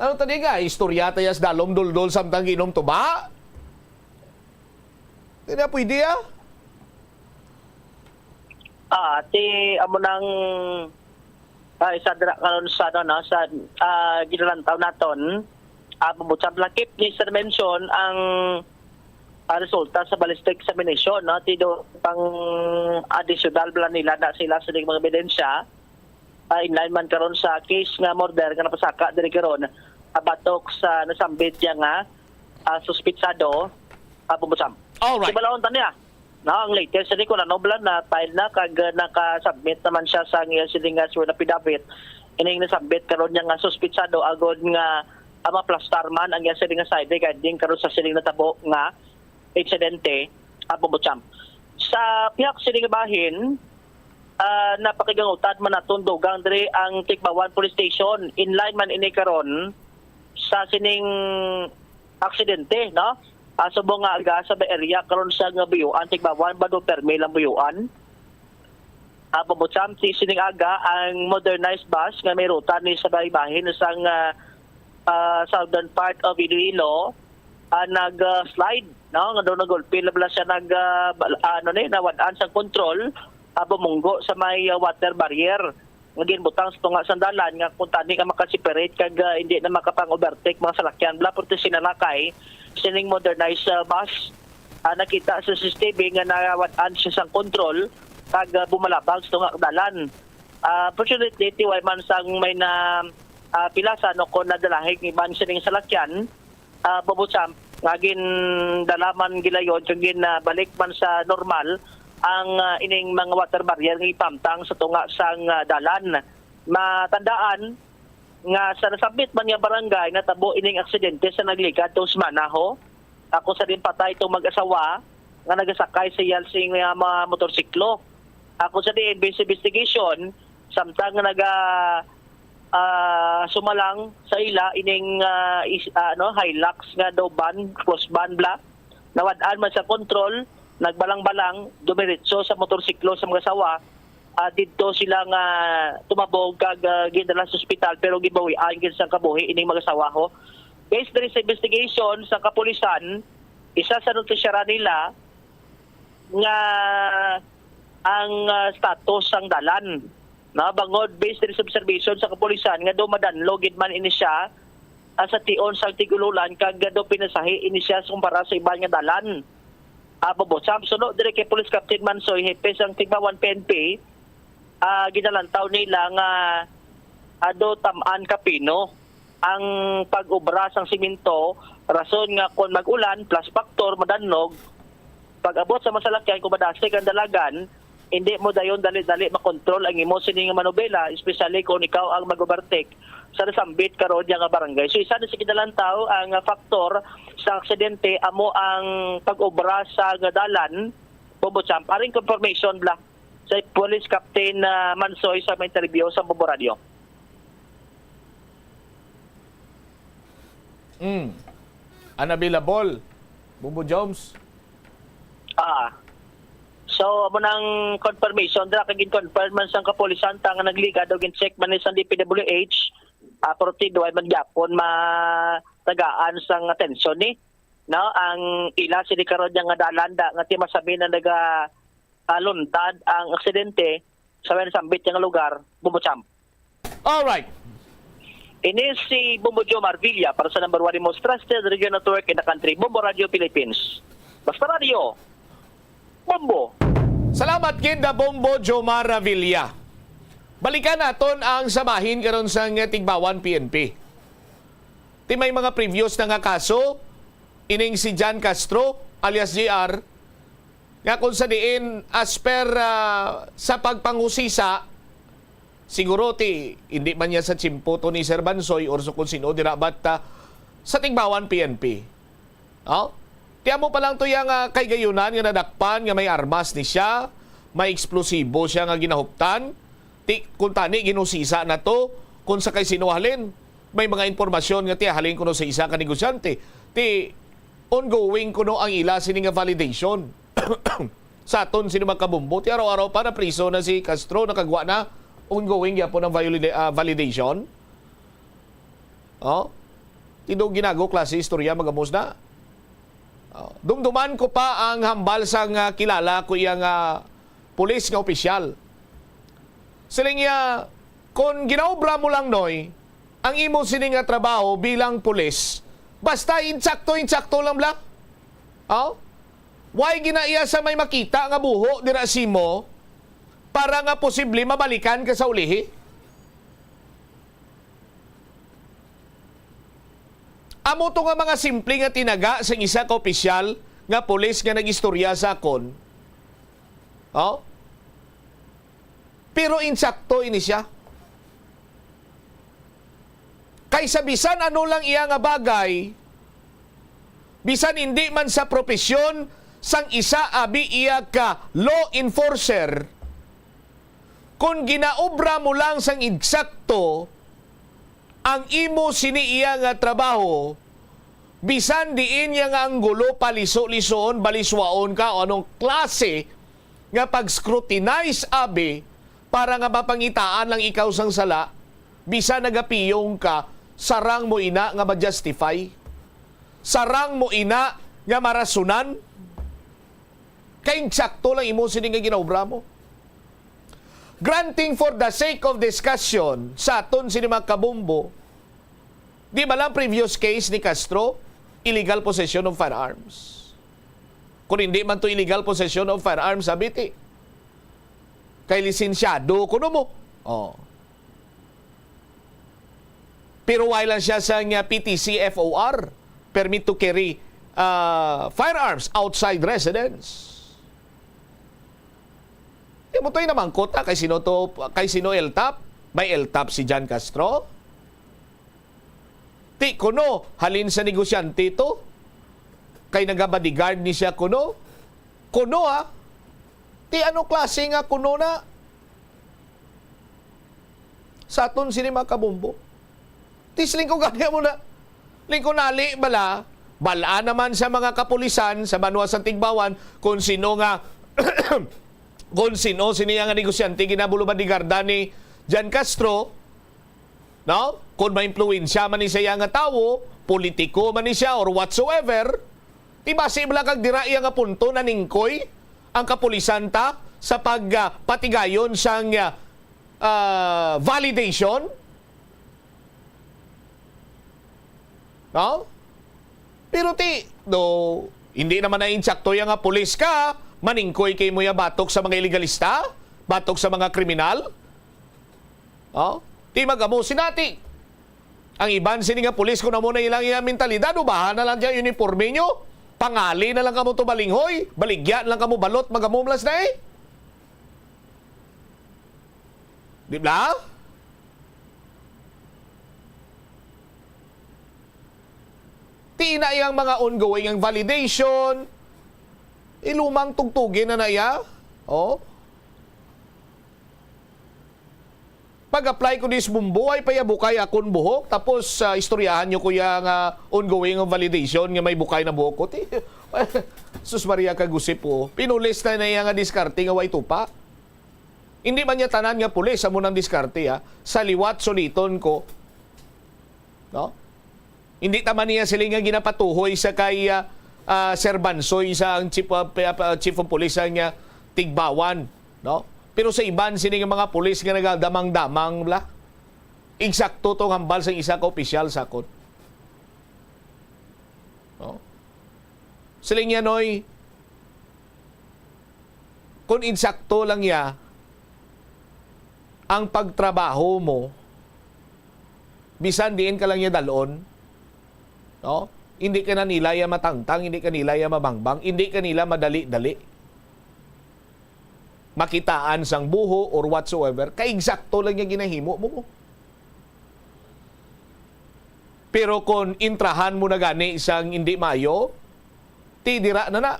Ano ta di nga, istorya ta yas dalom duldol samtang ginom tuba? Di na pwede, ah. Ah, ti amo nang, ah, isa dira karon sa, ano, no, sa, ah, ginalantaw naton. Ah, bubot sa lakip ni Sir Mention ang, ah, resulta sa ballistic examination, no? Ti do pang additional bala nila na sila sa mga ebidensya. Ah, in line man karon sa case nga murder nga napasaka diri karon, ah, batok sa nasambit niya nga, ah, suspitsado, ah, bubot sa. All right. Sibalahon ta niya. No, ang latest ni kun ano bala na file na kag, uh, naka-submit naman siya sa iya siling nga sworn affidavit. Ining nasubmit karon niya nga suspitsado agod nga, ah, maplastar man ang iya siling nga side regarding karon sa siling natabo nga insidente, ah, Bombo Champ. Sa pihak siling bahin, ah, napakigangutan man naton dugang diri ang Tigbawan Police Station. In line man ini karon sa sining aksidente, no? Ah, subong nga aga sa may area karon sa nga Buyuan, Tigbawan, Bado Permi, Lambuyoan. Ah, Bombo Champ, ti sining aga ang modernized bus nga may ruta ni sa baybahin sang, ah, ah, southern part of Iloilo, ah, nag, ah, slide, no? Nga daw nagulpi na bala siya nag, ah, bal- ano ni, nawad-an sang control, ah, bumunggo sa may, ah, water barrier nga ginbutang sa tunga sang dalan nga kung tani nga makaseparate kag, ah, hindi na makapang-overtake mga salakyan bala, pero ti sinalakay sining modernized, ah, bus, ah, nakita sa C C T V nga nawad-an siya sang kontrol kag, ah, bumalabag sa tunga dalan. Ah, fortunately, ti wala man sang may na, ah, pilasan o kon nadalahig nga iban sining salakyan, ah, Bobo Champ, nga gindala man gilayon kag ginbalik man sa normal ang, ah, ining mga water barrier nga ipamtang sa tunga sang, ah, dalan. Matandaan nga sa nasambit man nga barangay natabo ining aksidente sa nagligad tong semana, ho. Ako sa din patay itong mag-asawa nga nagasakay sa iyang sing, ah, mga motorsiklo. Ako sa din, based sa investigation, samtang nga naga ah, sumalang sa ila ining, ah, is-, ah, ano, Hilux nga daw van, cross van bala. Nawad-an man sa kontrol, nagbalang-balang, dumiretso sa motorsiklo sa mga asawa. Ah, didto sila nga tumabog kag, ah, gindala sa ospital pero gibawian gid sang kabuhi ining mga asawa, ho. Based diri sa investigation sa kapulisan, isa sa notisyara nila nga ang, ah, status sang dalan. Na, bangod based diri sa observation sa kapulisan nga daw madanlog gid man ini siya, ah, sa tion sang tig-ululan kag daw pinasahi ini siya sa kumpara sa iban nga dalan. Ah, Bobo, sa suno diri kay Police Captain Mansoy, hepe sang Tigbawan P N P, ah, ginalantaw nila nga, ah, daw tam-an ka pino ang pag-obra sang semento, rason nga kon mag-ulan, plus factor, madanlog, pag-abot sa masalakyan, kung madasig ang dalagan, hindi mo dayon dali-dali makontrol ang imo sini nga manobela, especially kung ikaw ang mag-overtake sa nasambit karon niya nga barangay. So, isa ni sa ginalantaw ang, ah, factor sa aksidente amo ang pag-obra sa nga dalan, Bombo Champ. Aring confirmation bala sa Police Captain, ah, Mansoy sa mga interview sa Bombo Radio. Mm. Unavailable. Bumbo Joms. Ah. So, amo nang confirmation dira kay gin-confirm man sang kapulisan ta nga nagligad o gin-check man ni sang D P W H, ah, pero ti duay man gyapon matagaan sang atensyon ni, no, ang ila sini karon niya nga dalan da nga ti masami na naga, ah, luntad ang aksidente sa may nasambit nga lugar, Bumbo Champ. Alright. Ini si Bombo Jomar Villa para sa number one most trusted radio network in the country, Bombo Radio Philippines. Basta Radio, Bombo. Salamat gid na Bombo Jomar Villa. Balikan naton ang samahin karon sa nga Tigbawan P N P. Ti may mga previous na nga kaso Ining si John Castro, alias J R, nga kung sa diin, as per, ah, sa pagpanghusisa, siguro ti, hindi man niya sa tsimpo to ni Sir Bansoy or sa kung sino dira, but, ah, sa Tigbawan P N P. Oh? Ti amo pa lang to yang, ah, kay gayunan nga nadakpan nga may armas ni siya, may eksplosibo siya nga ginahuptan. Ti, kung tani, ginusisa na to, kung sa kay sino halin. May mga impormasyon nga ti halin kuno sa isa ka negosyante. Ti, ongoing kuno ang ila sini nga validation. Sa aton sini, mga kabombo, ti araw-araw pa na priso na si Castro, nakagwa na, ongoing gyapon ang violida-, ah, validation. Oh? Ti daw ginago klase istorya, magamos na. Oh, dumduman ko pa ang hambal sang, ah, kilala ko iya nga pulis nga opisyal. Siling niya, "Kon ginaobra mo lang, Noy, ang imo sini nga trabaho bilang pulis, basta insakto-insakto lang bala." Oh? Why gina iya sa may makita nga buho dira simo para nga posible mabalikan ka sa ulihi? Amo to nga mga simple nga tinaga sang isa ka opisyal nga pulis nga nag-istorya sa akon. Oh? Pero insakto ini siya. Kay sa bisan ano lang iya nga bagay, bisan hindi man sa propesyon sang isa abi iya ka law enforcer, kon ginaobra mo lang sang eksakto ang imo sini iya nga trabaho, bisan diin niya nga anggulo, paliso-lisuon, baliswaon ka, o anong klase nga pag-scrutinize abi para nga mapangitaan lang ikaw sang sala, bisan nagapiyong ka, sarang mo ina nga ma-justify, sarang mo ina nga marasonan. Kay insakto lang imo sini nga ginaobra mo. Granting for the sake of discussion, sa aton sini, mga kabombo, di ba lang previous case ni Castro, illegal possession of firearms? Kung hindi man to illegal possession of firearms, sabi ti, kay lisensyado kuno mo. Oh. Pero wala lang siya sa nga P T C F O R, permit to carry, ah, firearms outside residence. Di mo to'y namangkot, ah, kay sino to, kay sino L top? May L top si John Castro? Ti kuno, halin sa negosyante to? Kay nagabodyguard ni siya kuno? Kuno, ha? Ti ano klase nga kuno na? Sa aton sini, mga kabombo. Ti siling ko gani mo na. Lingkunali bala, bala naman sa mga kapulisan sa banwa sa Tigbawan kung sino nga, kung sino sini nga negosyante ginabulobodyguardan ni John Castro, no? Kung maimpluwensya man ni siya nga tawo, politiko man ni siya or whatsoever, ti basi bala kag dira iya nga punto naningkoy ang kapulisan ta sa pag, ah, patigayon sang, ah, ah, validation? No? Pero ti, do, hindi naman na insakto ya nga pulis ka, maningkoy kay mo ya batok sa mga ilegalista, batok sa mga kriminal. Oh? Ti magamo sinati. Ang iban sini nga pulis, kung amo na ilang iya mentalidad, ubahan na lang dyan uniforme nyo. Pangali na lang kamo tubalinghoy, baligya na lang kamo balot, magamo malas na eh. Di ba? Ti na iyang mga ongoing ang validation. Ilumang tugtugin na na iya. Oh. Pag-apply ko dis Bumbo, ay payabukay akon buhok. Tapos, ah, istoryahan nyo ko ya nga ongoing ang validation nga may bukay na buhok ko. Ti, sus Maria, kagusip po. Pinulis na na iya nga diskarte nga way tupa. Hindi man niya tanan nga pulis amo nang diskarte, ha. Sa liwat, suliton ko. No? Hindi ta man niya sila nga ginapatuhoy sa kay, ah, ah, Sir Bansoy sa ang chief of, ah, chief of police ang, ah, Tigbawan, no? Pero sa iban sini nga mga pulis nga nagadamang-damang bla, eksakto tong hambal sang isa ka opisyal sa akon. No? Siling niya, Noy, kung insakto lang ya ang pagtrabaho mo, bisan diin ka lang ya dalon, no? Hindi ka na nila ya matangtang, hindi ka nila ya mabangbang, hindi ka nila madali-dali makitaan sang buho or whatsoever. Kay eksakto lang yung ginahimo mo. Pero kung intrahan mo na gani sang hindi maayo, ti dira na na.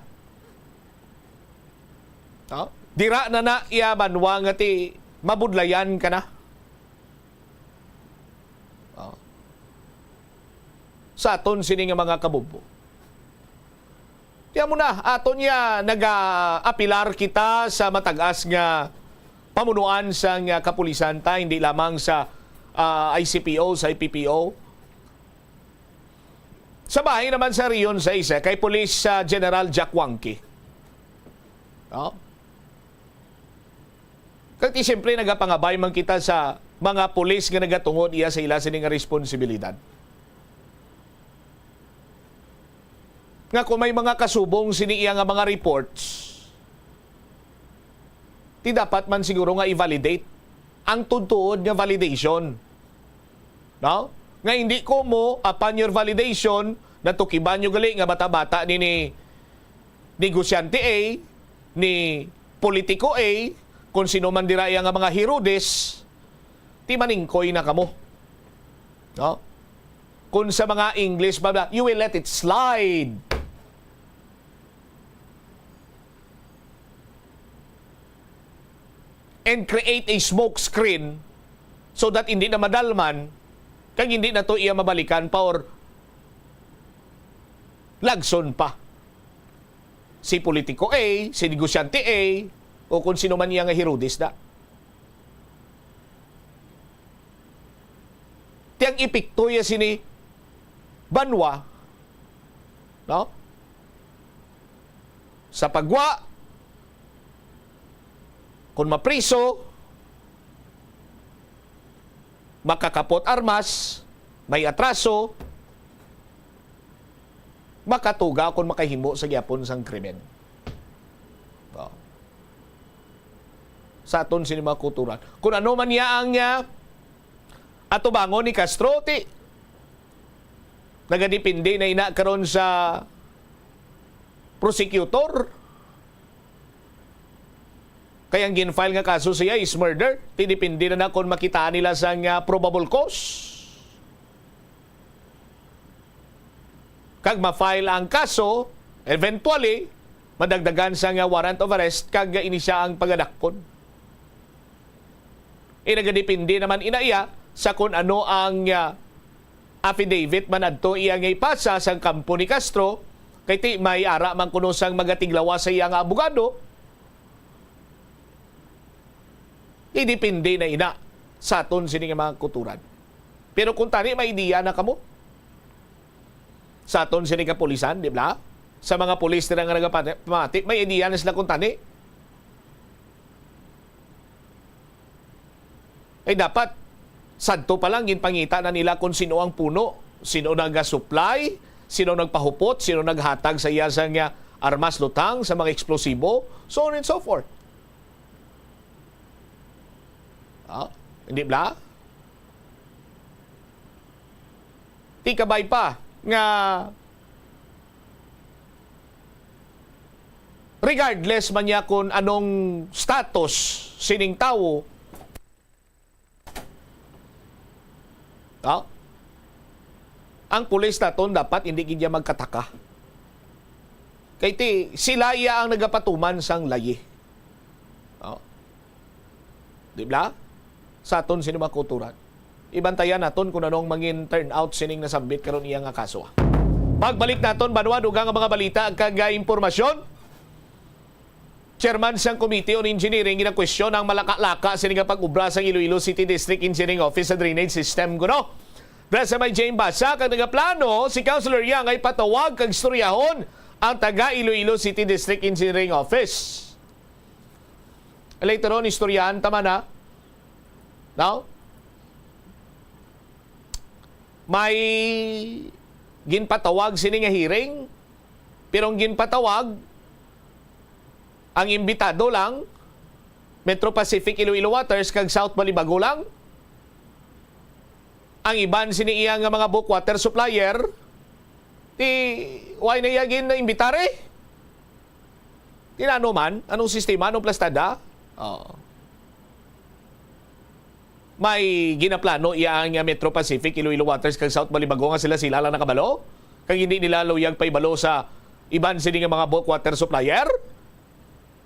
No? Dira na na iya banwa nga ti mabudlayan ka na. Oh. Sa aton sini nga mga kabubbo. Kaya mo na, aton niya, nagaapilar kita sa matag-as nga pamunuan sang, ah, kapulisan ta, hindi lamang sa, ah, I C P O, sa I P P O. Sa bahin naman sa Region sais, eh, kay Police, ah, General Jack Wangki. No? Kag ti siyempre nagapangabay man kita sa mga pulis nga nagatungod iya sa ila sini nga responsibilidad. Nga kung may mga kasubong sini iya nga mga reports, ti dapat man siguro nga i-validate ang tuod-tuod nga validation. No? Nga hindi ko mo, upon your validation, natukiban nyo gali nga bata-bata ni, ni negosyante A, ni politiko A, kung sino man dira iya nga mga Herodes, ti maningkoy na kamo. No? Kung sa mga English, bla, bla, you will let it slide and create a smoke screen so that hindi na madalman, kag hindi na to iya mabalikan pa or lagson pa si politiko A, si negosyante A, o kung sino man iya nga Herodes na. Ti ang epekto ya sini banwa, no? Sa pagwa, kung mapriso, makakapot armas, may atraso, makatuga kung makahimo sa gyapon sang krimen. Oh. Sa aton sini mga kulturan. Kung ano man niya ang, ah, atubangon ni Castro, ti, nagadepende na ina karon sa prosecutor. Kay ang gin-file nga kaso siya is murder. Ti depende na na kung makitaan nila sang, ah, probable cause. Kag ma-file ang kaso, eventually, madagdagan sa nga warrant of arrest kag ini siya ang pagadakpon. Eh, nagadepende naman ina iya sa kung ano ang, ah, affidavit man adto iya nga ipasa sang kampo ni Castro, kay ti may ara man kuno sang magatiglawas sa iya nga abogado, idepende na ina sa aton sini nga mga kutoran. Pero kung tani, may ideya na kamo sa aton sini kapulisan, di ba? Sa mga pulis nila nga nagapamati, may ideya na sila kung tani. Ay dapat, sadto pa lang, ginpangita na nila kung sino ang puno, sino nagasupply, sino nagpahupot, sino naghatag sa iya sa nga armas lutang, sa mga eksplosibo, so on and so forth. Ah, hindi bla? Ti kabay pa nga regardless man niya kung anong status sining tawo, no? Ang pulis naton dapat hindi gid niya magkataka. Kay ti, sila iya ang nagapatuman sang layi. No? Di ba? Sa aton sini mga kulturan. Ibantayan naton kung ano ang mangin turnout sining nasambit karon iya nga kaso. Pagbalik naton, banwa, dugang nga mga balita kag, ah, impormasyon. Chairman sang Committee on Engineering ginakwestiyon ang malaka-laka sini nga pag-obra sang Iloilo City District Engineering Office sa drainage system kuno. Dira sa may Jane Basa, kag nagaplano si Councilor Yang nga ipatawag kag istoryahon ang taga Iloilo City District Engineering Office. Later on, istoryahan ta man, ha? Now, may ginpatawag sini nga hearing, pero ang ginpatawag, ang imbitado lang, Metro Pacific Iloilo Waters kag South Balibago lang. Ang iban sini iya nga mga bulk water supplier, Ti, why na iya gin-imbitar, eh? Tinano man, anong sistema, anong plastanda? Oo. May ginaplano iya ang Metro Pacific, Iloilo Waters, kag South Balibago nga sila-sila lang nakabalo? Kag hindi nila luyag paibalo sa iban sini nga mga bulk water supplier?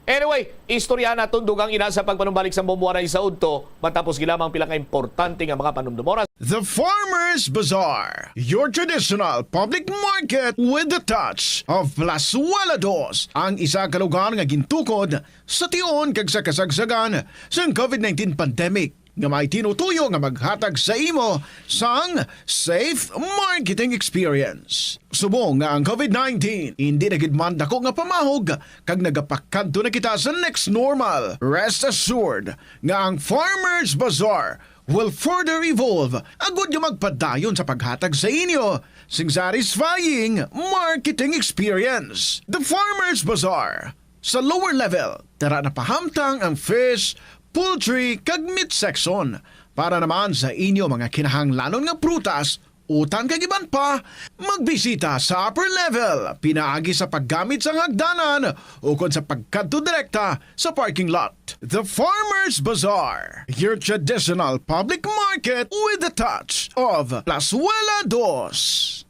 Anyway, istorya naton dugang ina sa pagpanumbalik sa Bombo anay sa udto, matapos gilamang pila ka importante nga mga panumdumora. The Farmers Bazaar, your traditional public market with the touch of Plazuela Dos, ang isa ka lugar nga gintukod sa tion kag sa kasagsagan sang covid nineteen pandemic, nga may tinutuyo nga maghatag sa imo sang safe marketing experience. Subong nga ang covid nineteen hindi na gid man dako nga pamahog kag nagapakadto na kita sa next normal, rest assured nga ang Farmers Bazaar will further evolve agud nga magpadayon sa paghatag sa inyo sing satisfying marketing experience. The Farmers Bazaar, sa lower level, tara na pahamtang ang fish, poultry, kag meat section. Para naman sa inyo mga kinahanglanon nga prutas, utan kag iban pa, magbisita sa upper level pinaagi sa paggamit sang hagdanan ukon sa pagkadto direkta sa parking lot. The Farmers Bazaar, your traditional public market with a touch of Plazuela Dos.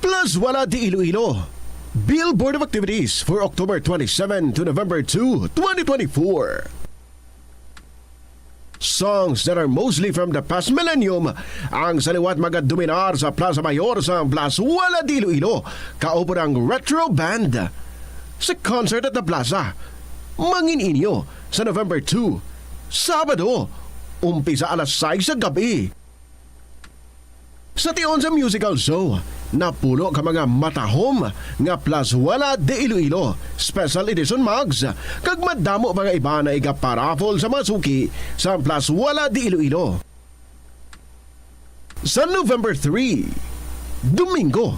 Plazuela de Iloilo. Billboard of activities for October twenty-seven to November two, twenty twenty-four. Songs that are mostly from the past millennium ang sa liwat magadominar sa Plaza Mayor sa Plazuela de Iloilo, kauban ang Retro Band. Sa concert at the Plaza, mangin-inyo sa November two, Sabado, umpisa alas sais sa gab-i. Sa tion sa musical show, napulo ka mga matahom nga Plazuela de Iloilo Special Edition mugs, kag madamo pa nga iba na igaparaffle sa mga suki sa Plazuela de Iloilo. Sa November three, Domingo,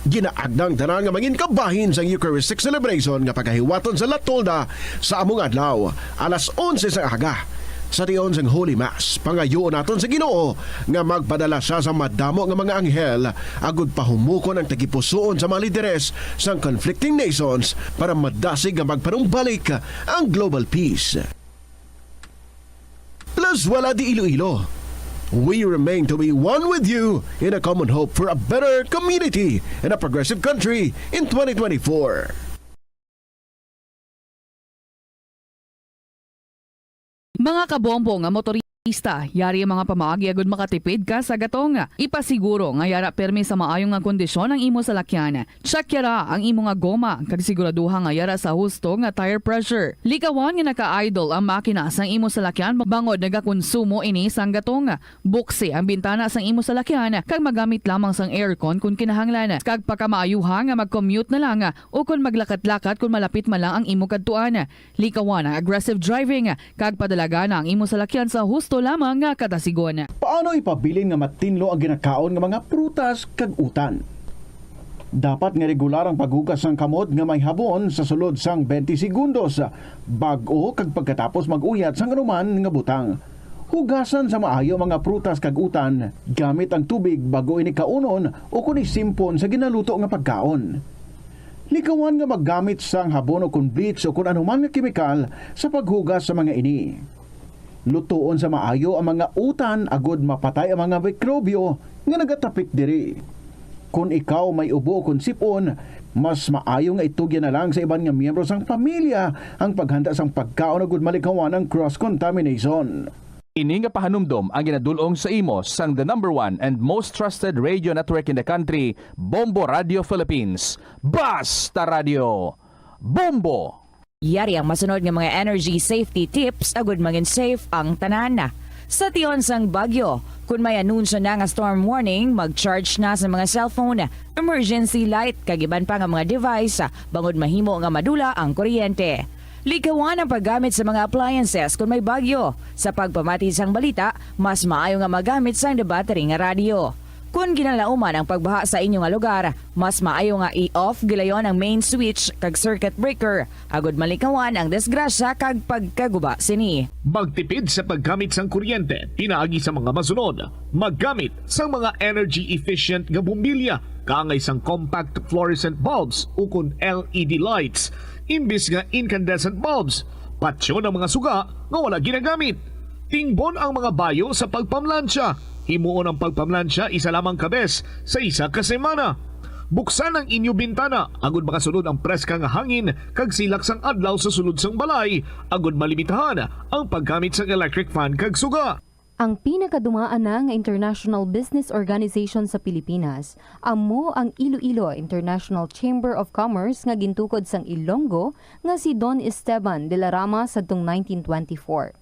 ginaagda ang tanan nga mangin kabahin sang Eucharistic celebration nga pagahiwaton sa La Tolda sa among adlaw, alas onse sang aga. Sa tion sang Holy Mass, pangayoon naton sa Ginoo nga magpadala sia sa madamo nga mga anghel agud pahumukon ang tagipusoon sa mga lideres sang conflicting nations para madasig nga magpanumbalik ang global peace. Plazuela de Iloilo, we remain to be one with you in a common hope for a better community and a progressive country in twenty twenty-four. Mga kabombo nga motorista, yari ang mga pamaagi agud makatipid ka sa gatong. Ipasiguro nga yara pirmi sa maayo nga kondisyon ang imo salakyan. Check yara ang imo nga goma kag siguraduha nga yara sa husto nga tire pressure. Likawan nga naka-idle ang makina sang imo salakyan bangod nagakonsumo ini sang gatong. Buksi ang bintana sang imo salakyan kag magamit lamang sang aircon kon kinahanglan, kag pakamaayuha nga mag-commute na lang o kon maglakat-lakat kon malapit man lang ang imo kadtuan. Likawan ang aggressive driving kag padalagana ang imo salakyan sa husto lamang nga kadasigon. Paano ipabilin nga matinlo ang ginakaon nga mga prutas kag utan? Dapat nga regular ang paghugas sang kamot nga may habon sa sulod sang twenty segundos bag-o kag pagkatapos mag-uyat sang anuman nga butang. Hugasan sa maayo ang mga prutas kag utan gamit ang tubig bag-o ini kaunon ukon isimpon sa ginaluto nga pagkaon. Likawan nga maggamit sang habon ukon bleach ukon anuman nga kemikal sa paghugas sa mga ini. Lutoon sa maayo ang mga utan agud mapatay ang mga mikrobyo nga nagatapik diri. Kon ikaw may ubo ukon sip-on, mas maayo nga itugyan na lang sa iban nga miyembro sang pamilya ang paghanda sang pagkaon agud malikawan ang cross contamination. Ini nga pahanumdom ang ginadul-ong sa imo sang the number one and most trusted radio network in the country, Bombo Radio Philippines. Basta Radio, Bombo! Yari ang masunod nga mga energy safety tips agud mangin safe ang tanan. Sa tion sang bagyo, kon may anunsyo na nga storm warning, mag-charge na sa mga cellphone, emergency light, kag iban pa nga mga device, bangod mahimo nga madula ang kuryente. Likawan ang paggamit sa mga appliances kon may bagyo. Sa pagpamati sang balita, mas maayo nga magamit sang the battery nga radyo. Kon ginalauman ang pagbaha sa inyo nga lugar, mas maayo nga i-off gilayon ang main switch kag circuit breaker agud malikawan ang disgrasya kag pagkaguba sini. Magtipid sa paggamit sang kuryente pinaagi sa mga masunod. Maggamit sang mga energy efficient nga bombilya kaangay sang compact fluorescent bulbs ukon L E D lights imbis nga incandescent bulbs. Patyon ang mga suga nga wala ginagamit. Tingbon ang mga bayo sa pagpamlansya. Himuon ang pagpamlansya isa lamang ka bes sa isa ka semana. Buksan ang inyo bintana agud makasulod ang preska nga hangin kag silak sang adlaw sa sulod sang balay, agud malimitahan ang paggamit sang electric fan kag suga. Ang pinakadumaan na nga international business organization sa Pilipinas amo ang Iloilo International Chamber of Commerce nga gintukod sang Ilonggo nga si Don Esteban de la Rama sadtong nineteen twenty-four.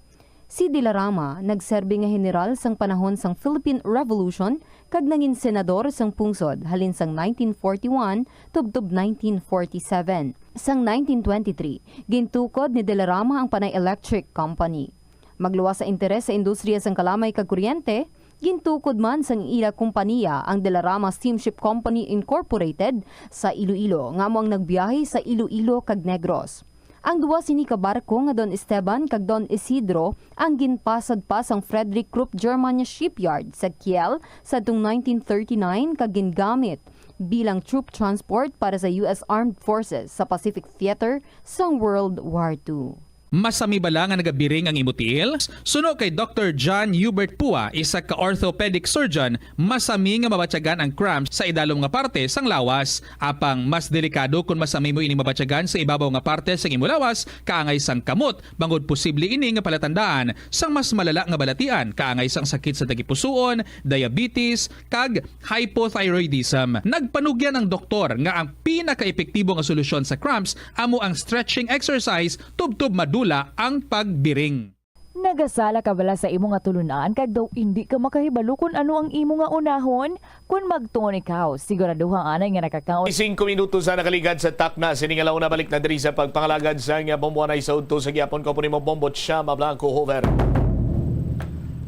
Si De la Rama nagserbi nga heneral sang panahon sang Philippine Revolution kag nangin senador sang pungsod halin sang nineteen forty-one tubtob nineteen forty-seven. Sang nineteen twenty-three, gintukod ni De la Rama ang Panay Electric Company. Magluwas sa interes sa industriya sang kalamay kag kuryente, gintukod man sang ila kompaniya ang De la Rama Steamship Company Incorporated sa Iloilo, nga amo ang nagbiyahe sa Iloilo kag Negros. Ang duwa sini ka barko nga Don Esteban kag Don Isidro ang ginpasad pa sang Frederick Krupp German Shipyard sa Kiel sadtong nineteen thirty-nine kag gingamit bilang troop transport para sa U S Armed Forces sa Pacific Theater sang World War Two. Masami bala nga nagabiring ang imo tiil? Suno kay Doktor John Hubert Pua, isa ka orthopedic surgeon, masami nga mabatyagan ang cramps sa idalom nga parte sang lawas. Apang mas delikado kon masami mo ini mabatyagan sa ibabaw nga parte sang imo lawas, kaangay sang kamot, bangod posible ini nga palatandaan sang mas malala nga balatian, kaangay sang sakit sa tagipusoon, diabetes, kag hypothyroidism. Nagpanugyan ang doktor nga ang pinakaepektibo nga solusyon sa cramps amo ang stretching exercise tubtob madula ang pagbiring. Nagasala ka bala sa imo nga tulunan kag daw indi ka makahibalo kon ano ang imo nga unahon? Kon magtuon ikaw, siguraduha anay nga nakakaon. Singko minutos ang nakaligad sa takna sining alauna. Balik na diri sa pagpangalagad sang Bombo Anay sa udto sa gihapon. Kaupo nimo Bombo Cham Blanco Hover.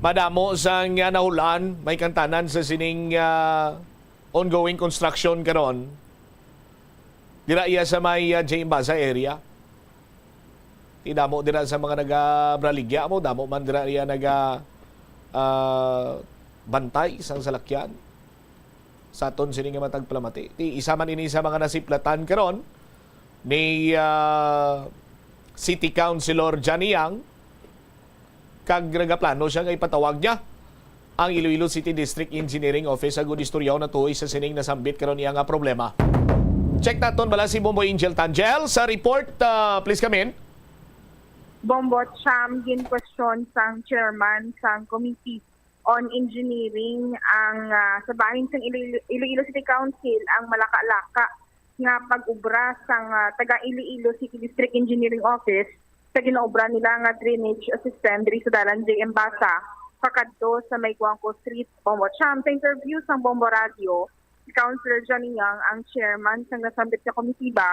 Madamo sang, ah, nahulan, may kantanan sa sining, ah, ongoing construction karon. Dira iya sa may, ah, J M Basa area. Ti damo dira sa mga nagabraligya mo, damo man dira iya naga, ah, bantay sang salakyan. Sa aton sini nga matag palamati. Ti isa man ini sa mga nasiplatan karon ni, ah, City Councilor Johnny Yang, kag nagaplano siya nga ipatawag niya ang Iloilo City District Engineering Office agud istoryaw na tuhoy sa sining nasambit karon iya nga problema. Check naton bala si Bombo Angel Tangel sa report. Ah, please come in. Bombo Cham, ginkwestiyon sang chairman sang Committee on Engineering ang, ah, sa bahin sang Iloilo, Iloilo City Council ang malaka-laka nga pag-ubra sang, ah, taga Iloilo City District Engineering Office sa ginaobra nila nga drainage system diri sa dalan J M Basa pakadto sa may Guangco Street, Bombo Cham. Sa interview sang Bombo Radio, si Councilor Johnny Yang ang chairman sang nasambit nga komitiba,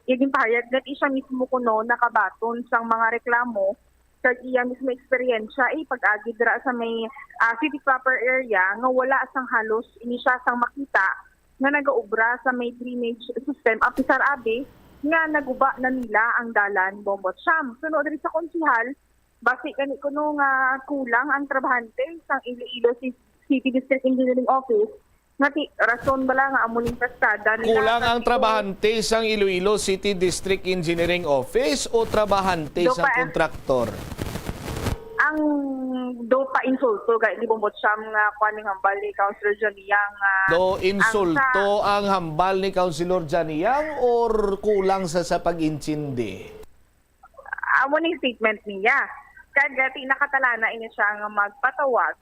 iya ginpahayag nga di siya mismo kuno nakabaton sang mga reklamo kag iya mismo eksperyensya, eh, pag-agi dira sa may, ah, city proper area nga wala sang halos ini siya sang makita nga nagaobra sa may drainage system, apisar abi nga naguba na nila ang dalan, Bombo Cham. Suno diri sa konsihal, basi gani kuno nga kulang ang trabahante sang Iloilo Ci-, City District Engineering Office, nga ti-, rason bala nga amo ning plastada nila. Kulang ang trabahante sang Iloilo City District Engineering Office o trabahante sang kontraktor? Ang do pa insulto kay ni Bombo Cham nga kuan ning hambal ni Councilor Johnny Yang nga. Do insulto ang hambal ni Councilor Johnny Yang or kulang sa, sa pag-intindi? Amo ning statement niya. Kag, ah, ti-, nakatalana ini siya nga magpatawag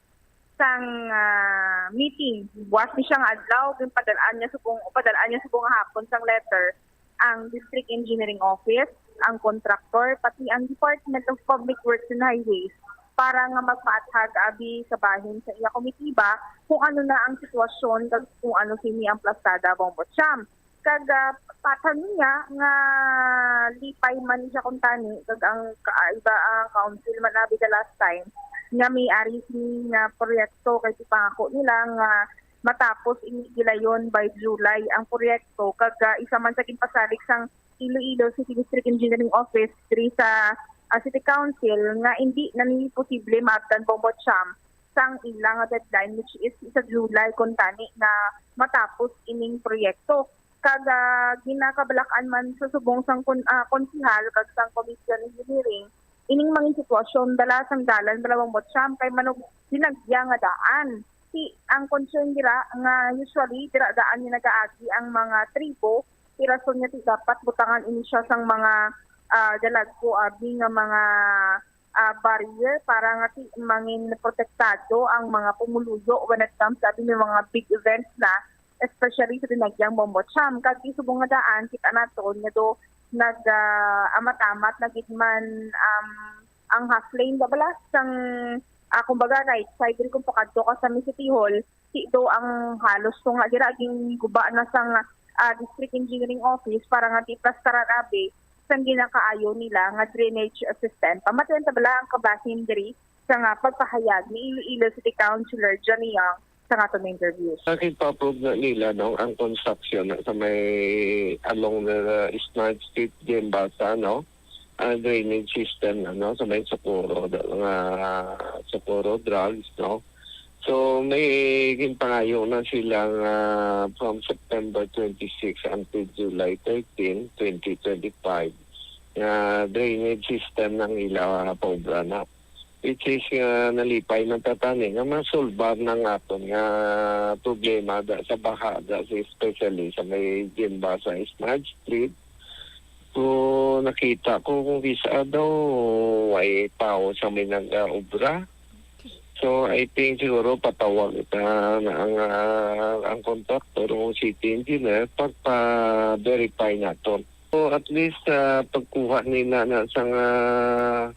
sang, ah, meeting. Buas ni siya nga adlaw, ginpadal-an niya subong, padal-an niya subong nga hapon sang letter ang District Engineering Office, ang contractor, pati ang Department of Public Works and Highways para nga magpaathag abi sa bahin sa iya komitiba kung ano na ang sitwasyon kag kung ano sini ang plastada, Bombo Cham. Kag, ah, pathan niya nga lipay man siya kuntani, kag ang ka-, iba ang council man abi the last time nga may ari sini nga proyekto kay ipangako nila nga matapos ini gilayon by July ang proyekto, kag, ah, isa man sa ginpasalig sang Iloilo City District Engineering Office diri sa, ah, City Council nga hindi na ni posible maabtan, Bongbong Cham, sang ila nga deadline, which is sa July kuntani nga matapos ining proyekto. Kag, ah, ginakabalakan man sa subong sang kon-, ah, konsehal kag sang Committee on Engineering ining mga sitwasyon dala sang dalan, Bongbong Cham, kay manug-, dinagya nga daan. Si, ang concern dira nga usually dira daan nga nagaagi ang mga tribo, ti rason nga ti dapat butangan ini siya sang mga, ah, dalagko abi nga mga, ah, barrier para nga ti mangin protektado ang mga pumuluyo when it comes abi may mga big events na, especially sa dinagyang Bongbong Cham. Kag ti subong nga daan, kita naton nga do nag, ah, amat-amat na gid man, um, ang half lane ba bala sang, ah, kumbaga right side diri kung pakadto ka sa may City Hall, ti do ang halos tunga dira ginguba na sang, ah, District Engineering Office para nga ti plastaran abi sang ginakaayo nila nga drainage system. Pamatian ta bala ang kabahin diri sa nga pagpahayag ni Iloilo City Councilor Johnny Young sa aton interview. Sa ginpa-approve na nila, no, ang construction na sa may along the Smart Street, Ginbasa, no, ang drainage system na, no, sa may Socorro, da-, nga Socorro drugs, no. So, may ginpangayo na sila nga from September twenty-six until July thirteen, twenty twenty-five, nga drainage system nang ila paubra na. Which is, ah, nalipay man ta tani nga masolbar na nga aton nga problema da sa baha da, sa, especially sa may Ginbasa Smart Street. So, nakita ko kung kisa daw way tao sa may nag-aobra. So, I think siguro patawag ita na ang, ah, ang contractor o city engineer pagpa-verify naton. So, at least, ah, pagkuha nila na sang, ah,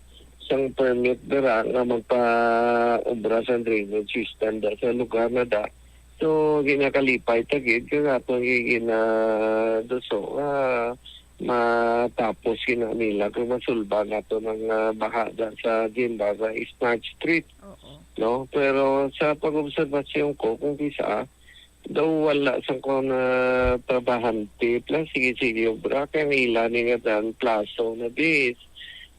sang permit dira nga magpa-obra sa drainage system da sa lugar na da. So, ginakalipay ta gid kag aton gi-, ginaduso nga matapos gina nila kung masulba nato ang, ah, baha da sa Ginbasa Smart Street, Oo. no? Pero sa pag-obserbasyon ko, kung kisa, daw wala sang kon, ah, trabahante, plus sige-sige obra, kay ang ila ni nga dan plaso na this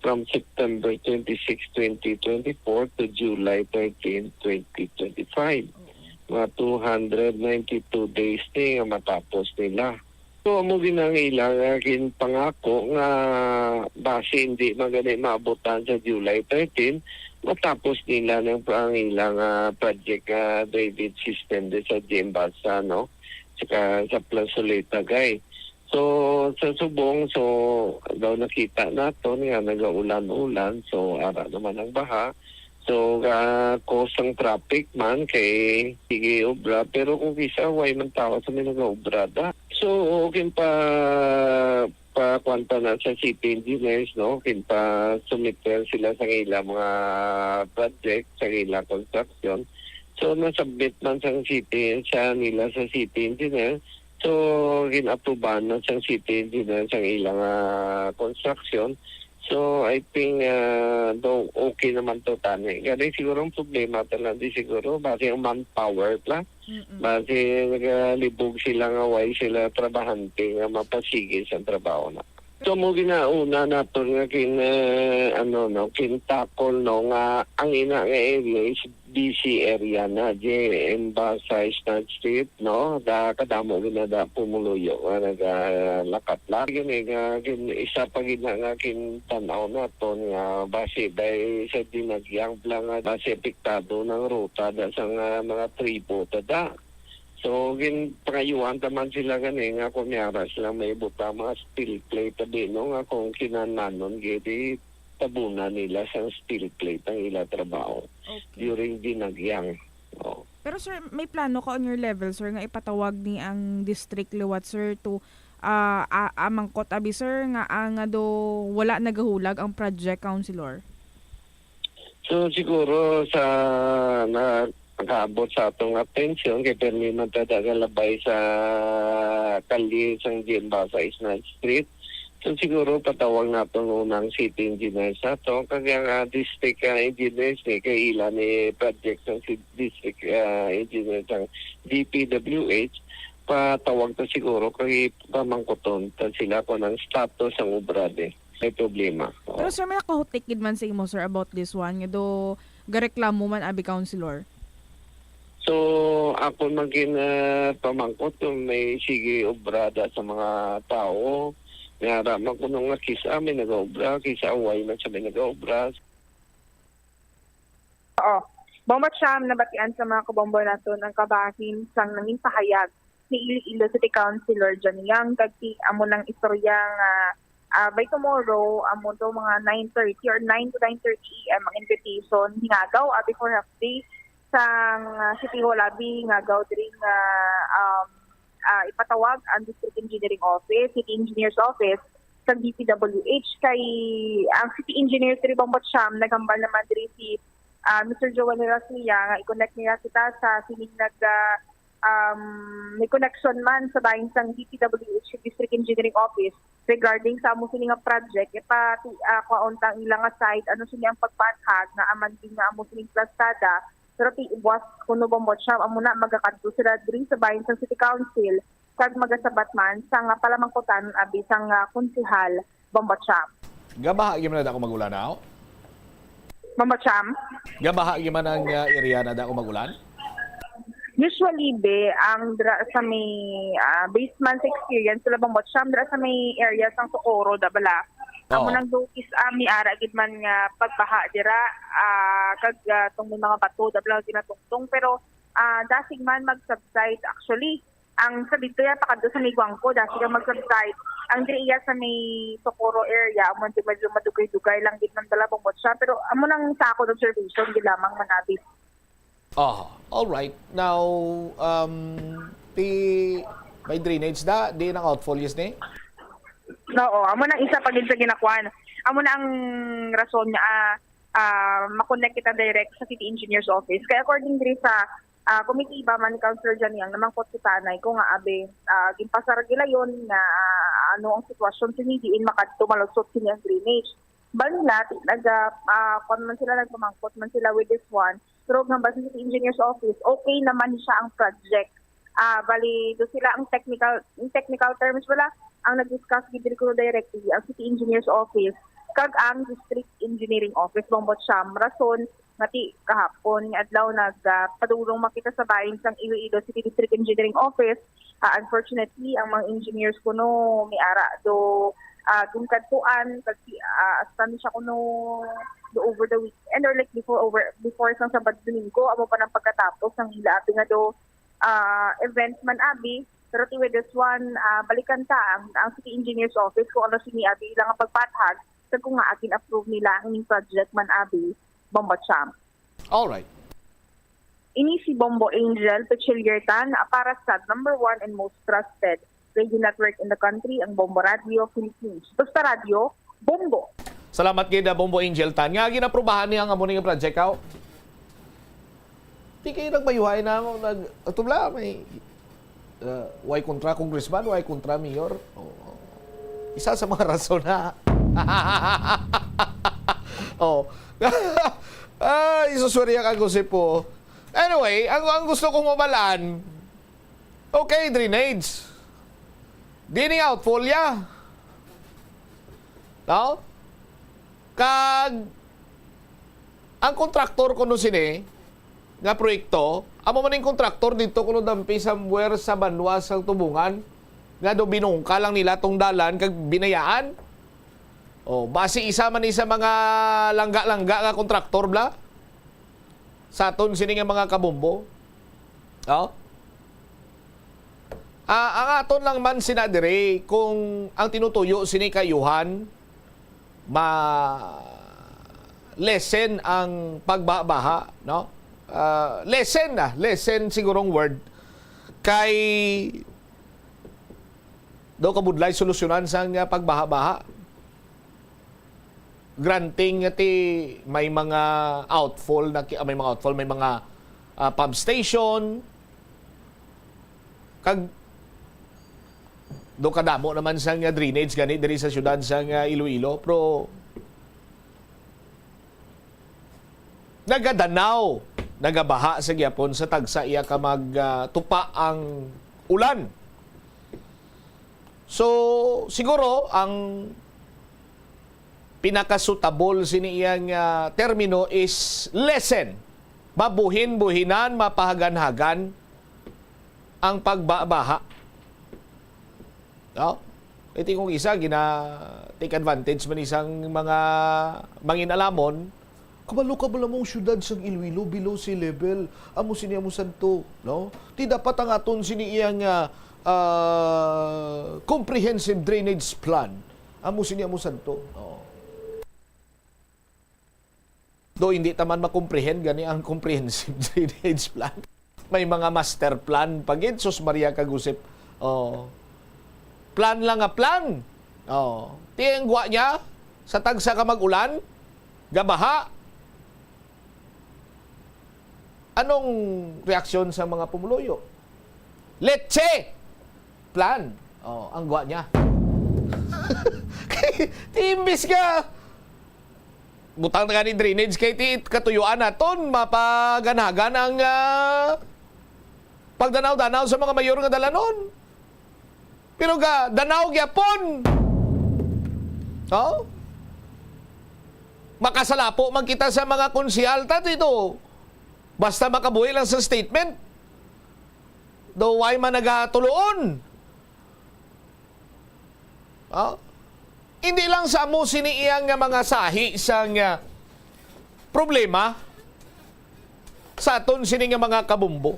from September twenty-six, twenty twenty-four to July thirteen, twenty twenty-five. Oo. Mga two hundred ninety-two days ni nga matapos nila. So, amo gid ang ila nga ginpangako nga basi hindi man gani maabutan sa July thirteen, matapos nila nang pa-, ang ila nga project nga drainage system di sa Ginbasa, no? Saka sa Plazoleta, gay. So, sa subong, so, daw nakita naton nga nagaulan-ulan, so, ara naman ang baha. So, ah, cause ang traffic man kay sige obra, pero kung kisa, way man tao sa may nagaobra da. So, ginpa-, pakuan ta na sa city engineers, no? Ginpa-submit sila sa ila mga project, sa ila construction. So, nasubmit man sang city, sa nila sa city engineer. So, gin-aprubahan na sang city engineer sang ilang, ah, construction. So, I think, ah, daw okay naman to tani. Gani siguro ang problema ta lang di siguro, basi ang manpower lang. Mm-mm. Basi nagalibog sila nga way sila trabahante nga mapasigi sa trabaho na. So, mo ginauna naton nga kin, eh, ano, no, kin tackle, no, nga ang ina nga area is busy area na, di, Ginbasa Smart Street, no? Da, kadamo gid na da pumuluyo nga nagalakat-lakat. Gani nga, gin-, isa pa gid na nga kintan-aw naton nga basi dahil sa dinagyang bala nga basi apektado ng ruta da sa nga mga tribo ta da. So, ginpangayuan ta man sila gani nga kung may ara sila may butang mga steel plate, tabi, no, nga kung kinahanglanon, gid, tabunan nila sang steel plate ang ila trabaho Okay. during dinagyang. Oh. Pero sir, may plano ka on your level, sir, nga ipatawag ni ang district liwat, sir, to, ah, a-, amangkot abi, sir, nga, ah, nga do wala nagahulag ang project, Councilor? So, siguro sa na-, nakaabot sa atong atensyon, kay permi man ta da galabay sa kalye sang Ginbasa Smart Street. So, siguro patawag naton unang city engineer sa ato, kag ang, ah, district, ah, engineers ni kay ila ni project sang si district, ah, engineer sang D P W H. Patawag ta siguro kay pamangkuton ta sila kung ang status sang obra ni. May problema. Oo. Pero, sir, may nakahutik gid man sa imo, sir, about this one, nga do gareklamo man abi councilor? So, ako man gin, ah, pamangkot kung may sige obrada sa mga tawo. Nga ra man kuno nga kis-a may nagaobra, kis-a way man sa may nagaobra. Oo. Bombo Cham, nabatian sa mga kabombo naton ang kabahin sang nangin pahayag ni Iloilo City Councilor Johnny Yang, kag ti amo nang istorya nga, ah, by tomorrow, amo to mga nine thirty or nine to nine thirty A M ang invitation, hingagaw, abi, for half day sang, ah, City Hall, abi, hingagaw diri nga, um, ah, ipatawag ang District Engineering Office, City Engineers Office, kag D P W H, kay ang City Engineer diri, Bombo Cham, naghambal naman diri si, ah, Mister Joel Rasmia nga i-connect niya kita sa sining nag, ah, um, may connection man sa bahin sang D P W H District Engineering Office regarding sa amo sini nga project. Ipa-, ah, kwaon ta ang ila nga side, ano sini ang pagpathag nga aman din nga amo sining plastada. Pero ti-, buwas kuno, Bombo Cham, amo na magakadto sila diri sa bahin sang City Council kag magasabat man sang, ah, palamangkutan abi sang, ah, konsehal, Bombo Cham. Gabaha gyud man na dako mag-ulan, aw? Bombo Cham? Gabaha gyud man ang, ah, area na dako mag-ulan? Usually, be, ang dira sa may, ah, based man sa experience sila, Bombo Cham, dira sa may area sang Socorro, da bala. Amo Oo. nang dukis, ah, may ara gid man nga pagbaha dira, ah, kag, ah, tong may mga bato, da bala ginatungtong. Pero, ah, dasig man mag-subside, actually. Ang sa dito ya, pakadto sa may Guangco, dasig ang mag-subside. Ang diri iya sa may Socorro area, amo di medyo madugay-dugay lang gid man talaga, Bombo Cham. Pero amo nang sa akon observation, gid lamang man abi. Oh, all right. Now, um, ti may drainage da, di nang outfall, yes, ni? Oo, amo nang isa pa gid sa ginakuan. Amo na ang rason nga, ah, ah, ma-connect kita direct sa City Engineer's Office. Kaya according diri sa, ah, komitiba man ni Councilor Janiang, namangkot kita anay ko nga abi, ah, ginpasar gilayon nga, ah, ano ang sitwasyon sini, diin makadto malusot sini ang drainage. Bali nila, ti-, nag, ah, ah, kwan man sila, nagpamangkot man sila with this one. Pero hambal sa City Engineer's Office, okay naman siya ang project. Ah, bali, do sila ang technical, in technical terms wala, ang nag-discuss gid diri kuno directly ang City Engineer's Office kag ang District Engineering Office, Bombo Cham. Rason nga ti kahapon nga adlaw nag, ah, padulong man kita sa bahin sang Iloilo City District Engineering Office. Ah, unfortunately, ang mga engineers kuno may ara do, ah, ginkadtuan kag ti-, ah, hasta ni siya kuno do over the weekend or, like, before, over, before sang Sabado, Domingo, amo pa nang pagkatapos sang ila abi nga do, ah, event man abi. Pero ti with this one, ah, balikan ta ang, ang City Engineer's Office kung ano sini abi ila nga pagpathag kag kung nga gin-approve nila ang ining project man abi, Bombo Cham. All right. Ini si Bombo Angel Pechiliertan para sa number one and most trusted radio network in the country, ang Bombo Radio Philippines. Basta radyo, Bombo. Salamat gid, ah, Bombo Angel Tan. Nga ginaprubahan niya ang amo ni nga project, aw? Di kayo nagbayuhay na mo, nag-, ato bala, may, uh, way kontra congressman, way kontra mayor. Oh. Isa sa mga rason na. Oh. Ay, suswerya ka, Jose po. Anyway, ang, ang gusto kong mabalaan, okay, drainage. Di ni outfall ya. No? Kag ang kontraktor kuno sini nga proyekto, amo man ning kontraktor dito kuno dampi somewhere sa banwa sang Tubungan, nga do binungka lang nila tong dalan kag binayaan. Oh, basi isa man ni sa mga langga-langga nga kontraktor bla sa aton sini nga mga kabombo. Oh? Ah, ang aton lang man sina diri kung ang tinutuyo sini kayuhan ma-lessen ang pagbaha-baha, no? Ah, lessen na, lessen sigurong word kay daw kabudlay solusyonan sang, ah, pagbaha-baha. Granting nga ti may mga outfall na ki-, ah, may mga outfall, may mga, ah, pump station. Kag Do kadamo naman sang, ah, drainage gani diri sa siyudad sang, ah, Iloilo, pero nagadanaw, nagabaha sa gyapon sa tagsa iya ka mag, ah, tupa ang ulan. So, siguro ang pinakasutabol sini iyang, ah, termino is lessen. Mabuhin-buhinan, mapahagan-hagan ang pagbabaha. No? Iti kung isa, gina-take advantage man isang mga mangin-alamon. Kabalo ka bala mong siyudad sang Iloilo below sea level? Amo sini amo santo, no? Ti dapat ang aton sini iya nga, ah, comprehensive drainage plan. Amo sini amo santo. Oh. Do hindi ta man ma-comprehend gani ang comprehensive drainage plan. May mga master plan pa gid, sus Maria kag Josep. Oh. Plan lang nga plan. Oh. Ti ang gwa niya, sa tagsa ka mag-ulan, gabaha. Anong reaksyon sa mga pumuluyo? Leche! Plan. Oh, ang gwa niya. Ti imbis nga butang na gani drainage kay ti katuyuan naton, mapaganhagan ang, ah, pagdanaw-danaw sa mga mayor nga dalanon. Pero ga, danaw gyapon. Oh? Makasalapo man kita sa mga konsehal ta dito. Basta makabuhi lang sa statement. Do way man nagatuloon. Ah? Hindi lang sa amo sini iya nga mga sahi sang, ah, problema sa aton sini nga mga kabumbo.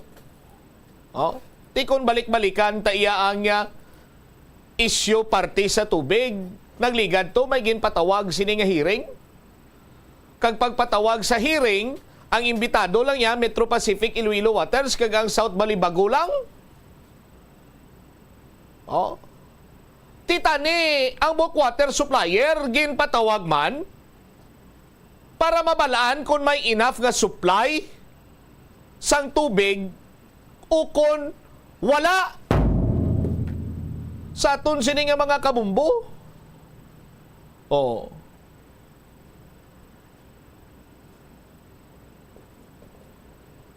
Oh? Ti kon balik-balikan ta iya ang, ah, isyu parte sa tubig. Nagligad to, may ginpatawag sini nga hearing. Kag pagpatawag sa hearing, ang imbitado lang niya, Metro Pacific Iloilo Waters, kag ang South Balibago lang. Oh. Ti tani, ang Buok Water Supplier, ginpatawag man para mabalaan kung may enough nga supply sang tubig o kung wala sa aton sini nga mga kabumbo. Oh.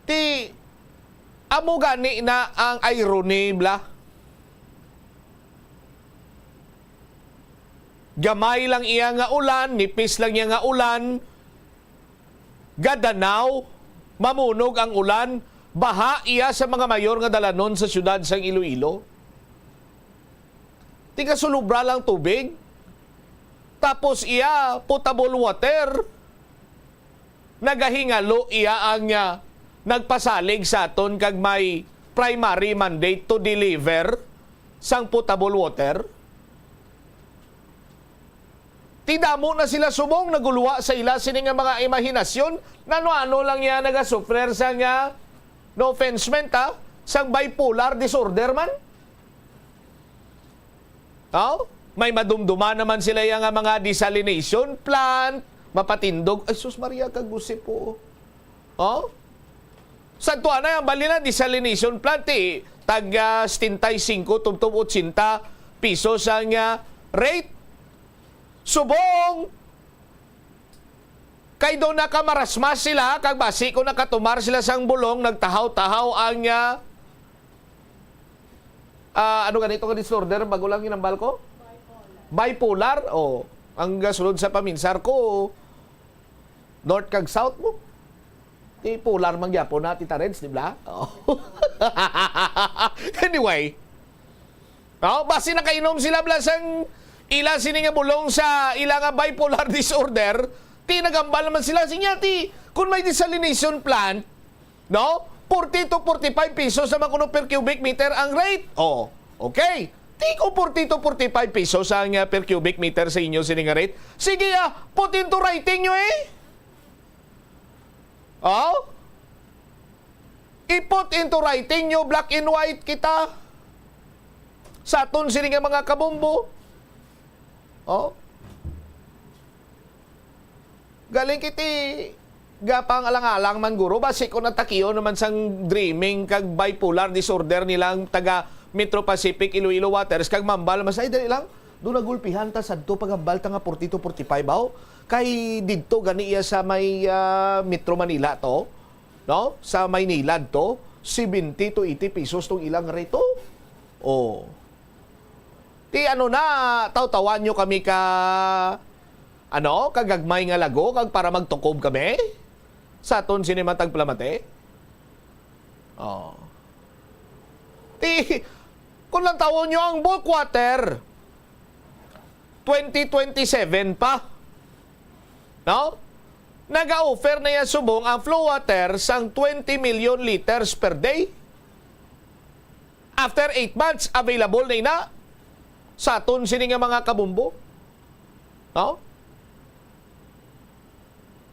Ti, amo gani na ang irony, bla. Gamay lang iya nga ulan, nipis lang iya nga ulan, gadanaw, mamunog ang ulan, baha iya sa mga mayor nga dalanon sa siyudad sang Iloilo. Tigasulobra lang tubig. Tapos iya, potable water. Nagahingalo iya ang, ah, nagpasalig sa aton kag may primary mandate to deliver sang potable water. Ti damo na sila subong, naguluwa sa ila sini nga mga imahinasyon. Nano-ano lang iya nagasuffer sa nga, no offense meant, ha, sang bipolar disorder man. Oh? May madumduman naman sila iya nga mga desalination plant, mapatindog. Ay, sus Maria, kag Jose po. Oh? Sa tuwa na, ang bali na, desalination plant, eh, tag, ah, setenta y cinco tubtob ochenta pesos ang, ah, rate. Subong, kay do nakamarasmas sila, kag basi kung nakatumar sila sang bulong, nagtahaw-tahaw ang, ah, ah, ano ganito nga disorder, bago lang hinambal ko? Bipolar. Oh, ang gasulod sa paminsar ko, North kag South mo. Ti polar man gyapon na, Tita Reds, di ba? Oh. Anyway. Oh, basi nakainom sila bala sang ila sini nga bulong sa ila nga bipolar disorder, ti nagambal naman sila. Sinya ti, kung may desalination plant, no? Forty to forty-five pesos naman kuno per cubic meter ang rate. Oh, okay. Ti kung forty to forty-five pesos ang, ah, per cubic meter sa inyo sini nga rate, sige, ah, put into writing nyo, eh. Oh? I-put into writing nyo, black and white kita sa aton sini nga mga kabumbo. Oh? Galing kiti gapang alang-alang man guro, basi ko natakion naman sang dreaming kag bipolar disorder nilang taga Metro Pacific Iloilo Waters, kag mambal, mas ay, dali lang, doon nagulpihan ta sadto, paghambal ta nga forty to forty-five, aw. Kay didto gani iya sa may, ah, Metro Manila to, no? Sa Maynila to, seventy to eighty pesos tong ilang rate, oh. Oh. Ti ano na, tawtawan nyo kami ka, ano, kagagmay nga lago, kag para magtukob kami sa aton sini matag palamati? Oh. Ti, kung lang tawon nyo ang bulk water, twenty twenty-seven pa. No? Naga-offer na iya subong ang flow water sang twenty million liters per day. After eight months, available na ina sa aton sini nga mga kabumbo. No?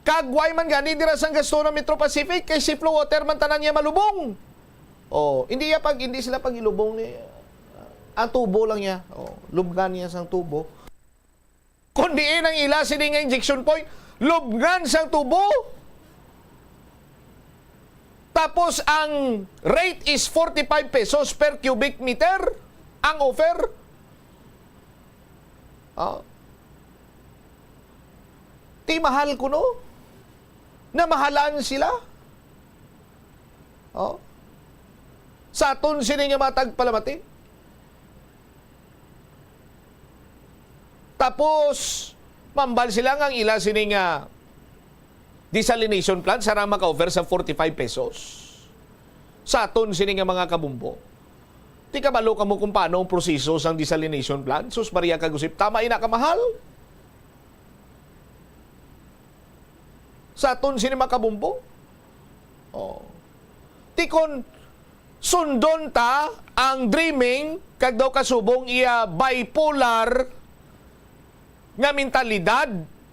Kag why man gani dira sang gasto ng Metro Pacific, kay si Flow Water man tanan niya malubong. Oh, hindi iya pag, hindi sila pag-ilubong ni, ang tubo lang niya. Oh, lubngan niya sang tubo. Kung diin ang ila sini nga injection point, lubngan sang tubo. Tapos ang rate is forty-five pesos per cubic meter ang offer. Ah. Ti mahal kuno. Namahalan sila. Oh. Sa aton sini nga matag palamati. Tapos, mambal sila nga ang ila sini nga desalination plant, sarang maka-offer sa forty-five pesos. Sa aton sini nga mga kabumbo. Ti kabalo kamo kung paano ang proseso sang desalination plant? Sus Maria Kagusip, tama ina kamahal? Sa aton sini mga kabumbo? Oh. Ti kon sundon ta ang dreaming kag daw kasubong iya bipolar nga mentalidad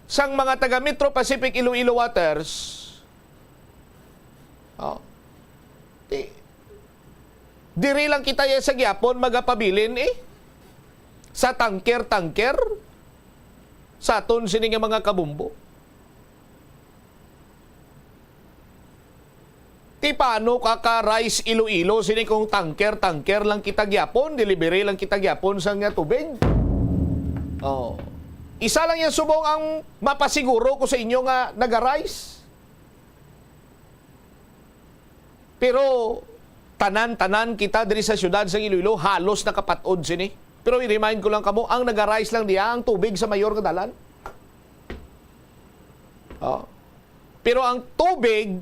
sang mga taga Metro Pacific Iloilo Waters. Oh. Ti, diri lang kita iya sa gyapon magapabilin, eh. Sa tanker-tanker. Sa aton sini nga mga kabumbo. Ti paano ka ka-rise Iloilo sini kung tanker-tanker lang kita gyapon, delivery lang kita gyapon sa nga tubig? Oh. Isa lang yang subong ang mapasiguro ko sa inyo nga naga-rise. Pero tanan-tanan kita diri sa siyudad sa Iloilo halos nakapat-od sini. Pero i-remind ko lang kamo, ang naga-rise lang diya ang tubig sa mayor nga dalan. Oh. Pero ang tubig,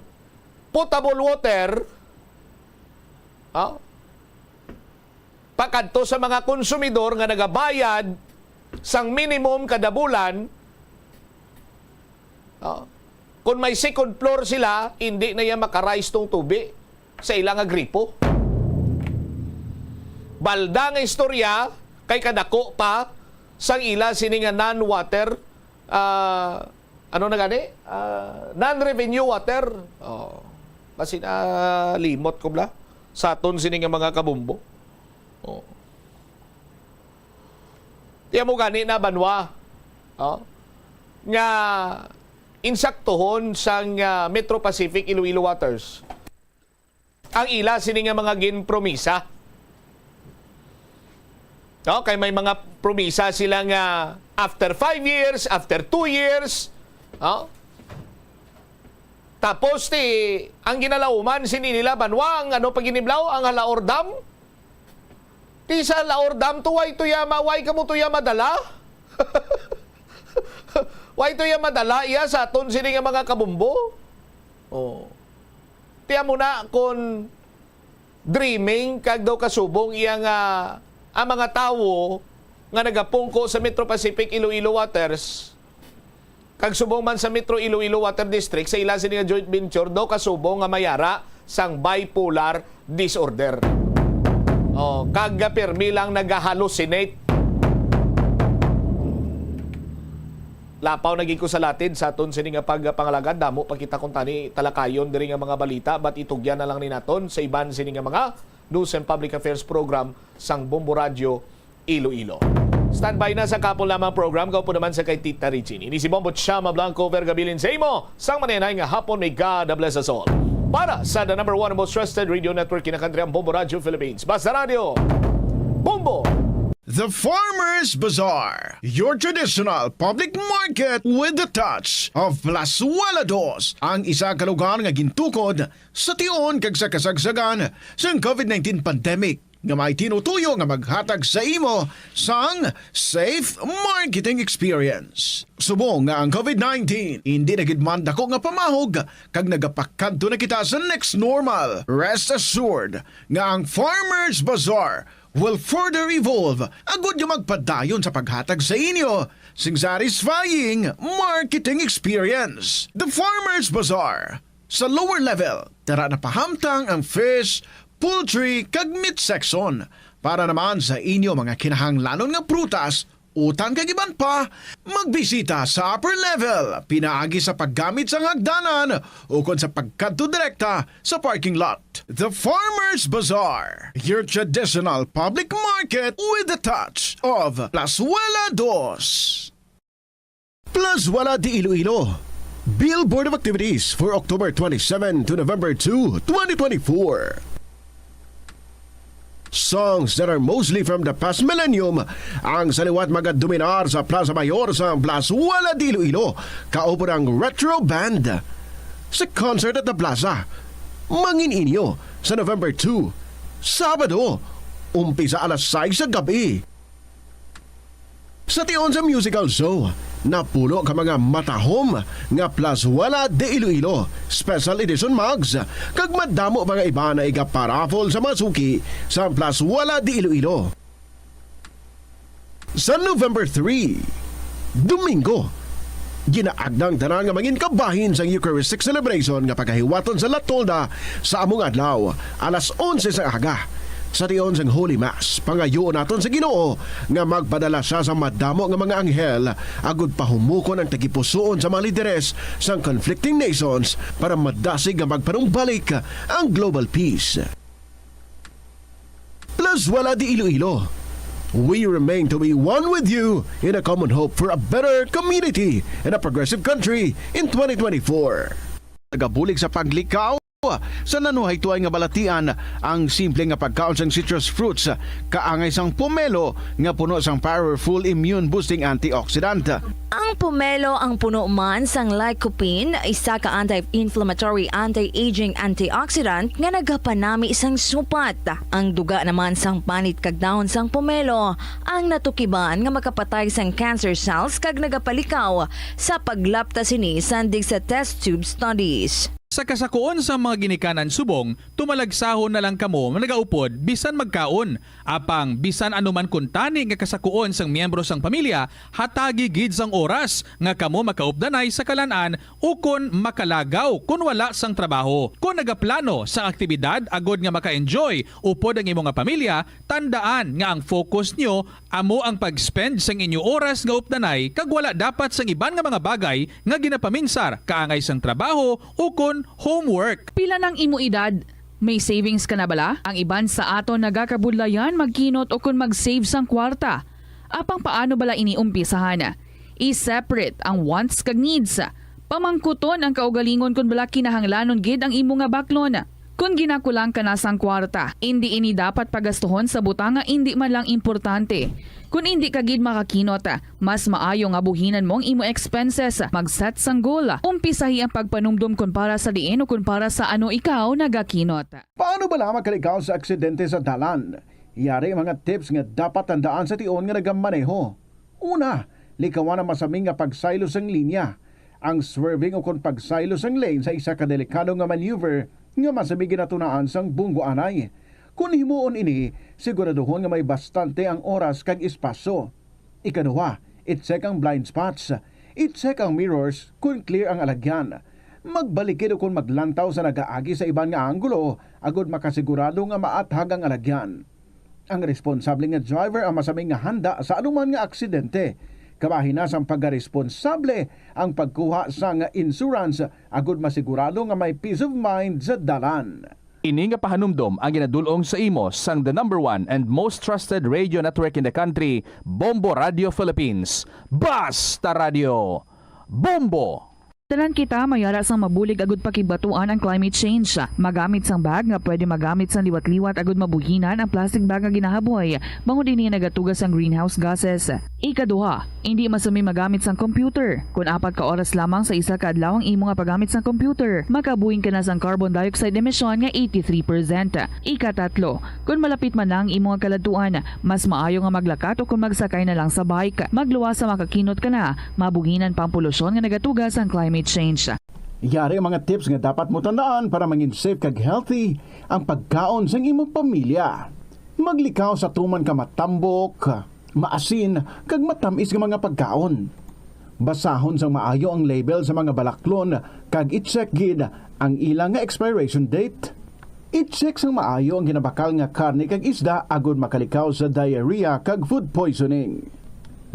potable water, oh, pakadto sa mga konsumidor nga nagabayad sang minimum kada bulan, oh, kung may second floor sila, hindi na iya maka-rise tong tubi sa ila nga gripo. Balda nga istorya, kay kadako pa sang ila sini nga non-water, ah, ano na gani? Ah, non-revenue water. Oh. Kasi na limot ko bla sa aton sini nga mga kabumbo. Oh. Tiyan mo gani na banwa, oh, nga insaktuhon sang, ah, Metro Pacific Iloilo Waters ang ila sini nga mga ginpromisa. No? Kay may mga promisa sila nga after five years, after two years, no? Tapos ti, ang ginalauman sini nila, banwa, ang ano pa giniblaw, ang Halaor Dam. Ti sa Halaor Dam to, way to iya ma-, way kamo to iya madala? Way to iya madala iya sa aton sini nga mga kabumbo? Oh. Ti amo na kon dreaming kag daw kasubong iya nga ang mga tawo nga nagapungko sa Metro Pacific Iloilo Waters kag subong man sa Metro Iloilo Water District sa ila sini nga joint venture daw kasubong nga mayara sang bipolar disorder. Oh, kag pirmi lang nagahallucinate. Lapaw na gid ko sa latid sa aton sini nga pagpangalagad. Damo pa kita kung tani talakayon diri nga mga balita, but itugyan na lang ni naton sa iban sini nga mga News and Public Affairs Program sang Bombo Radyo Iloilo. Standby na sa kapon lamang program, kaupo naman sa kay Tita Regine. Ini si Bombo Chama Blanco, Vergabilin sa imo sang maninay nga hapon. May God bless us all. Para sa the number one most trusted radio network in the country, ang Bombo Radyo Philippines. Basta Radyo! Bombo! The Farmers Bazaar, your traditional public market with the touch of Plazuela Dos, ang isa ka lugar nga gintukod sa tion kag sa kasagsagan sang COVID nineteen pandemic, nga may tinutuyo nga maghatag sa imo sang safe marketing experience. Subong nga ang COVID nineteen indi na gid man dako nga pamahog kag nagapakadto na kita sa next normal, rest assured nga ang Farmers Bazaar will further evolve agud nga magpadayon sa paghatag sa inyo sing satisfying marketing experience. The Farmers Bazaar, sa lower level, tara na pahamtang ang fish, poultry, kag meat section. Para naman sa inyo mga kinahanglanon nga prutas, utan kag iban pa, magbisita sa upper level pinaagi sa paggamit sang hagdanan ukon sa pagkadto direkta sa parking lot. The Farmers Bazaar, your traditional public market with the touch of Plazuela Dos. Plazuela de Iloilo. Billboard of activities for October twenty-seven to November two, twenty twenty-four. Songs that are mostly from the past millennium ang sa liwat magadominar sa Plaza Mayor sa Plazuela de Iloilo, kaupod ang Retro Band. Sa concert at the Plaza, mangin-inyo sa November two, Sabado, umpisa alas sais sa gab-i. Sa tion sa musical show, napuno ka mga matahom nga Plazuela de Iloilo Special Edition mugs, kag madamo pa nga iba na iga-paraffle sa mga suki sa Plazuela de Iloilo. Sa November three, Domingo, ginaagda ang tanan nga mangin kabahin sang Eucharistic celebration nga pagahiwaton sa La Tolda sa among adlaw, alas onse sang aga. Sa tion sang Holy Mass, pangayuon naton sa Ginoo nga magpadala sia sa madamo nga mga anghel agud pahumukon ang tagipusoon sa mga lideres sang conflicting nations para madasig nga magpanumbalik ang global peace. Plazuela de Iloilo. We remain to be one with you in a common hope for a better community and a progressive country in twenty twenty-four. Nagabulig sa paglikaw sa nanuhaytoy nga balatian, ang simple nga pagkaon sang citrus fruits kaangay sang pomelo nga puno sang powerful immune boosting antioxidant. Ang pomelo ang puno man sang lycopene, isa ka anti-inflammatory, anti-aging antioxidant nga nagapanami sang supat. Ang duga naman sang panit kag dahon sang pomelo ang natukiban nga makapatay sang cancer cells kag nagapalikaw sa paglapta sini sandig sa test tube studies. Sa kasakuon sang mga ginikanan subong, tumalagsahon na lang kamo nga nagaupod bisan magkaon. Apang bisan ano man kuntani nga kasakuon sang miyembro sang pamilya, hatagi gid sang oras nga kamo makaupdanay sa kalan-an ukon makalagaw kon wala sang trabaho. Kon nagaplano sang aktibidad agod nga maka-enjoy upod ang imo nga pamilya, tandaan nga ang focus nyo amo ang pag-spend sang inyo oras nga updanay kag wala dapat sang iban nga mga bagay nga ginapaminsar kaangay sang trabaho ukon homework. Pila nang imo edad? May savings ka na bala? Ang iban sa aton nagakabudlayan magkinot ukon mag-save sang kwarta. Apang paano bala ini umpisahan? I-separate ang wants kag needs. Pamangkuton ang kaugalingon kon bala kinahanglanon gid ang imo nga baklon. Kon ginakulang ka na sang kwarta, indi ini dapat pagastuhon sa butang nga indi man lang importante. Kon indi ka gid makakinot, mas maayo nga buhinan mo ang imo expenses. Mag-set sang goal. Umpisahi ang pagpanumdom kon para sa diin o kon para sa ano ikaw nagakinot. Paano bala makalikaw sa aksidente sa dalan? Yari mga tips nga dapat tandaan sa tion nga nagamaneho. Una, likawan ang masami nga pagsaylo sang linya. Ang swerving ukon pagsaylo sang lane sa isa ka delikado nga maneuver nga masami ginatunaan sang bunggoanay. Kon himuon ini, siguraduhon nga may bastante ang oras kag espasyo. Ikaduha, i-check ang blind spots. I-check ang mirrors kon clear ang alagyan. Magbalikid ukon maglantaw sa nagaagi sa iban nga anggulo agod makasigurado nga maathag ang alagyan. Ang responsable nga driver ang masami nga handa sa anuman nga aksidente. Kabahin na sang pagkaresponsable ang pagkuha sang insurance agod masigurado nga may peace of mind sa dalan. Ini nga pahanumdom ang ginadul-ong sa imo sang the number one and most trusted radio network in the country, Bombo Radio Philippines. Basta Radio Bombo! Tanan kita may ara sang mabulig agud pakibatuan ang climate change. Magamit sang bag nga pwede magamit sang liwat-liwat agud mabuhinan ang plastic bag nga ginahaboy, bangod ini nagatuga sang greenhouse gases. Ikaduha, indi masumi magamit sang computer. Kon apat ka oras lamang sa isa ka adlaw ang imo nga paggamit sang computer, makabuhin ka na sang carbon dioxide emission nga eighty-three percent. Ikatatlo, kon malapit man na ang imo nga kaladtuan, mas maayo nga maglakat o kon magsakay na lang sa bike. Magluwas sa makakinot ka na, mabuhinan pa ang polusyon nga nagatuga sang climate change. Yari ang mga tips nga dapat mo tandaan para mangin safe kag healthy ang pagkaon sang imong pamilya. Maglikaw sa tuman ka matambok, maasin, kag matamis nga mga pagkaon. Basahon sang maayo ang label sa mga balaklon kag i-check gid ang ila nga expiration date. I-check sang maayo ang ginabakal nga karne kag isda agud makalikaw sa diarrhea kag food poisoning.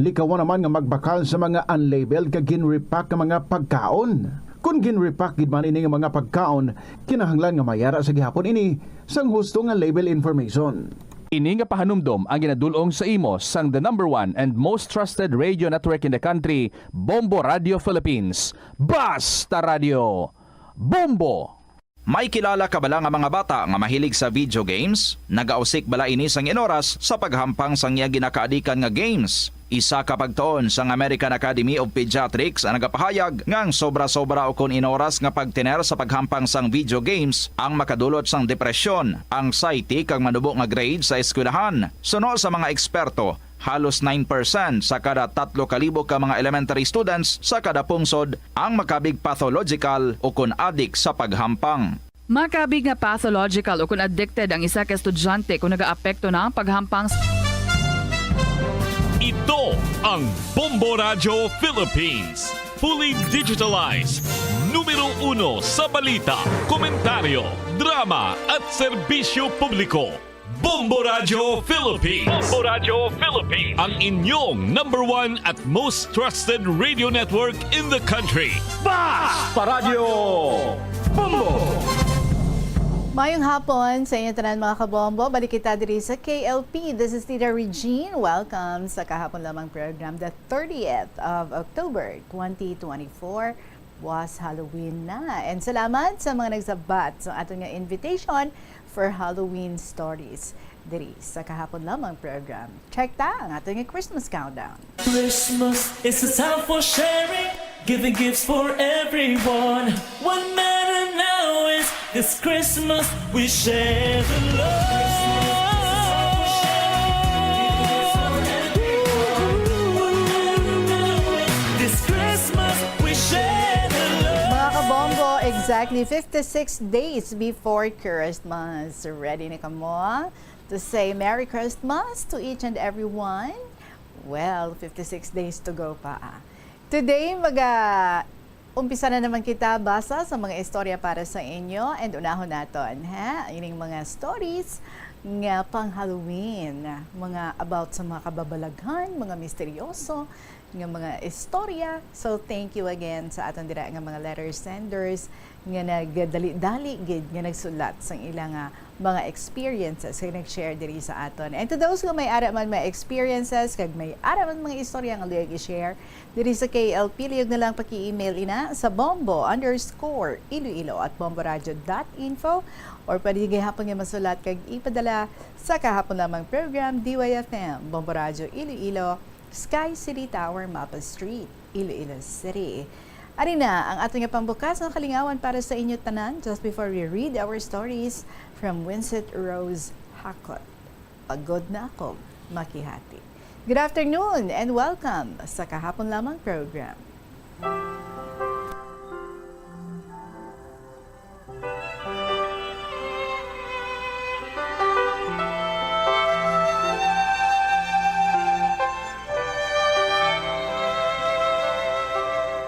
Likawa naman nga magbakal sa mga unlabeled kag gin-repack nga mga pagkaon. Kon gin-repack gid man ini nga mga pagkaon, kinahanglan nga mayara sa gihapon ini sang husto nga label information. Ini nga pahanumdom ang ginadul-ong sa imo sang the number one and most trusted radio network in the country, Bombo Radio Philippines. Basta Radio! Bombo! May kilala ka bala nga mga bata nga mahilig sa video games? Nagausik bala ini sang inoras sa paghampang sang iya ginakaadikan nga games? Isa ka pagtuon sang American Academy of Pediatrics ang nagapahayag nga ang sobra-sobra ukon inoras nga pagtener sa paghampang sang video games ang makadulot sang depresyon, anxiety, kag manubo nga grade sa eskwelahan. Suno sa mga eksperto, halos nine percent sa kada tatlo ka libo ka mga elementary students sa kada pungsod ang makabig pathological ukon adik sa paghampang. Makabig nga pathological ukon addicted ang isa ka estudyante kon nagaapekto na ang paghampang. Ito ang Bombo Radyo Philippines. Fully digitalized. Numero uno sa balita, komentaryo, drama, at serbisyo publiko. Bombo Radyo Philippines. Bombo Radyo Philippines. Ang inyong number one at most trusted radio network in the country. Basta Radyo Bombo! Mayong hapon sa inyo tanan, mga kabombo. Balik kita diri sa K L P. This is Tita Regine. Welcome sa kahapon lamang program, the thirtieth of October, twenty twenty-four. Was Halloween na. And salamat sa mga nagsabat sa aton nga invitation for Halloween stories diri sa kahapon lamang program. Check ta ang aton nga Christmas countdown. Christmas is a time for sharing, giving gifts for everyone. What matter now is this Christmas we share the love. This Christmas we share the love. Mga kabombo, exactly fifty-six days before Christmas. Ready na kamo to say Merry Christmas to each and everyone? Well, fifty-six days to go pa. Today, maga umpisa na naman kita basa sa mga istorya para sa inyo, and unahon naton, ha? Ining mga stories nga pang Halloween, mga about sa mga kababalaghan, mga misteryoso nga mga istorya. So, thank you again sa aton dira nga mga letter senders nga nagdali-dali gid nga nagsulat sang ila nga mga experiences nga nag-share diri sa aton. And to those nga may ara man mga experiences kag may ara man mga istorya nga luyag i-share diri sa K L P, luyag na lang paki-email ina sa bombo underscore iloilo at bomboradio dot info, or pwede gihapon nga masulat kag ipadala sa kahapon lamang program, D Y F M, Bombo Radio Iloilo, Sky City Tower, Mapa Street, Iloilo City. Ari na ang aton nga pambukas nga kalingawan para sa inyo tanan just before we read our stories from Winsett Rose Hakot. Pagod na ako makihati. Good afternoon and welcome sa Kahapon Lamang program.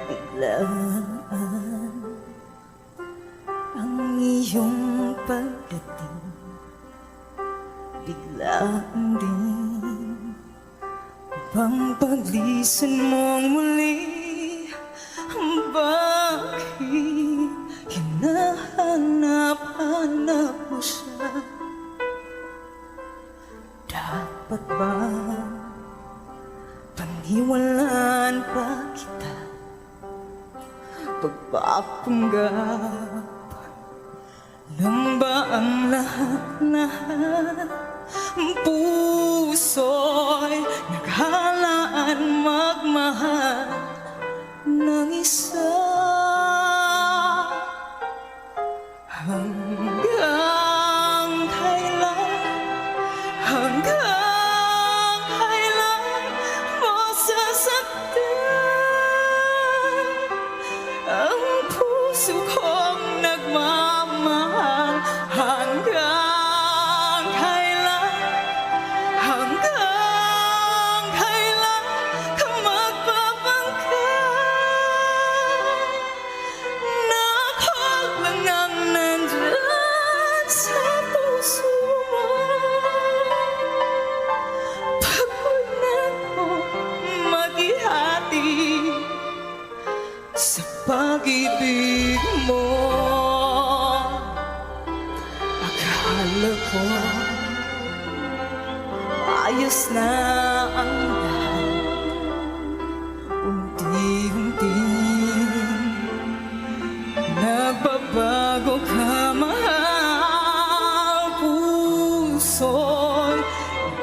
Biglaan ang iyong pagdating, biglaan din bang paglisan mong muli? Bakit hinahanap-hanap mo siya? Dapat ba paniwalaan pa kita? Pagpapanggap lang ba ang lahat-lahat? Puso'y naghalaan magmahal ng isa. Hanggang kailan, hanggang kailan mo sasaktan ang puso kong nagmamahal? Hanggang kailan, hanggang kailan ka magpapangkat? Nako lang ang nandyan sa puso mo. Pagod na ko maghihati sa pag-ibig mo. Akala ko ayos na ang lahat. Unti-unti nagbabago ka, mahal. Puso'y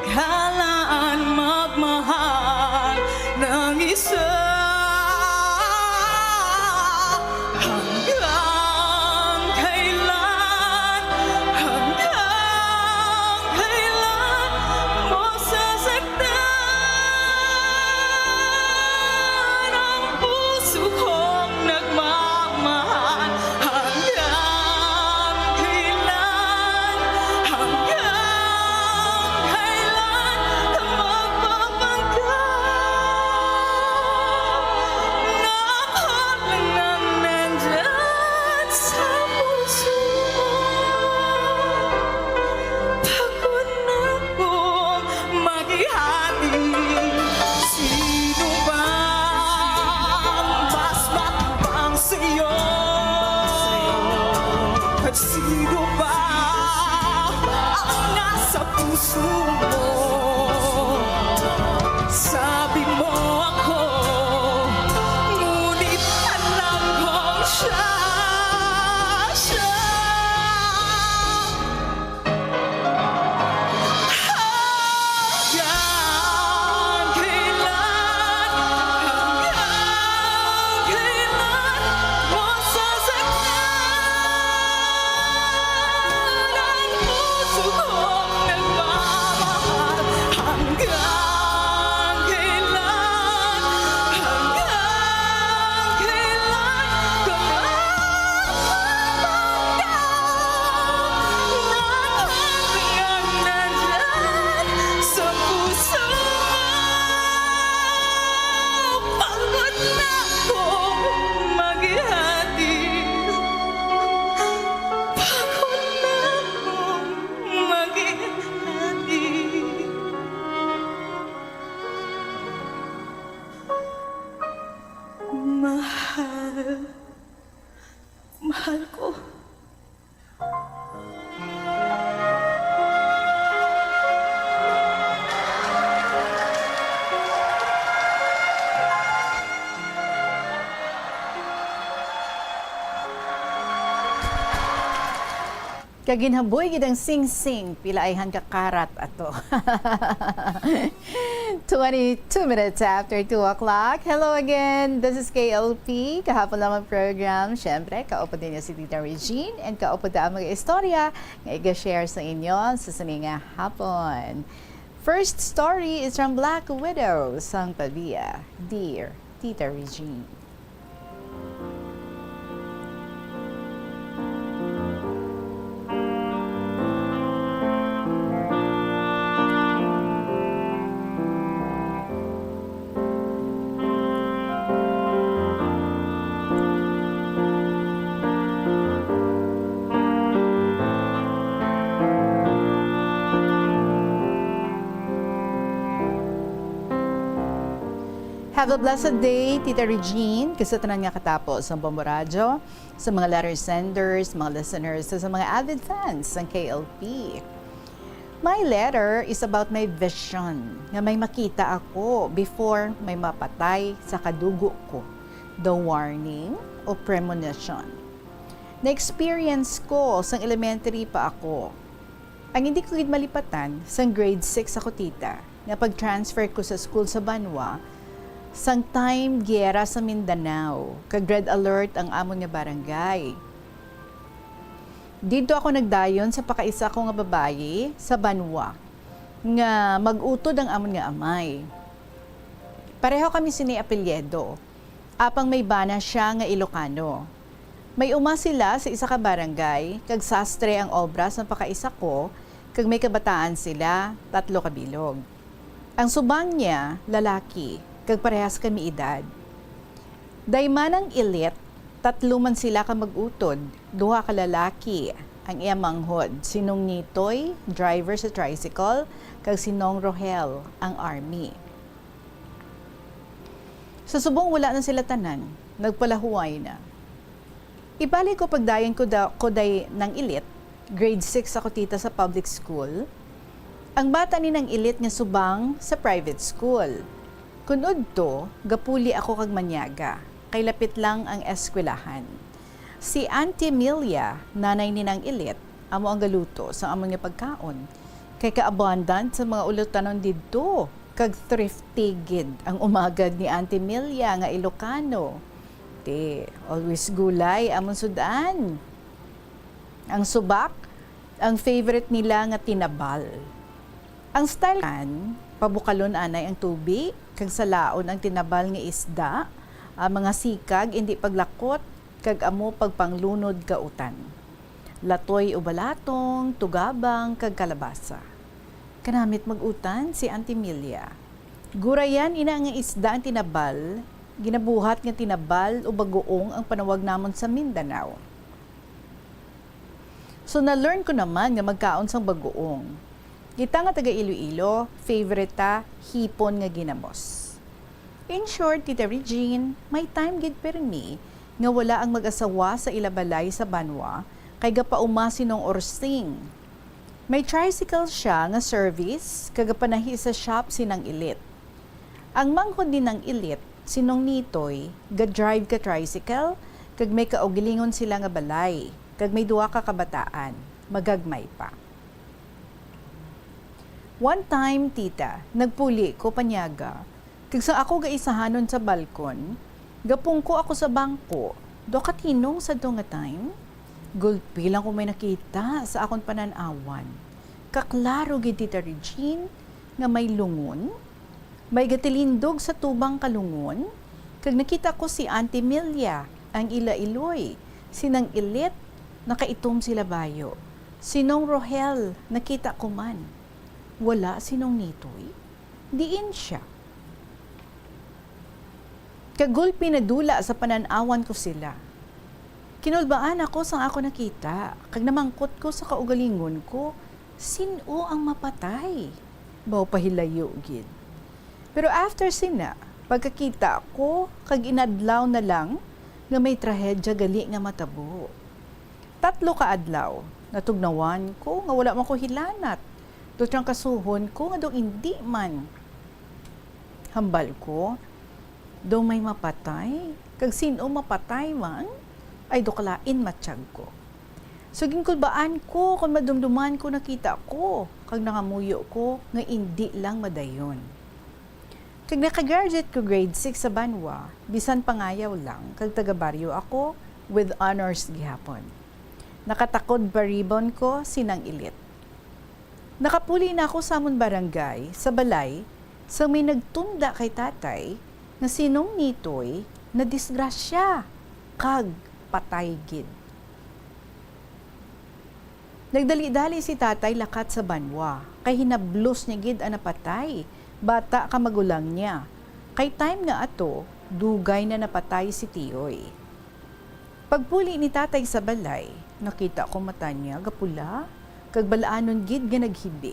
naghalaan magmahal ng isa. Hanggang kailan, hanggang kailan mo sasaktan ang puso kong nagmamahal? Hanggang kailan, hanggang kailan ka magpapangkat? Nako lang ang nandyan sa puso mo. Pagod na kong maghihati. Sino ba ang mas matapang sa'yo? At sino ba ang nasa puso mo? Sabi mo ako, ngunit alam kong siya, siya. Hanggang kailan, hanggang kailan mo sasaktan ang puso kong nagmamahal? Hanggang kailan, hanggang kailan ka magpapanggap na ang nandyan sa puso mo? Pagod na kong maghihati. Pagod na kong maghihati. Mahal, mahal ko. Kag ginhaboy gid ang singsing, pila ayhan ka karat ato. Twenty-two minutes after two o'clock. Hello again, this is K L P. Kahapon lamang program. Siyempre, kaupod ninyo si Tita Regine and kaupod ang mga istorya nga iga-share sa inyo sa sini nga hapon. First story is from Black Widow sang Pavia. Dear Tita Regine. Have a blessed day, Tita Regine, kag sa tanan nga katapo sa Bombo Radyo, sa mga letter senders, mga listeners, sa mga avid fans sang K L P. My letter is about my vision nga may makita ako before may mapatay sa kadugo ko. The warning, o premonition. Na-experience ko sang elementary pa ako. Ang hindi ko gid malipatan, sang grade six ako, tita, nga pag-transfer ko sa school sa Banwa, sang time giyera sa Mindanao, kag red alert ang amon nga barangay. Didto ako nagdayon sa pakaisa ko nga babayi sa Banwa, nga mag-utod ang amon nga amay. Pareho kami sini apelyido, apang may bana sia nga Ilocano. May uma sila sa isa ka barangay, kag sastre ang obra sang pakaisa ko, kag may kabataan sila, tatlo ka bilog. Ang subang niya, lalaki, kag parehas kami edad. Dayman ang Ilit, tatlo man sila ka mag-utod, duha ka lalaki ang iya manghod, si Nong Nitoy, driver sa tricycle, kag si Nong Rohel, ang army. Sa subong, wala na sila tanan, nagpalahuway na. Ibalik ko pagdayon ko da-, ko day Nang Ilit, grade six ako, tita, sa public school. Ang bata ni Nang Ilit nga subang sa private school. Kun udto, gapuli ako kag manyaga, kay lapit lang ang eskwelahan. Si Auntie Milia, nanay ni Nang Ilit, amo ang galuto sa amon nga pagkaon. Kay ka-abundant sa mga ulutanon didto, kag thrifty gid ang umagad ni Auntie Milia nga Ilocano. Ti, always gulay amon sud-an. Ang subak, ang favorite nila nga tinabal. Ang style kan, pabukalon anay ang tubi, kag salaon ang tinabal nga isda, ang mga sikag indi paglakot, kag amo pagpanglunod ka utan. Latoy o balatong, tugabang, kag kalabasa. Kanamit mag-utan si Auntie Milia. Gurayan ina nga isda ang tinabal, ginabuhat nga tinabal o bagoong ang panawag namon sa Mindanao. So, na-learn ko naman nga magkaon sang bagoong. Kita nga taga Iloilo, favorite ta hipon nga ginamos. In short, Tita Regine, may time gid pirmi nga wala ang mag-asawa sa ila balay sa Banwa kay gapauma si Nong Orsing. May tricycle sia nga service kag gapanahi sa shop si Nang Ilit. Ang manghod ni Nang Ilit, si Nong Nitoy, ga-drive ka tricycle, kag may kaugalingon sila nga balay, kag may duha ka kabataan, magagmay pa. One time, tita, nagpuli ko panyaga, kag sa ako gaisahanon sa balkon, gapungko ako sa bangko, do katinong sadto nga time. Gulpi lang ko may nakita sa akon panan-awan. Kaklaro gid, Tita Regine, nga may lungon, may gatilindog sa tubang ka lungon, kag nakita ko si Auntie Milia, ang ila iloy, si Nang Ilit, nakaitom sila bayo. Si Nong Rohel, nakita ko man. Wala si Nong Nitoy? Diin sia? Kagulpi nadula sa panan-awan ko sila. Kinulbaan ako sang ako nakita, kag namangkot ko sa kaugalingon ko, "Sin-o ang mapatay?" Baw pahilayo gid. Pero after sina, pagkakita ko, kag inadlaw na lang nga may trahedya gali nga matabo. Tatlo ka adlaw, natugnawan ko nga wala man ko hilanat. Daw trangkasuhon ko nga daw indi man. Hambal ko, daw may mapatay, kag sin-o mapatay man, ay daw kalain matiyag ko. So, ginkulbaan ko kon madumduman ko nakita ko, kag nangamuyo ko nga indi lang madayon. Kag naka-graduate ko grade six sa Banwa, bisan pangayaw lang, kag taga-baryo ako, with honors gihapon. Nakatakod pa ribbon ko si Nang Ilit. Nakapuli na ako sa amon barangay, sa balay, sa may nagtunda kay tatay nga si Nong Nitoy nadisgrasya kag patay gid. Nagdali-dali si tatay lakat sa Banwa, kay hinablos niya gid ang napatay, bata ka magulang niya. Kay time nga ato, dugay na napatay si tiyoy. Pagpuli ni tatay sa balay, nakita ko mata niya gapula, kag bal-anon gid nga naghibi.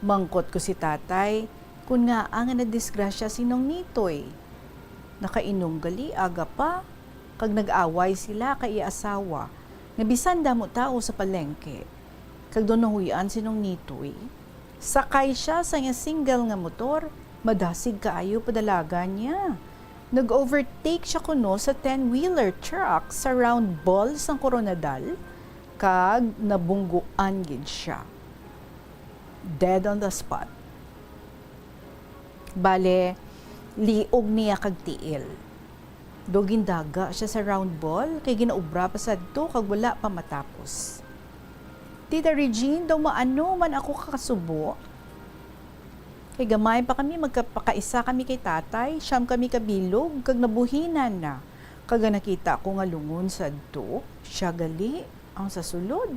Mangkot ko si tatay kon ngaa nga nadisgrasya si Nong Nitoy. Nakainom gali aga pa, kag nag-away sila kay iya asawa, nga bisan damo tawo sa palengke. Kag daw nahuy-an si Nong Nitoy. Sakay sia sa iya single nga motor, madasig kaayo padalagan niya. Nag-overtake siya kuno sa ten-wheeler truck sa round ball sang Koronadal, kag nabungguan gid siya. Dead on the spot. Bale, liog niya kag tiil. Do gindaga siya sa round ball, kay ginaobra pa sadto kag wala pa matapos. Tita Regine, daw maano man ako kakasubo? Kay gamay pa kami, magkapakaisa kami kay tatay, siyam kami kabilog, kag nabuhinan na. Kag ang nakita ko nga lungon sadto, siya gali ang sa sulod.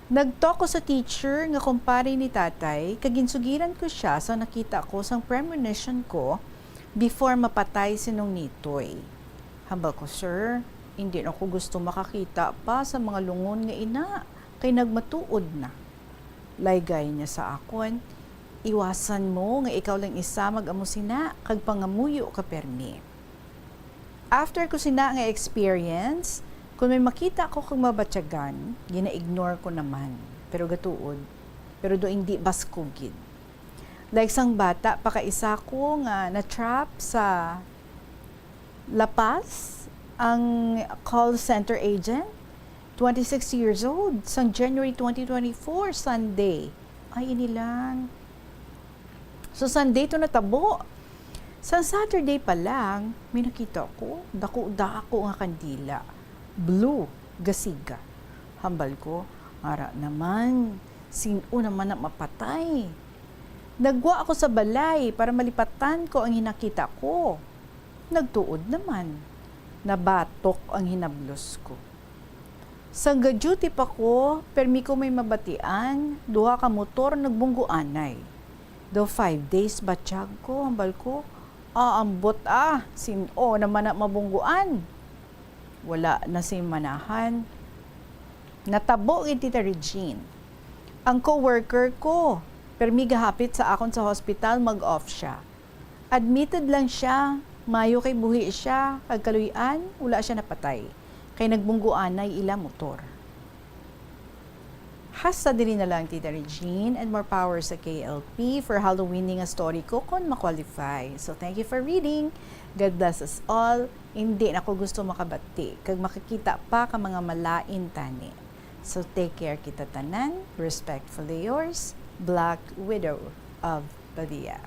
Nag-talk ko sa teacher nga kumpare ni tatay, kag ginsugiran ko siya sa nakita ko sang premonition ko before mapatay si Nong Nitoy. Hambal ko, "Sir, hindi na ko gusto makakita pa sa mga lungon nga ina, kay nagmatuod na." Laygay niya sa akon, "Iwasan mo nga ikaw lang isa mag-amo sina, kag pangamuyo ka permi." After ko sina nga experience, kung may makita ko kag mabatyagan, gina-ignore ko naman. Pero gatuod, pero do hindi baskog gid. Like sang bata, pakaisa ko nga na-trap sa La Paz, ang call center agent, twenty-six years old, sang January twenty twenty-four, Sunday. Ay, ini lang. So, Sunday to natabo. Sang Saturday pa lang, may nakita ko, dako-dako nga kandila. Blue, gasiga. Hambal ko, "Ara naman, sin-o naman na mapatay?" Nagwa ako sa balay para malipatan ko ang hinakita ko. Nagtuod naman. Nabatok ang hinablos ko. Sang ga-duty pa ko, permi ko may mabatian, duha ka motor nagbungguanay. Daw five days batyag ko, hambal ko, "Aambot ah, sin-o naman na mabungguan?" Wala na sing manahan. Natabo gid, Tita Regine. Ang coworker ko, permi gahapit sa akon sa hospital, mag-off siya. Admitted lang siya, mayo kay buhi siya, kag kaluy-an, wala siya napatay. Kay nagbungguanay ila motor. Hasta diri na lang, Tita Regine, and more power sa K L P for Halloween ni nga story ko kon ma-qualify. So, thank you for reading. God bless us all. Hindi na ko gusto makabati kag makakita pa ka mga malain tani. So, take care kita tanan. Respectfully yours, Black Widow of Padilla.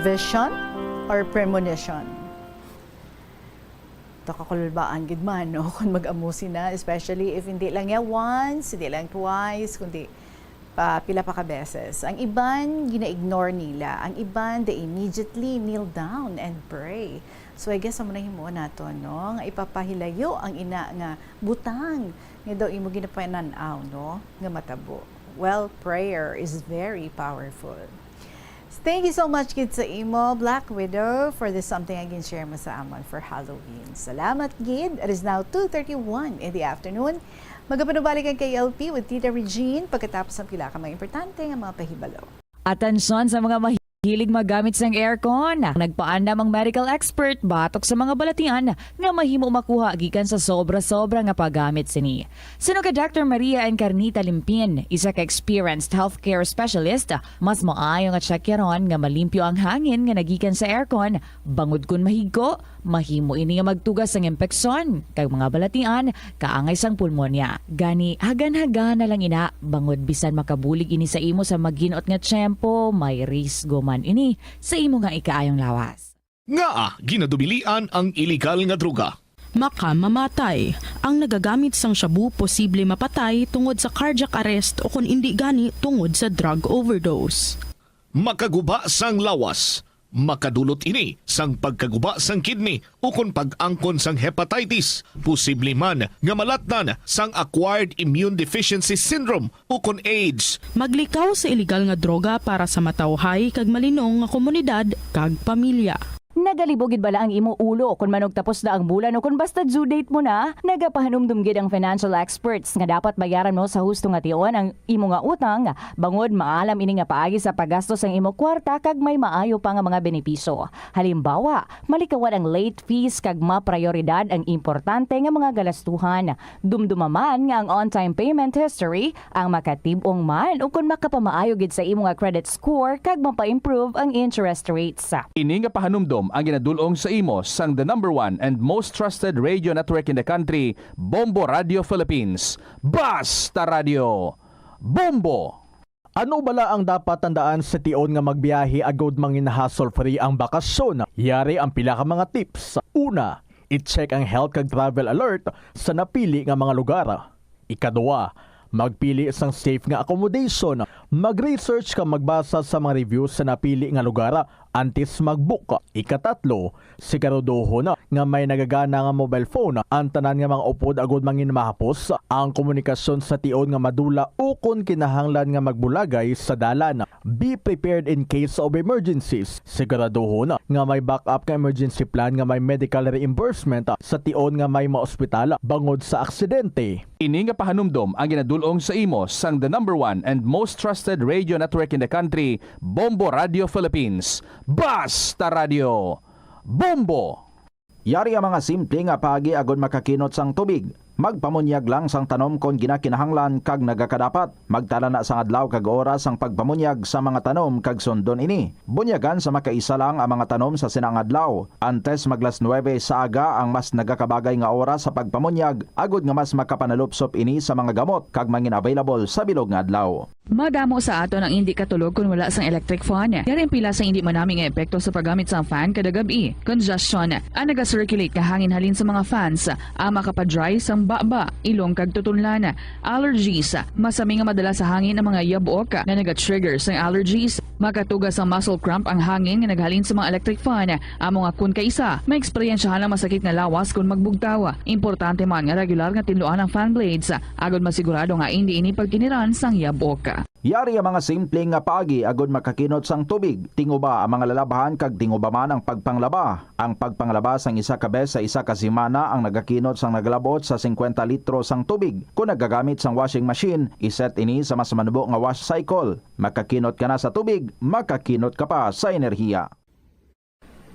Vision or premonition? Nakakulbaan gid man, no? Kung mag-amo sina, especially if hindi lang ya once, hindi lang twice, kundi pa, pila pa ka beses. Ang iban, gina-ignore nila. Ang iban, they immediately kneel down and pray. So, I guess, amo na himuon nato, no? Nga ipapahilayo ang ina nga butang nga daw imo ginapanan-aw, no? Nga matabo. Well, prayer is very powerful. Thank you so much gid sa imo, Black Widow, for this something nga gin-share mo sa amon for Halloween. Salamat gid. It is now two thirty-one in the afternoon. Magapanubalik ang K L P with Tita Regine pagkatapos ang pila ka mga importante nga mga pahibalo. Atensyon sa mga mahilig maggamit sang aircon. Nagpaandam ang medical expert batok sa mga balatian nga mahimo makuha gikan sa sobra-sobra nga paggamit sini. Suno kay Doctor Maria Encarnita Limpin, isa ka experienced healthcare specialist, mas maayo nga tsakyaron nga malimpyo ang hangin nga nagikan sa aircon, bangod kon mahigko, mahimo ini nga magtuga sang impeksyon kag mga balatian kaangay sang pulmonya. Gani, hagan-hagan na lang ina, bangod bisan makabulig ini sa imo sa maginot nga tiyempo, may risgo man ini sa imo nga ikaayong lawas. Ngaa ginadubilian ang iligal nga droga? Makamamatay. Ang nagagamit sang shabu posible mapatay tungod sa cardiac arrest o kon indi gani tungod sa drug overdose. Makaguba sang lawas. Makadulot ini sang pagkaguba sang kidney ukon pag-angkon sang hepatitis, posible man nga malatnan sang acquired immune deficiency syndrome ukon AIDS. Maglikaw sa iligal nga droga para sa matawhay kag malinong nga komunidad kag pamilya. Nagalibo gid bala ang imo ulo kon manugtapos na ang bulan o kon basta due date mo na? Nagapahanumdom gid ang financial experts nga dapat bayaran mo sa husto nga tion ang imo nga utang, bangod maalam ini nga paagi sa paggastos ang imo kwarta kag may maayo pa nga mga benepisyo. Halimbawa, malikawan ang late fees kag maprayoridad ang importante nga mga galastuhan. Dumduma man nga ang on-time payment history ang makatib-ong man ukon makapamaayo gid sa imo nga credit score kag mapa-improve ang interest rates. Ini nga pahanumdom ang ginadul-ong sa imo sang the number one and most trusted radio network in the country, Bombo Radio Philippines. Basta Radio, Bombo! Ano bala ang dapat tandaan sa tion nga magbiyahe agod mangin hassle-free ang bakasyon? Yari ang pila ka mga tips. Una, i-check ang health kag travel alert sa napili nga mga lugar. Ikadua, magpili sang safe nga accommodation. Mag-research kag magbasa sa mga reviews sa napili nga lugar antes mag-book. Ikatatlo, siguraduhon nga may nagagana nga mobile phone ang tanan nga mga upod agod mangin mahapos ang komunikasyon sa tion nga madula ukon kinahanglan nga magbulagay sa dalan. Be prepared in case of emergencies. Siguraduhon nga may backup nga emergency plan nga may medical reimbursement sa tion nga may maospital bangod sa aksidente. Ini nga pahanumdom ang ginadul-ong sa imo sang the number one and most trusted radio network in the country, Bombo Radio Philippines. Basta Radio, Bombo! Yari ang mga simple nga paagi agod makakinot sang tubig. Magpamunyag lang sang tanom kon ginakinahanglan kag nagakadapat. Magtala na sang adlaw kag oras sang pagpamunyag sa mga tanom kag sundon ini. Bunyagan sa makaisa lang ang mga tanom sa sina nga adlaw. Antes mag las nuebe sa aga ang mas nagakabagay nga oras sa pagpamunyag agod nga mas makapanalupsop ini sa mga gamot kag mangin available sa bilog nga adlaw. Madamo sa aton ang indi katulog kon wala sang electric fan. Yari ang pila sang indi manami nga epekto sa paggamit sang fan kada gab-i. Congestion, ang naga-circulate nga hangin halin sa mga fans, ang makapa-dry sang baba, ilong kag tutunlan. Allergies, masami nga madala sa hangin ang mga yabok nga naga-trigger sang allergies. Makatuga sang muscle cramp ang hangin nga naghalin sa mga electric fan. Amo nga kon kaisa, maeksperiensyahan ang masakit nga lawas kon magbugtaw. Importante man nga regular nga tinluan ang fan blades, agod masigurado nga indi ini pagkiniran sang yabok. Yari ang mga simple nga paagi agod makakinot sang tubig. Tinguba ang mga lalabhan kag tinguba man ang pagpanglaba. Ang pagpanglaba sang isa ka bes sa isa ka semana ang nagakinot sang nagalab-ot sa singkwenta litro sang tubig. Kon nagagamit sang washing machine, iset ini sa mas manubo nga wash cycle. Makakinot ka na sa tubig, makakinot ka pa sa enerhiya.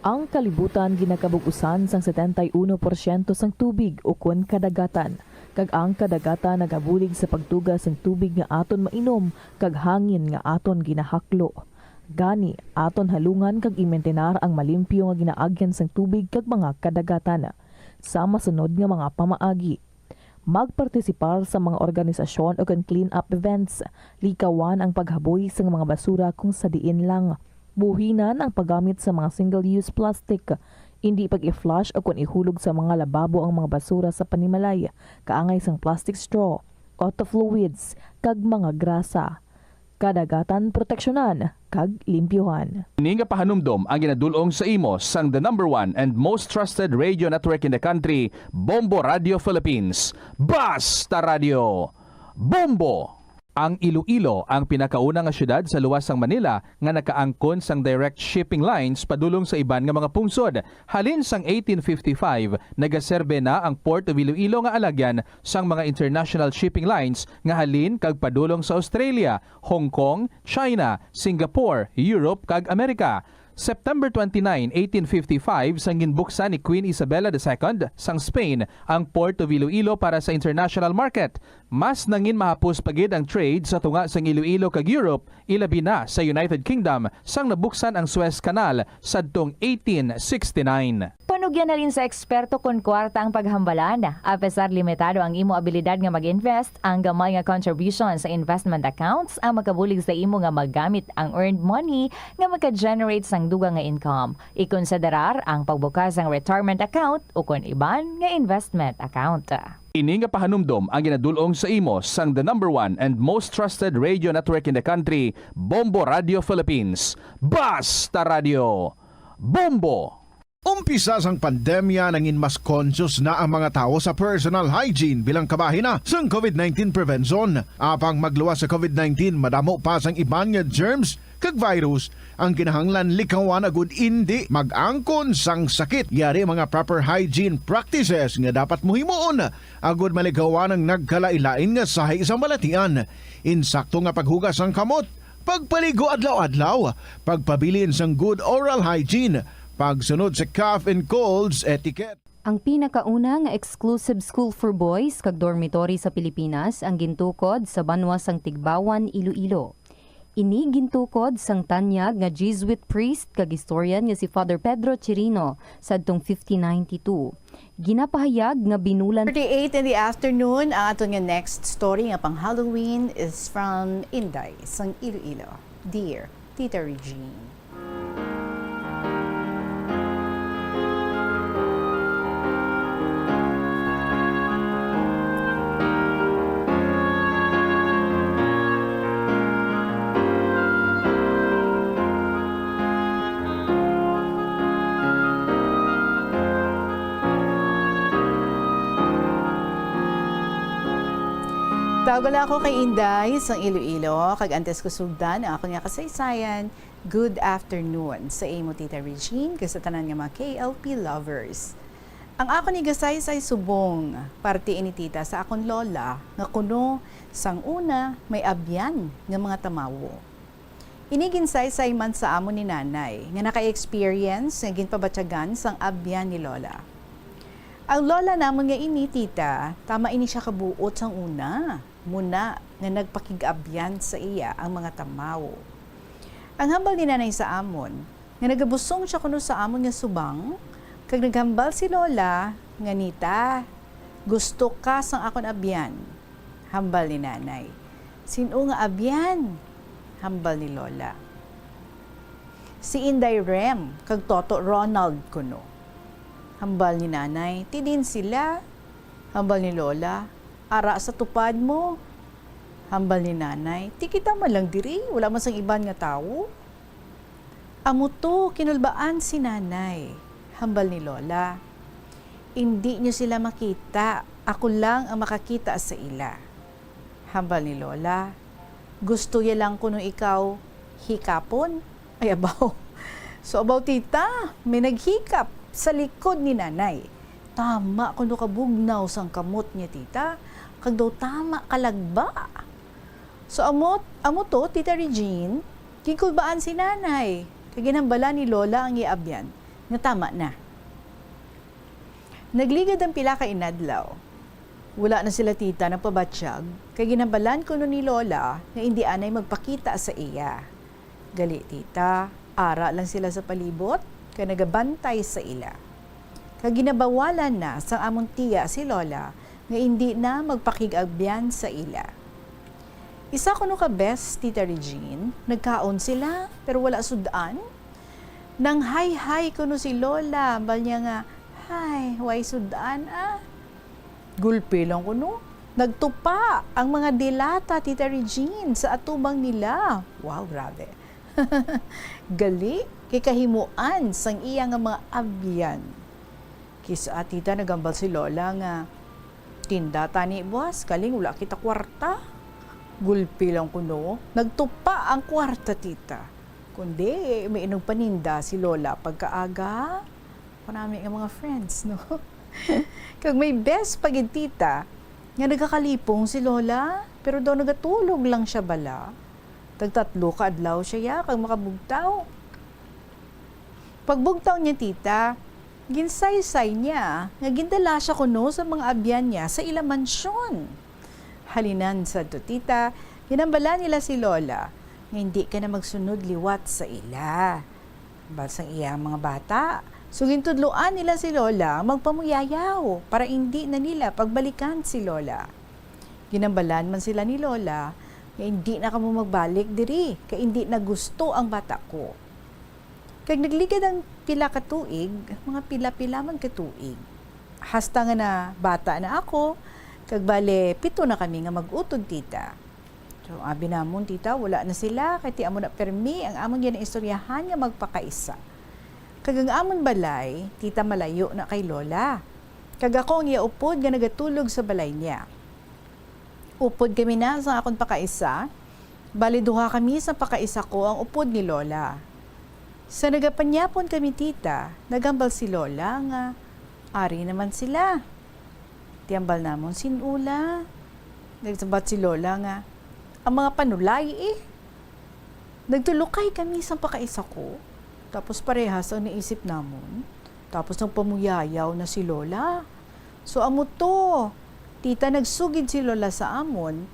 Ang kalibutan ginakabug-usan sang setenta y uno porsyento sang tubig ukon kadagatan, kag ang kadagatan nagabulig sa pagtuga sang tubig nga aton mainom kag hangin nga aton ginahaklo. Gani, aton halungan kag imintenar ang malimpyo nga ginaagyan sang tubig kag mga kadagatan. Sa masunod nga mga pamaagi, magpartisipar sa mga organisasyon ukon clean-up events. Likawan ang paghaboy sang mga basura kung sa diin lang. Buhinan ang paggamit sa mga single-use plastic. Indi pag-i-flush ukon ihulog sa mga lababo ang mga basura sa panimalay, kaangay sang plastic straw, auto fluids, kag mga grasa. Kadagatan proteksyonan kag limpyuhan. Ini nga pahanumdom ang ginadul-ong sa imo sang the number one and most trusted radio network in the country, Bombo Radio Philippines. Basta Radio, Bombo! Ang Iloilo ang pinakauna nga siyudad sa luwas sang Manila nga nakaangkon sang direct shipping lines padulong sa iban nga mga pungsod. Halin sang eighteen fifty-five, nagaserbe na ang Port of Iloilo nga alagyan sang mga international shipping lines nga halin kag padulong sa Australia, Hong Kong, China, Singapore, Europe, kag Amerika. September twenty-nine, eighteen fifty-five, sang ginbuksan ni Queen Isabella the Second sang Spain ang Port of Iloilo para sa international market. Mas nangin mahapos pa gid ang trade sa tunga sang Iloilo kag Europe, ilabi na sa United Kingdom, sang nabuksan ang Suez Canal sadtong eighteen sixty-nine. Panugyan halin sa eksperto kon kwarta ang paghambalan. Apesar limitado ang imo abilidad nga mag-invest, ang gamay nga contribution sa investment accounts ang makabulig sa imo nga magamit ang earned money nga maka-generate sang dugang nga income. Ikonsiderar ang pagbukas sang retirement account ukon iban nga investment account. Ini nga pahanumdom ang ginadul-ong sa imo sang the number one and most trusted radio network in the country, Bombo Radio Philippines. Basta Radio, Bombo! Umpisa sang pandemya, nangin mas conscious na ang mga tawo sa personal hygiene bilang kabahin na sang covid nineteen prevention. Apang magluwas sa covid nineteen, madamo pa sang iban nga germs kag virus, ang kinahanglan likawan agud indi mag-angkon sang sakit. Yari mga proper hygiene practices nga dapat mohimuon agud malikawan ang nagkalain-lain nga sahi sa balatian. Insakto nga paghugas sang kamot, pagpaligo adlaw-adlaw, pagpabilin sang good oral hygiene, pagsunod sa cough and colds etiquette. Ang pinakauna nga exclusive school for boys kag dormitory sa Pilipinas ang gintukod sa banwa sang Tigbauan, Iloilo. Ini gintukod sang tanyag nga Jesuit priest kag historian nga si Father Pedro Chirino sadtong fifteen ninety-two. Ginapahayag nga binulan Thirty-eight in the afternoon, ang aton nga next story nga pang Halloween is from Inday sang Iloilo. Dear Tita Regine. Tawag lang ako kay Inday sang Iloilo, kag antes ko sugdan ang akon nga kasaysayan, good afternoon sa imo, Tita Regine, kag sa tanan nga mga K L P lovers. Ang akon igasaysay subong parte ini, Tita, sa akon lola nga kuno sang una may abyan nga mga tamawo. Ini ginsaysay man sa amon ni Nanay nga naka-experience nga ginpabatyagan sang abyan ni Lola. Ang lola namon nga ini, Tita, tama ini sia kabuot sang una, muna nga nagpakig-abyan sa iya ang mga tamawo. Ang hambal ni Nanay sa amon nga nagabusong sia kuno sa amon nga subang kag naghambal si Lola nga, "Nita, gusto ka sang akon abyan?" Hambal ni Nanay. "Sin-o nga abyan?" hambal ni Lola. "Si Inday Rem kag Toto Ronald kuno." Hambal ni Nanay, "Ti diin sila?" Hambal ni Lola, "Ara sa tupad mo." Hambal ni Nanay, "Ti kita man lang diri, wala man sang iban nga tawo." "Amo to, kinulbaan si Nanay," hambal ni Lola. "Indi niyo sila makita, ako lang ang makakita sa ila," hambal ni Lola. "Gusto ya lang kuno ikaw hikapon?" Ay, abaw. So, abaw, Tita, may naghikap sa likod ni Nanay. Tama kuno kabugnaw sang kamot niya, Tita, kag daw tama kalagba. So, amo, amo to, Tita Regine, ginkulbaan si Nanay, kag ginhambalan ni Lola ang iya abyan nga tama na. Nagligad ang pila ka inadlaw. Wala na sila, Tita, nagpabatyag, kay ginhambalan kuno ni Lola nga indi anay magpakita sa iya. Gali, Tita, ara lang sila sa palibot, kag nagabantay sa ila. Kag ginabawalan na sang amon tiya si Lola nga indi na magpakig-abyan sa ila. Isa kuno ka bes, Tita Regine, nagkaon sila, pero wala sud-an. Nanghayhay kuno si Lola, hambal niya nga, "Hay, way sud-an, ah." Gulpi lang kuno, nagtupa ang mga delata, Tita Regine, sa atubang nila. Wow, grabe. Gali, kay kahimuan sang iya nga mga abyan. Kis-a, Tita, naghambal si Lola nga, "Tinda tani buas, kaling wala kita kwarta." Gulpi lang kuno, nagtupa ang kwarta, Tita. Kundi, may inugpaninda si Lola pagkaaga. Kanami nga mga friends, no? Kag may bes pa gid, Tita, nga nagakalipong si Lola, pero daw nagatulog lang siya bala. Tagtatlo ka adlaw siya ya kag makabugtaw. Pagbugtaw niya, Tita, ginsaysay niya nga gindala siya kuno sa mga abyan niya sa ila mansyon. Halinan sadto, Tita, ginhambalan nila si Lola nga hindi ka na magsunod liwat sa ila. Hambal sang iya mga bata. So, gintudloan nila si Lola magpamuyayaw para indi na nila pagbalikan si Lola. Ginhambalan man sila ni Lola nga indi na kamo magbalik diri kay indi na gusto ang bata ko. Kag nagligad ang pila ka tuig, mga pila-pila man ka tuig. Hasta nga na bata na ako, kag bale pito na kami nga mag-utod, Tita. So, abi namon, Tita, wala na sila, kay ti amo na permi ang amon ginaistoryahan nga magpakaisa. Kag ang amon balay, Tita, malayo na kay Lola. Kag ako ang iya upod nga nagatulog sa balay niya. Upod kami na sa akon pakaisa, Bali, duha kami sa pakaisa ko ang upod ni Lola. Sa nagapanyapon kami, tita, naghambal si Lola nga ari naman sila. Tiyambal namon sin ula. Nagsabat si Lola nga, "Ang mga panulay, eh." Nagtulukay kami sa pakaisa ko, tapos parehas ang naisip namon. Tapos nagpamuyayaw na si Lola. So, amo to, tita, nagsugid si Lola sa amon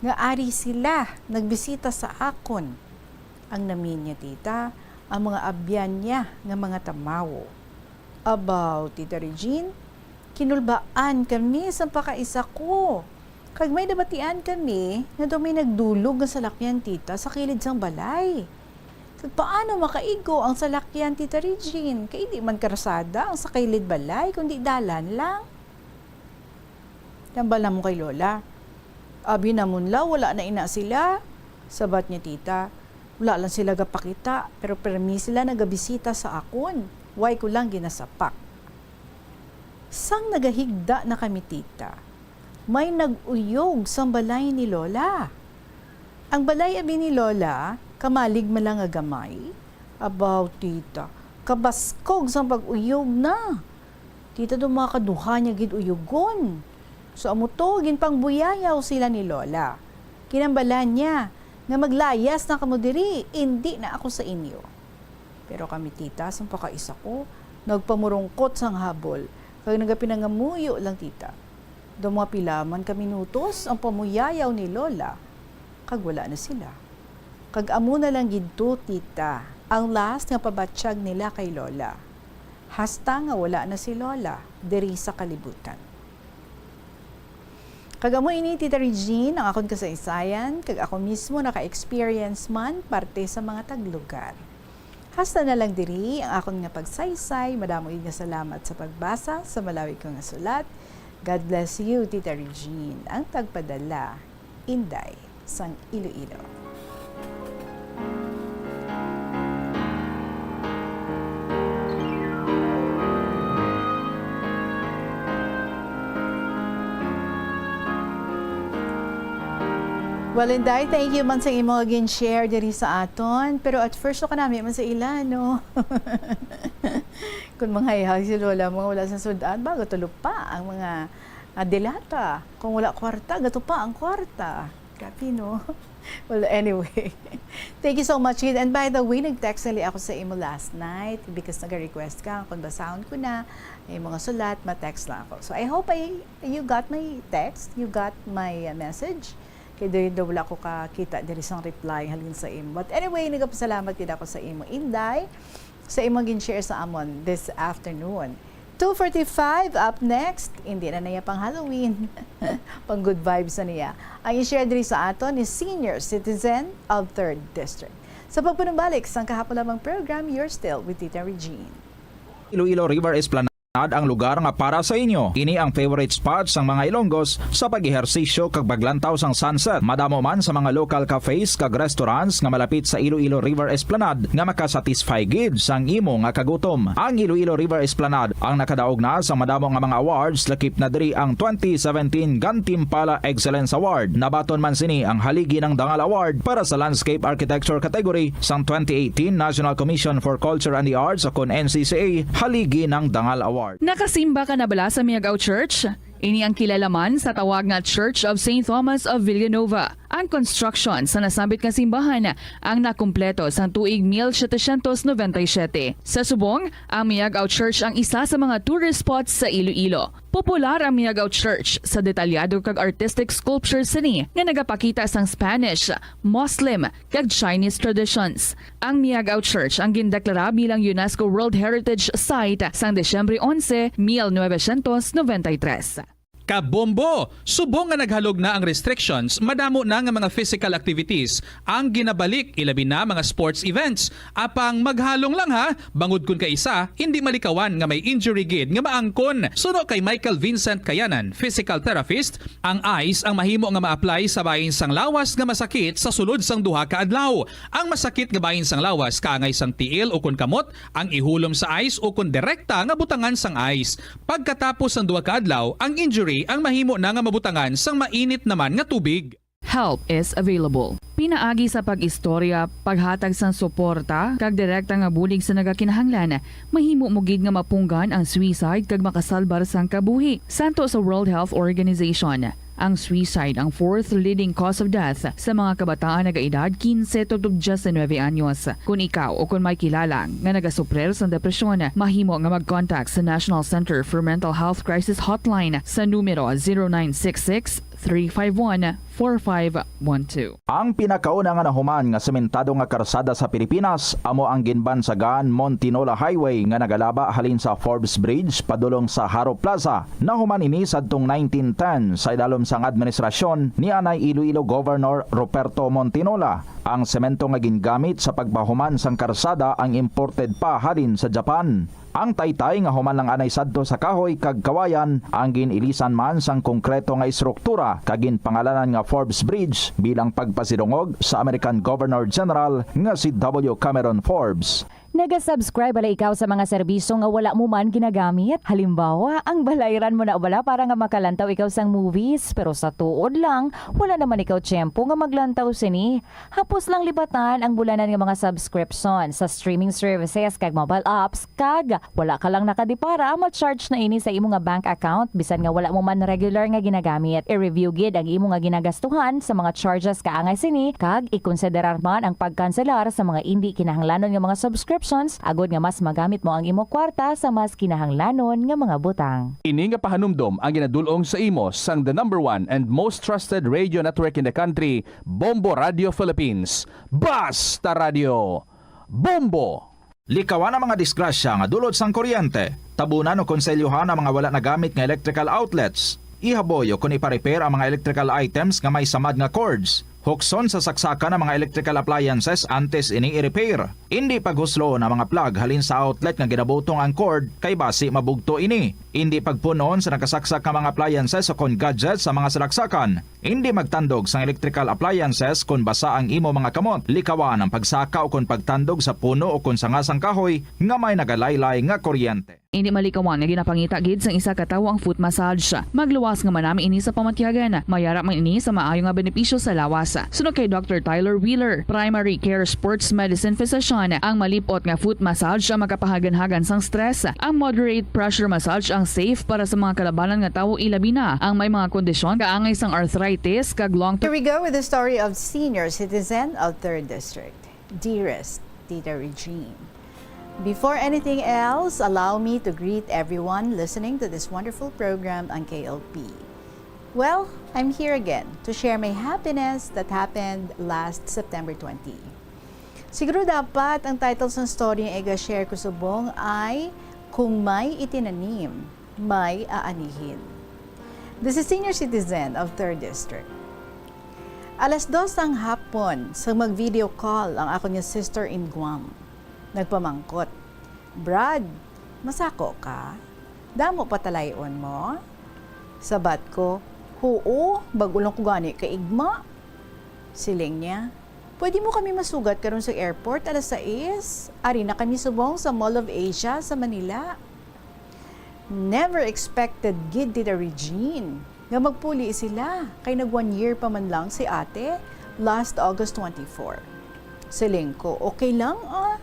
nga ari sila nagbisita sa akon. Ang namin niya, tita, ang mga abyan niya nga mga tamawo. Abaw, Tita Regine, kinulbaan kami sang pakaisa ko. Kag may nabatian kami nga daw may nagdulog nga salakyan, tita, sa kilid sang balay. Kag paano makaigo ang salakyan, Tita Regine? Kay di man karsada ang sa kilid balay, kundi dalan lang. Tambal namon kay Lola. Abi namon la, wala na ina sila. Sabat niya, tita, wala lang sila gapakita, pero permi sila nagabisita sa akon. Way ko lang ginasapak. Sang nagahigda na kami, tita, may nag-uyog sang balay ni Lola. Ang balay abi ni Lola, kamalig man lang nga gamay. Abaw, tita, kabaskog sang pag-uyog na. Tita, daw mga kaduha niya gid uyugon. So, amo to, ginpangbuyayaw sila ni Lola. Kinambalan niya nga, "Maglayas na kamo diri, indi na ako sa inyo." Pero kami, tita, sang pakaisa ko, nagpamurungkot sang habol, kag nagapinangamuyo lang, tita. Daw mga pila man ka minutos ang pamuyayaw ni Lola, kag wala na sila. Kag amo na lang gid to, tita, ang last nga pabatyag nila kay Lola. Hasta nga wala na si Lola diri sa kalibutan. Kag amo ini, Tita Regine, ang akon kasaysayan, kag ako mismo naka-experience man parte sa mga taglugar. Hasta na lang diri ang akon nga pagsaysay. Madamo gid nga salamat sa pagbasa sa malawi ko nga sulat. God bless you, Tita Regine, ang tagpadala, Inday sang Iloilo. Well, Inday, thank you man sa imo nga gin-share diri sa aton. Pero at first, so kanami man sa ila, no? Kung manghayhay si Lola, mga wala sa sud-an, bago tulo pa ang mga, ah, delata. Kung wala kwarta, gato pa ang kwarta. Grabe, no? Well, anyway. Thank you so much, Gid. And by the way, nag-text ngali ako sa imo last night because nag-request ka. Kung basahon ko na, yung mga sulat, ma-text lang ako. So, I hope I, you got my text, you got my, uh, message. Kay diri daw wala ko kakita diri sang reply halin sa imo. But anyway, nagapasalamat gid ako sa imo, Inday, sa imong gin-share sa amon this afternoon. Two forty-five up next, hindi na naya pang Halloween. Pang good vibes na niya. Ang i-share diri sa aton is Senior Citizen of Third District. Sa pagpanumbalik sang kahapon lamang program, you're still with Tita Regine. Iloilo River Esplanade ang lugar nga para sa inyo. Ini ang favorite spot sang mga Ilonggos sa pag-ehersisyo kag paglantaw sang sunset. Madamo man sa mga local cafes kag restaurants nga malapit sa Iloilo River Esplanade nga makasatisfy gid sang imo nga kagutom. Ang Iloilo River Esplanade ang nakadaog na sa madamo nga mga awards, lakip na diri ang twenty seventeen Gantimpala Excellence Award. Nabaton man sini ang Haligi ng Dangal Award para sa Landscape Architecture category sang twenty eighteen National Commission for Culture and the Arts o kon N C C A Haligi ng Dangal Award. Nakasimba ka na bala sa Miagao Church? Ini ang kilala man sa tawag nga Church of Saint Thomas of Villanova. Ang construction sa nasambit nga simbahan ang nakumpleto sang tuig mil setecientos noventa y siete. Sa subong, ang Miagao Church ang isa sa mga tourist spots sa Iloilo. Popular ang Miagao Church sa detalyado kag artistic sculptures sini nga nagapakita sang Spanish, Muslim, kag Chinese traditions. Ang Miagao Church ang gindeklara bilang UNESCO World Heritage Site sang Disyembre onse, mil novecientos noventa y tres. Kabombo! Subong nga naghalog na ang restrictions, madamo na nga mga physical activities ang ginabalik, ilabi na mga sports events. Apang maghalong lang ha, bangod kun kaisa, hindi malikawan nga may injury gid nga maangkon. Suno kay Michael Vincent Kayanan, physical therapist, ang ice ang mahimo nga ma-apply sa bahin sang lawas nga masakit sa sulod sang duha ka adlaw. Ang masakit nga bahin sang lawas kaangay sang tiil ukon kamot, ang ihulom sa ice ukon direkta nga butangan sang ice. Pagkatapos sang duha ka adlaw, ang injury ang mahimo na nga mabutangan sang mainit naman nga tubig. Help is available. Pinaagi sa pag-istorya, paghatag sang suporta, kag direkta nga bulig sa nagakinahanglan, mahimo mo gid nga mapunggan ang suicide kag makasalbar sang kabuhi. Santo sa World Health Organization, ang suicide ang fourth leading cause of death sa mga kabataan nagaedad quince tubtob diecinuebe anyos. Kon ikaw o kon may kilala nga nagasuprir sang depresyon, mahimo nga mag-contact sa National Center for Mental Health Crisis Hotline sa numero zero nine six six, three five one, four five one two. Ang pinakauna nga nahuman nga sementado nga karsada sa Pilipinas amo ang ginbansagan Montinola Highway nga nagalaba halin sa Forbes Bridge padulong sa Jaro Plaza. Nahuman ini sadtong nineteen ten sa idalom sang administrasyon ni anay Iloilo Governor Ruperto Montinola. Ang semento nga gingamit sa pagpahuman sang karsada ang imported pa halin sa Japan. Ang taytay nga human lang anay sadto sa kahoy kag kawayan ang gin-ilisan man sang konkreto nga estruktura kag ginpangalanan nga Forbes Bridge bilang pagpasidungog sa American Governor General nga si W. Cameron Forbes. Naga-subscribe bala ikaw sa mga serbisyo nga wala mo man ginagamit? Halimbawa, ang balayran mo na bala para nga makalantaw ikaw sang movies, pero sa tuod lang, wala naman ikaw tiyempo nga maglantaw sini. Hapos lang libatan ang bulanan nga mga subscription sa streaming services kag mobile apps, kag wala ka lang nakadipara, ma-charge na ini sa imo nga bank account bisan nga wala mo man regular nga ginagamit. I-review gid ang imo nga ginagastuhan sa mga charges kaangay sini, kag ikonsiderar man ang pagkanselar sa mga indi kinahanglanon nga mga subscriptions agod nga mas magamit mo ang imo kwarta sa mas kinahanglanon nga mga butang. Ini nga pahanumdom ang ginadul-ong sa imo sang the number one and most trusted radio network in the country, Bombo Radio Philippines. Basta Radio Bombo! Likawan ang mga disgrasya nga dulot sang kuryente. Tabunan o konselyohan ang mga wala nagamit nga electrical outlets. Ihaboy o kon ipa-repair ang mga electrical items nga may samad nga cords. Hukson sa saksakan ang mga electrical appliances antes ini i-repair. Indi paghusloon ang mga plug halin sa outlet nga ginabutong ang cord, kay basi mabugto ini. Indi pagpun-on sa nakasaksak nga mga appliances o kon gadgets sa mga salaksakan. Indi magtandog sang electrical appliances kon basa ang imo mga kamot. Likawan ang pagsaka o kon pagtandog sa puno o kon sanga sang kahoy nga may nagalaylay nga kuryente. Indi malikawan nga ginapangita gid sang isa ka tawo ang foot massage. Magluwas nga manami ini sa pamatyagan. Mayara man ini sa maayo nga benepisyo sa lawas. Suno kay Doctor Tyler Wheeler, primary care sports medicine physician, ang malip-ot nga foot massage ang makapahaganhagan sang stress. Ang moderate pressure massage ang safe para sa mga kalabanan nga tawo, ilabi na ang may mga kondisyon kaangay sang arthritis kag long Here we go with the story of senior citizen of third District. Dearest Tita Regine, before anything else, allow me to greet everyone listening to this wonderful program on K L P. Well, I'm here again to share my happiness that happened last September twenty. Siguro dapat ang title sang story nga iga-share ko subong ay Kung May Itinanim, May Aanihin. This is senior citizen of third District. Alas dos sang hapon, sang mag-video call ang akon nga sister in Guam. Nagpamangkot, "Brad, masako ka? Damo pa talay-on mo?" Sabat ko, "Huo, bag-o lang ko gani kaigma." Siling niya, "Pwede mo kami masugat karon sa airport alas sais? Ari na kami subong sa Mall of Asia sa Manila." Never expected gid, Tita Regine, nga magpuli sila, kay nag one year pa man lang si ate last August twenty-four. Siling ko, "Okay lang, ah.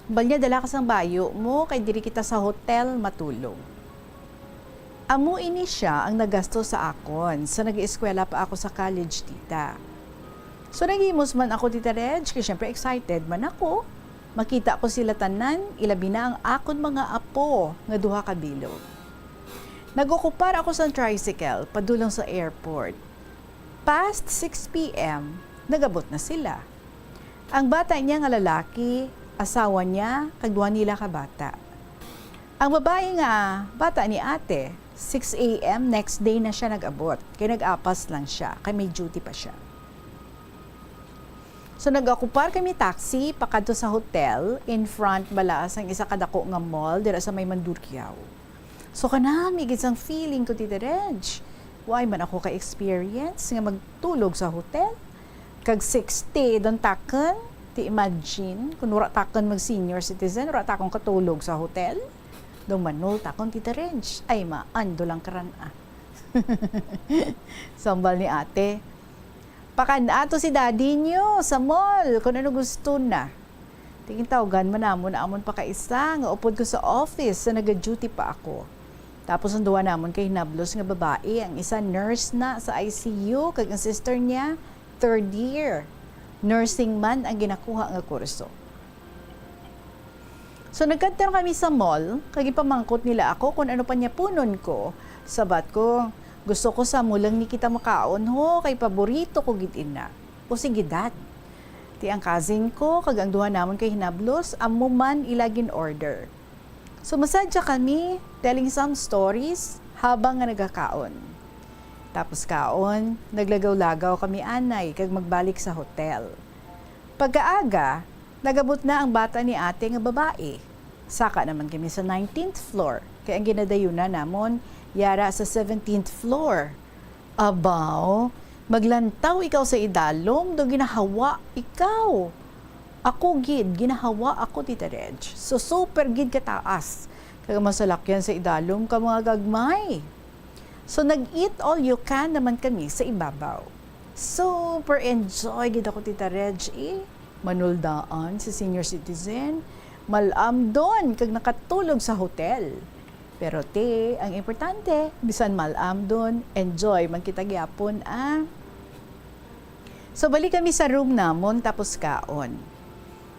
Balnya dala ka sang bayo mo, kay diri kita sa hotel matulog." Amo ini sia ang nagasto sa akon sa nag-eskwela pa ako sa college, tita. So, naghimos man ako, Tita Reg, kay syempre excited man ako. Makita ko sila tanan, ilabi na ang akon mga apo nga duha ka bilog. Nag-okupar ako sa tricycle padulong sa airport. Past six p m, nag-abot na sila. Ang bata niya nga lalaki, asawa niya, kag duha nila ka bata. Ang babayi nga bata ni ate, six a m next day na siya nag-abot, kay nag-apas lang siya, kay may duty pa siya. So, nag-okupar kami taxi pakadto sa hotel, in front bala sang isa ka dako nga mall dira sa may Mandurriao. So, kanami gid sang feeling ko, Tita Reg. Wala man ako ka-experience nga magtulog sa hotel. Kag sixty don takon, ti imagine, kung wala takon mag-senior citizen, wala takon katulog sa hotel. Daw manol takon, Tita Reg. Ay, maando lang karan, ah. Sambal ni ate, "Pakan-a to si daddy nyo sa mall kung ano gusto na." Tingin tawgan man namon amon pakaisa nga upod ko sa office sa naga-duty pa ako. Tapos ang duha namon kay hinablos nga babae, ang isa nurse na sa I C U, kag ang sister niya third year. Nursing man ang ginakuha nga kurso. So, nagkadto kami sa mall, kag ipamangkot nila ako kung ano panyapunon ko. Sabat ko, "Gusto ko sa mall lang ni kita makaon ho, kay paborito ko gid ina." "O sige, dad." Ti ang cousin ko, kag ang duha namon kay hinablos, amo man ila gin-order. So, masadya kami, telling some stories habang nga nagakaon. Tapos kaon, naglagaw-lagaw kami anay kag magbalik sa hotel. Pagkaaga, nagabot na ang bata ni ate nga babae. Saka naman kami sa nineteenth floor, kay ang ginadayunan namon yara sa seventeenth floor. Abaw, maglantaw ikaw sa idalom, do ginahawa ikaw. Ako gid, ginahawa ako, Tita Reg. So, super gid kataas. Kag ang masalakyan sa idalom ka mga gagmay. So, nag-eat all you can naman kami sa ibabaw. Super enjoy gid ako, Tita Reg, eh. Manuldaan si senior citizen, malamdon kag nakatulog sa hotel. Pero, te, ang importante, bisan malamdon, enjoy man kita gyapon, ah. So, balik kami sa room namon, tapos kaon.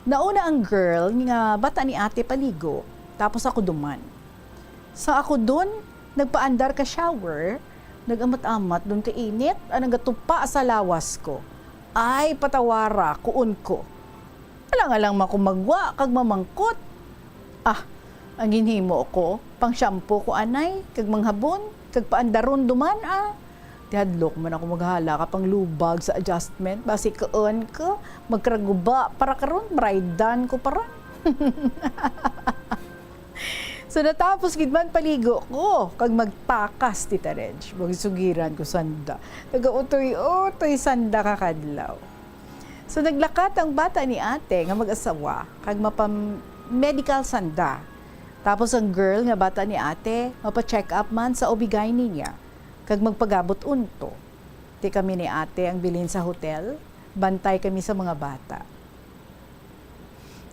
Nauna ang girl nga bata ni ate paligo, tapos ako duman. Sa ako dun, nagpaandar ka shower, nag-amat-amat dun ka init, ang nagatupa sa lawas ko. Ay, patawara, kuon ko. Alang-alang man ko magwa kag mamangkot. Ah, ang ginhimo ko, pang-shampoo ko anay, kag manghabon, kag paandaron duman, ah. Tihadlok man ako maghala ka pang lubag sa adjustment, basi kaon ko, magkaraguba, para karon, braidan ko para. So, natapos gid man paligo ko, kag magtakas, Tita Reg. Magsugiran ko sanda. Nagautoy-utoy sanda ka kadlaw. So, naglakat ang bata ni ate nga mag-asawa, kag mapa-medical sanda. Tapos ang girl nga bata ni ate, mapa-check up man sa O B gyne niya, kag magpagabot unto. Ti kami ni ate ang bilin sa hotel, bantay kami sa mga bata.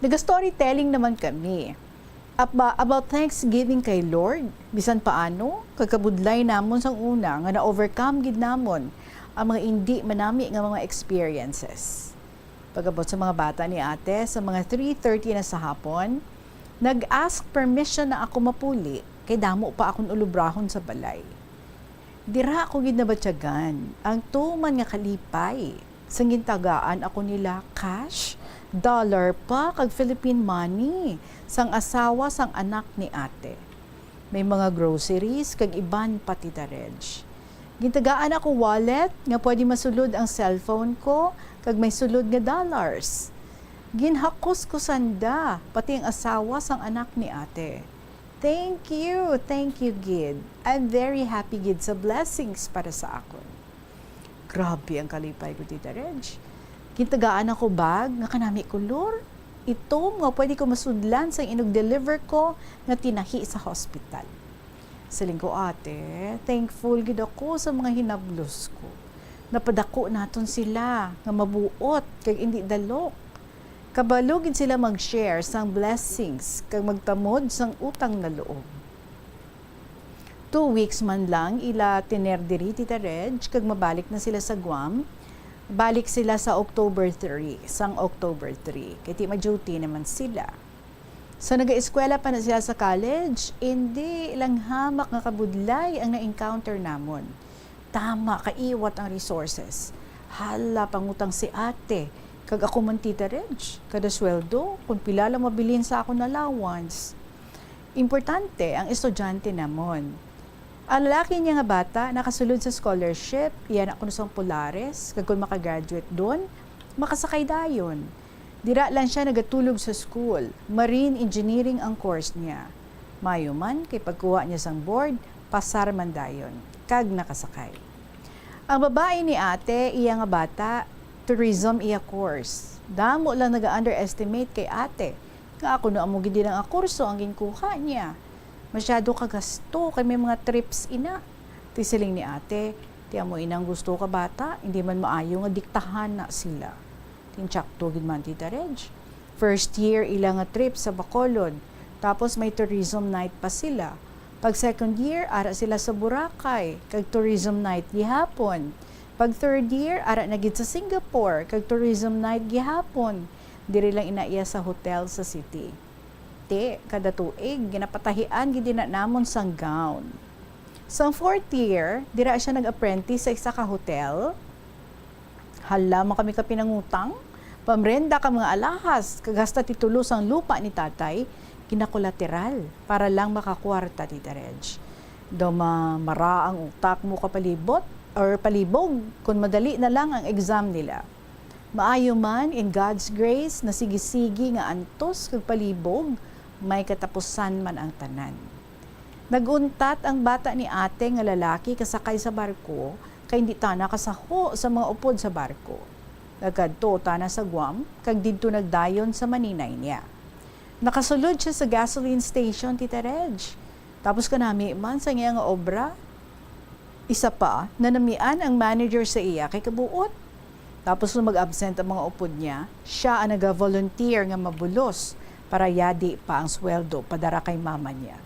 Naga-storytelling naman kami. Aba-, about thanksgiving kay Lord, bisan paano, kag kabudlay namon sang una nga na-overcome gid namon ang mga indi manami nga mga experiences. Pag-abot sa mga bata ni ate, sa mga three thirty na sa hapon, nag-ask permission na ako mapuli, kay damo pa akon ulobrahon sa balay. Dira ako gid nabatyagan ang tuman nga kalipay sang gintagaan ako nila cash, dollar pa, kag Philippine money sang asawa sang anak ni ate. May mga groceries kag iban pa, Tita Reg. Gintagaan ako wallet nga pwede masulod ang cellphone ko kag may sulod nga dollars. Ginhakos ko sanda, pati ang asawa sang anak ni ate. Thank you, thank you gid. I'm very happy gid sa blessings para sa akon. Grabe ang kalipay ko, Tita Reg. Gintagaan ako bag nga kanami kolor, itom, nga pwede ko masudlan sang inog-deliver ko nga tinahi sa hospital. Siling ko, ate, thankful gid ako sa mga hinablos ko. Napadako naton sila nga mabuot kag indi dalok. Kabalo gid sila mag-share sang blessings kag magtamod sang utang na loob. Two weeks man lang ila tiner diri, Tita Reg, kag mabalik na sila sa Guam. Balik sila sa October three, sang October three, kay ti ma-duty naman sila. Sa nagaeskwela pa na sila sa college, indi lang hamak nga kabudlay ang na-encounter namon. Tama, kaiwat ang resources. Hala, pangutang si ate, kag ako man, Tita Reg, kada sweldo, kung pila lang mabilin sa akon allowance. Importante ang estudyante namon. Ang lalaki niya nga bata nakasulod sa scholarship, iya na kuno sang Polaris, kag kon makagraduate don, makasakay dayon. Dira lang siya nagatulog sa school, marine engineering ang course niya. Maayo man, kay pagkuha niya sang board, pasar man dayon, kag nakasakay. Ang babae ni ate, iya nga bata, tourism iya course. Damo lang naga-underestimate kay ate, nga ako no amo gid lang ang kurso ang ginkuha niya. Masyado ka gasto kay may mga trips ina. Ti siling ni ate, "Ti amo inang gusto ka bata, hindi man maayo nga diktahan na sila." Tintsakto gid man, Tita Reg. First year ila nga trip sa Bacolod, tapos may tourism night pa sila. Pag second year, ara sila sa Boracay, kag tourism night gihapon. Pag third year, ara na gid sa Singapore, kag tourism night gihapon. Diri lang ina iya sa hotel sa city. Ti, kada tuig, ginapatahian gid ina namon sang gown. Sang fourth year, dira siya nag-apprentice sa isa ka hotel. Hala man kami ka pinangutang, pamrenda ka mga alahas, kag hasta titulo sang lupa ni tatay, ginakolateral para lang makakwarta, Tita Reg. Daw ma-, mara ang utak mo ka palibot or palibog, kun madali na lang ang exam nila. Maayo man, in God's grace, nasigig-sigig nga antos kag palibog, may katapusan man ang tanan. Nag-untat ang bata ni ate nga lalaki kasakay sa barko, kay hindi tana kasaho sa mga upod sa barko. Nagkadto tana sa Guam, kag didto nagdayon sa maninay niya. Nakasulod siya sa gasoline station, Tita Reg. Tapos kanami man sa iya nga obra. Isa pa, nanamian ang manager sa iya kay kabuot. Tapos nung mag-absent ang mga upod niya, siya ang naga-volunteer nga mabulos para yadi pa ang sweldo padara kay mama niya.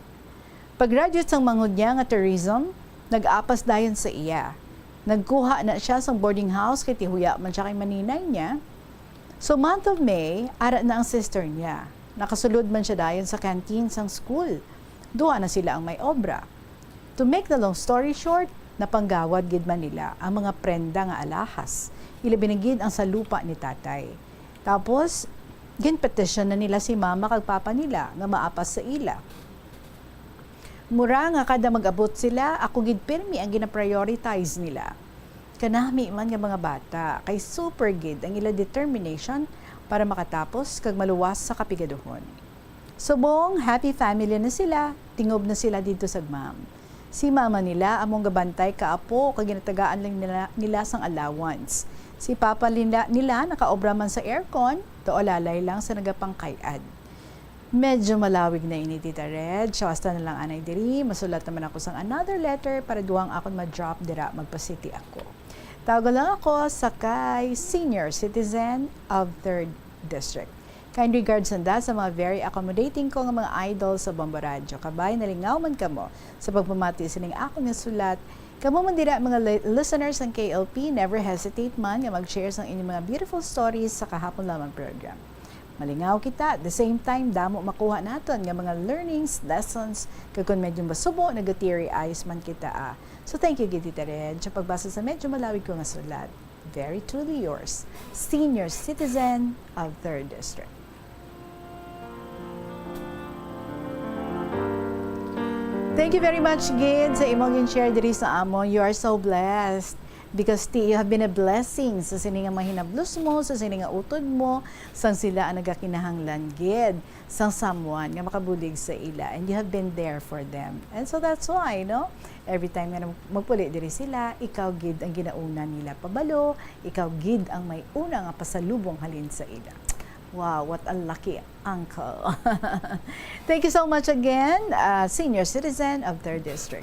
Pag-graduate sang manghod niya nga tourism, nag-apas dayon sa iya. Nagkuha na siya sang boarding house kay tihuya man siya kay maninay niya. So, month of May, ara na ang sister niya. Nakasulod man siya dayon sa canteen sang school. Duha na sila ang may obra. To make the long story short, napanggawad gid man nila ang mga prenda nga alahas, ilabi na gid ang sa lupa ni tatay. Tapos, ginpetition na nila si mama kag papa nila nga maapas sa ila. Mura nga kada mag-abot sila, ako gid pirmi ang gina-prioritize nila. Kanami man nga mga bata, kay super gid ang ila determination para makatapos kag maluwas sa kapigaduhon. Subong happy family na sila, tingob na sila didto sa Guam. Si mama nila among gabantay kaapo kag ginatagaan lang nila, nila sang allowance. Si papa nila, nila nakaobra man sa aircon, daw alalay lang sa nagapangkay-ad. Medyo malawig na ini, Tita Reg. So, hasta na lang anay diri. Masulat naman ako sang another letter para duha ang akon ma-drop dira, magpa-city ako. Tawagan lang ako sa kay Senior Citizen of Third District. Kind regards sanda sa mga very accommodating ko nga mga idol sa Bombo Radyo. Kabay, nalingaw man kamo sa pagpamati sining akon nga sulat. Kamo man dira, mga li-, listeners sang K L P, never hesitate man nga mag-share sang inyong mga beautiful stories sa kahapon lamang program. Malingaw kita, at the same time, damo makuha naton nga mga learnings, lessons, kag kon medyo masubo, naga-teary eyes man kita, ah. So, thank you gid, Tita Reg, sa pagbasa sa medyo malawig ko nga sulat. Very truly yours, Senior Citizen of Third District. Thank you very much gid sa imong gin-share diri sa amon. You are so blessed because ti, you have been a blessing sa sini nga mga hinablos mo, sa sini nga utod mo, sang sila ang nagakinahanglan gid sang someone nga makabulig sa ila, and you have been there for them. And so that's why, no? Every time nga mag-, magpuli diri sila, ikaw gid ang ginauna nila pabalo, ikaw gid ang may una nga pasalubong halin sa ila. Wow, what a lucky uncle. Thank you so much again, uh, Senior Citizen of Third District.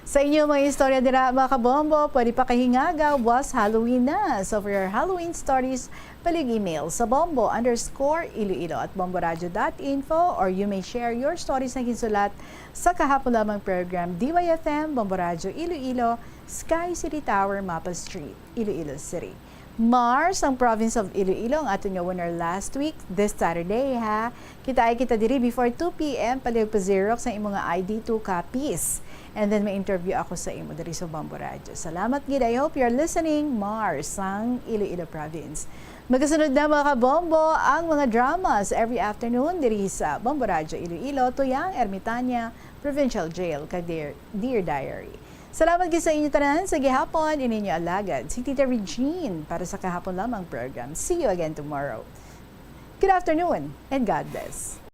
Sa inyo mga istorya dira, mga kabombo, pwede pa kahingaga, buwas Halloween na. So for your Halloween stories, pwede email sa bombo underscore iloilo at bomboradio dot info, or you may share your stories na ginsulat sa kahapon lamang program, D Y F M, Bombo Radyo Iloilo, Sky City Tower, Mapa Street, Iloilo City. Mars, ang province of Iloilo, ang aton nga winner last week, this Saturday, ha? Kitaay kita diri before two P M, palihog pa-xerox ang imo nga I D, two copies. And then may interview ako sa imo diri sa Bombo Radyo. Salamat gid. I hope you're listening, Mars, sang Iloilo Province. Magasunod na, mga kabombo, ang mga dramas every afternoon diri sa Bombo Radyo Iloilo, Tuyang, Ermitania, Provincial Jail, kag Dear, Dear Diary. Salamat gid sa inyo tanan. Sa gihapon, ini inyo alagad, si Tita Regine, para sa kahapon lamang program. See you again tomorrow. Good afternoon and God bless.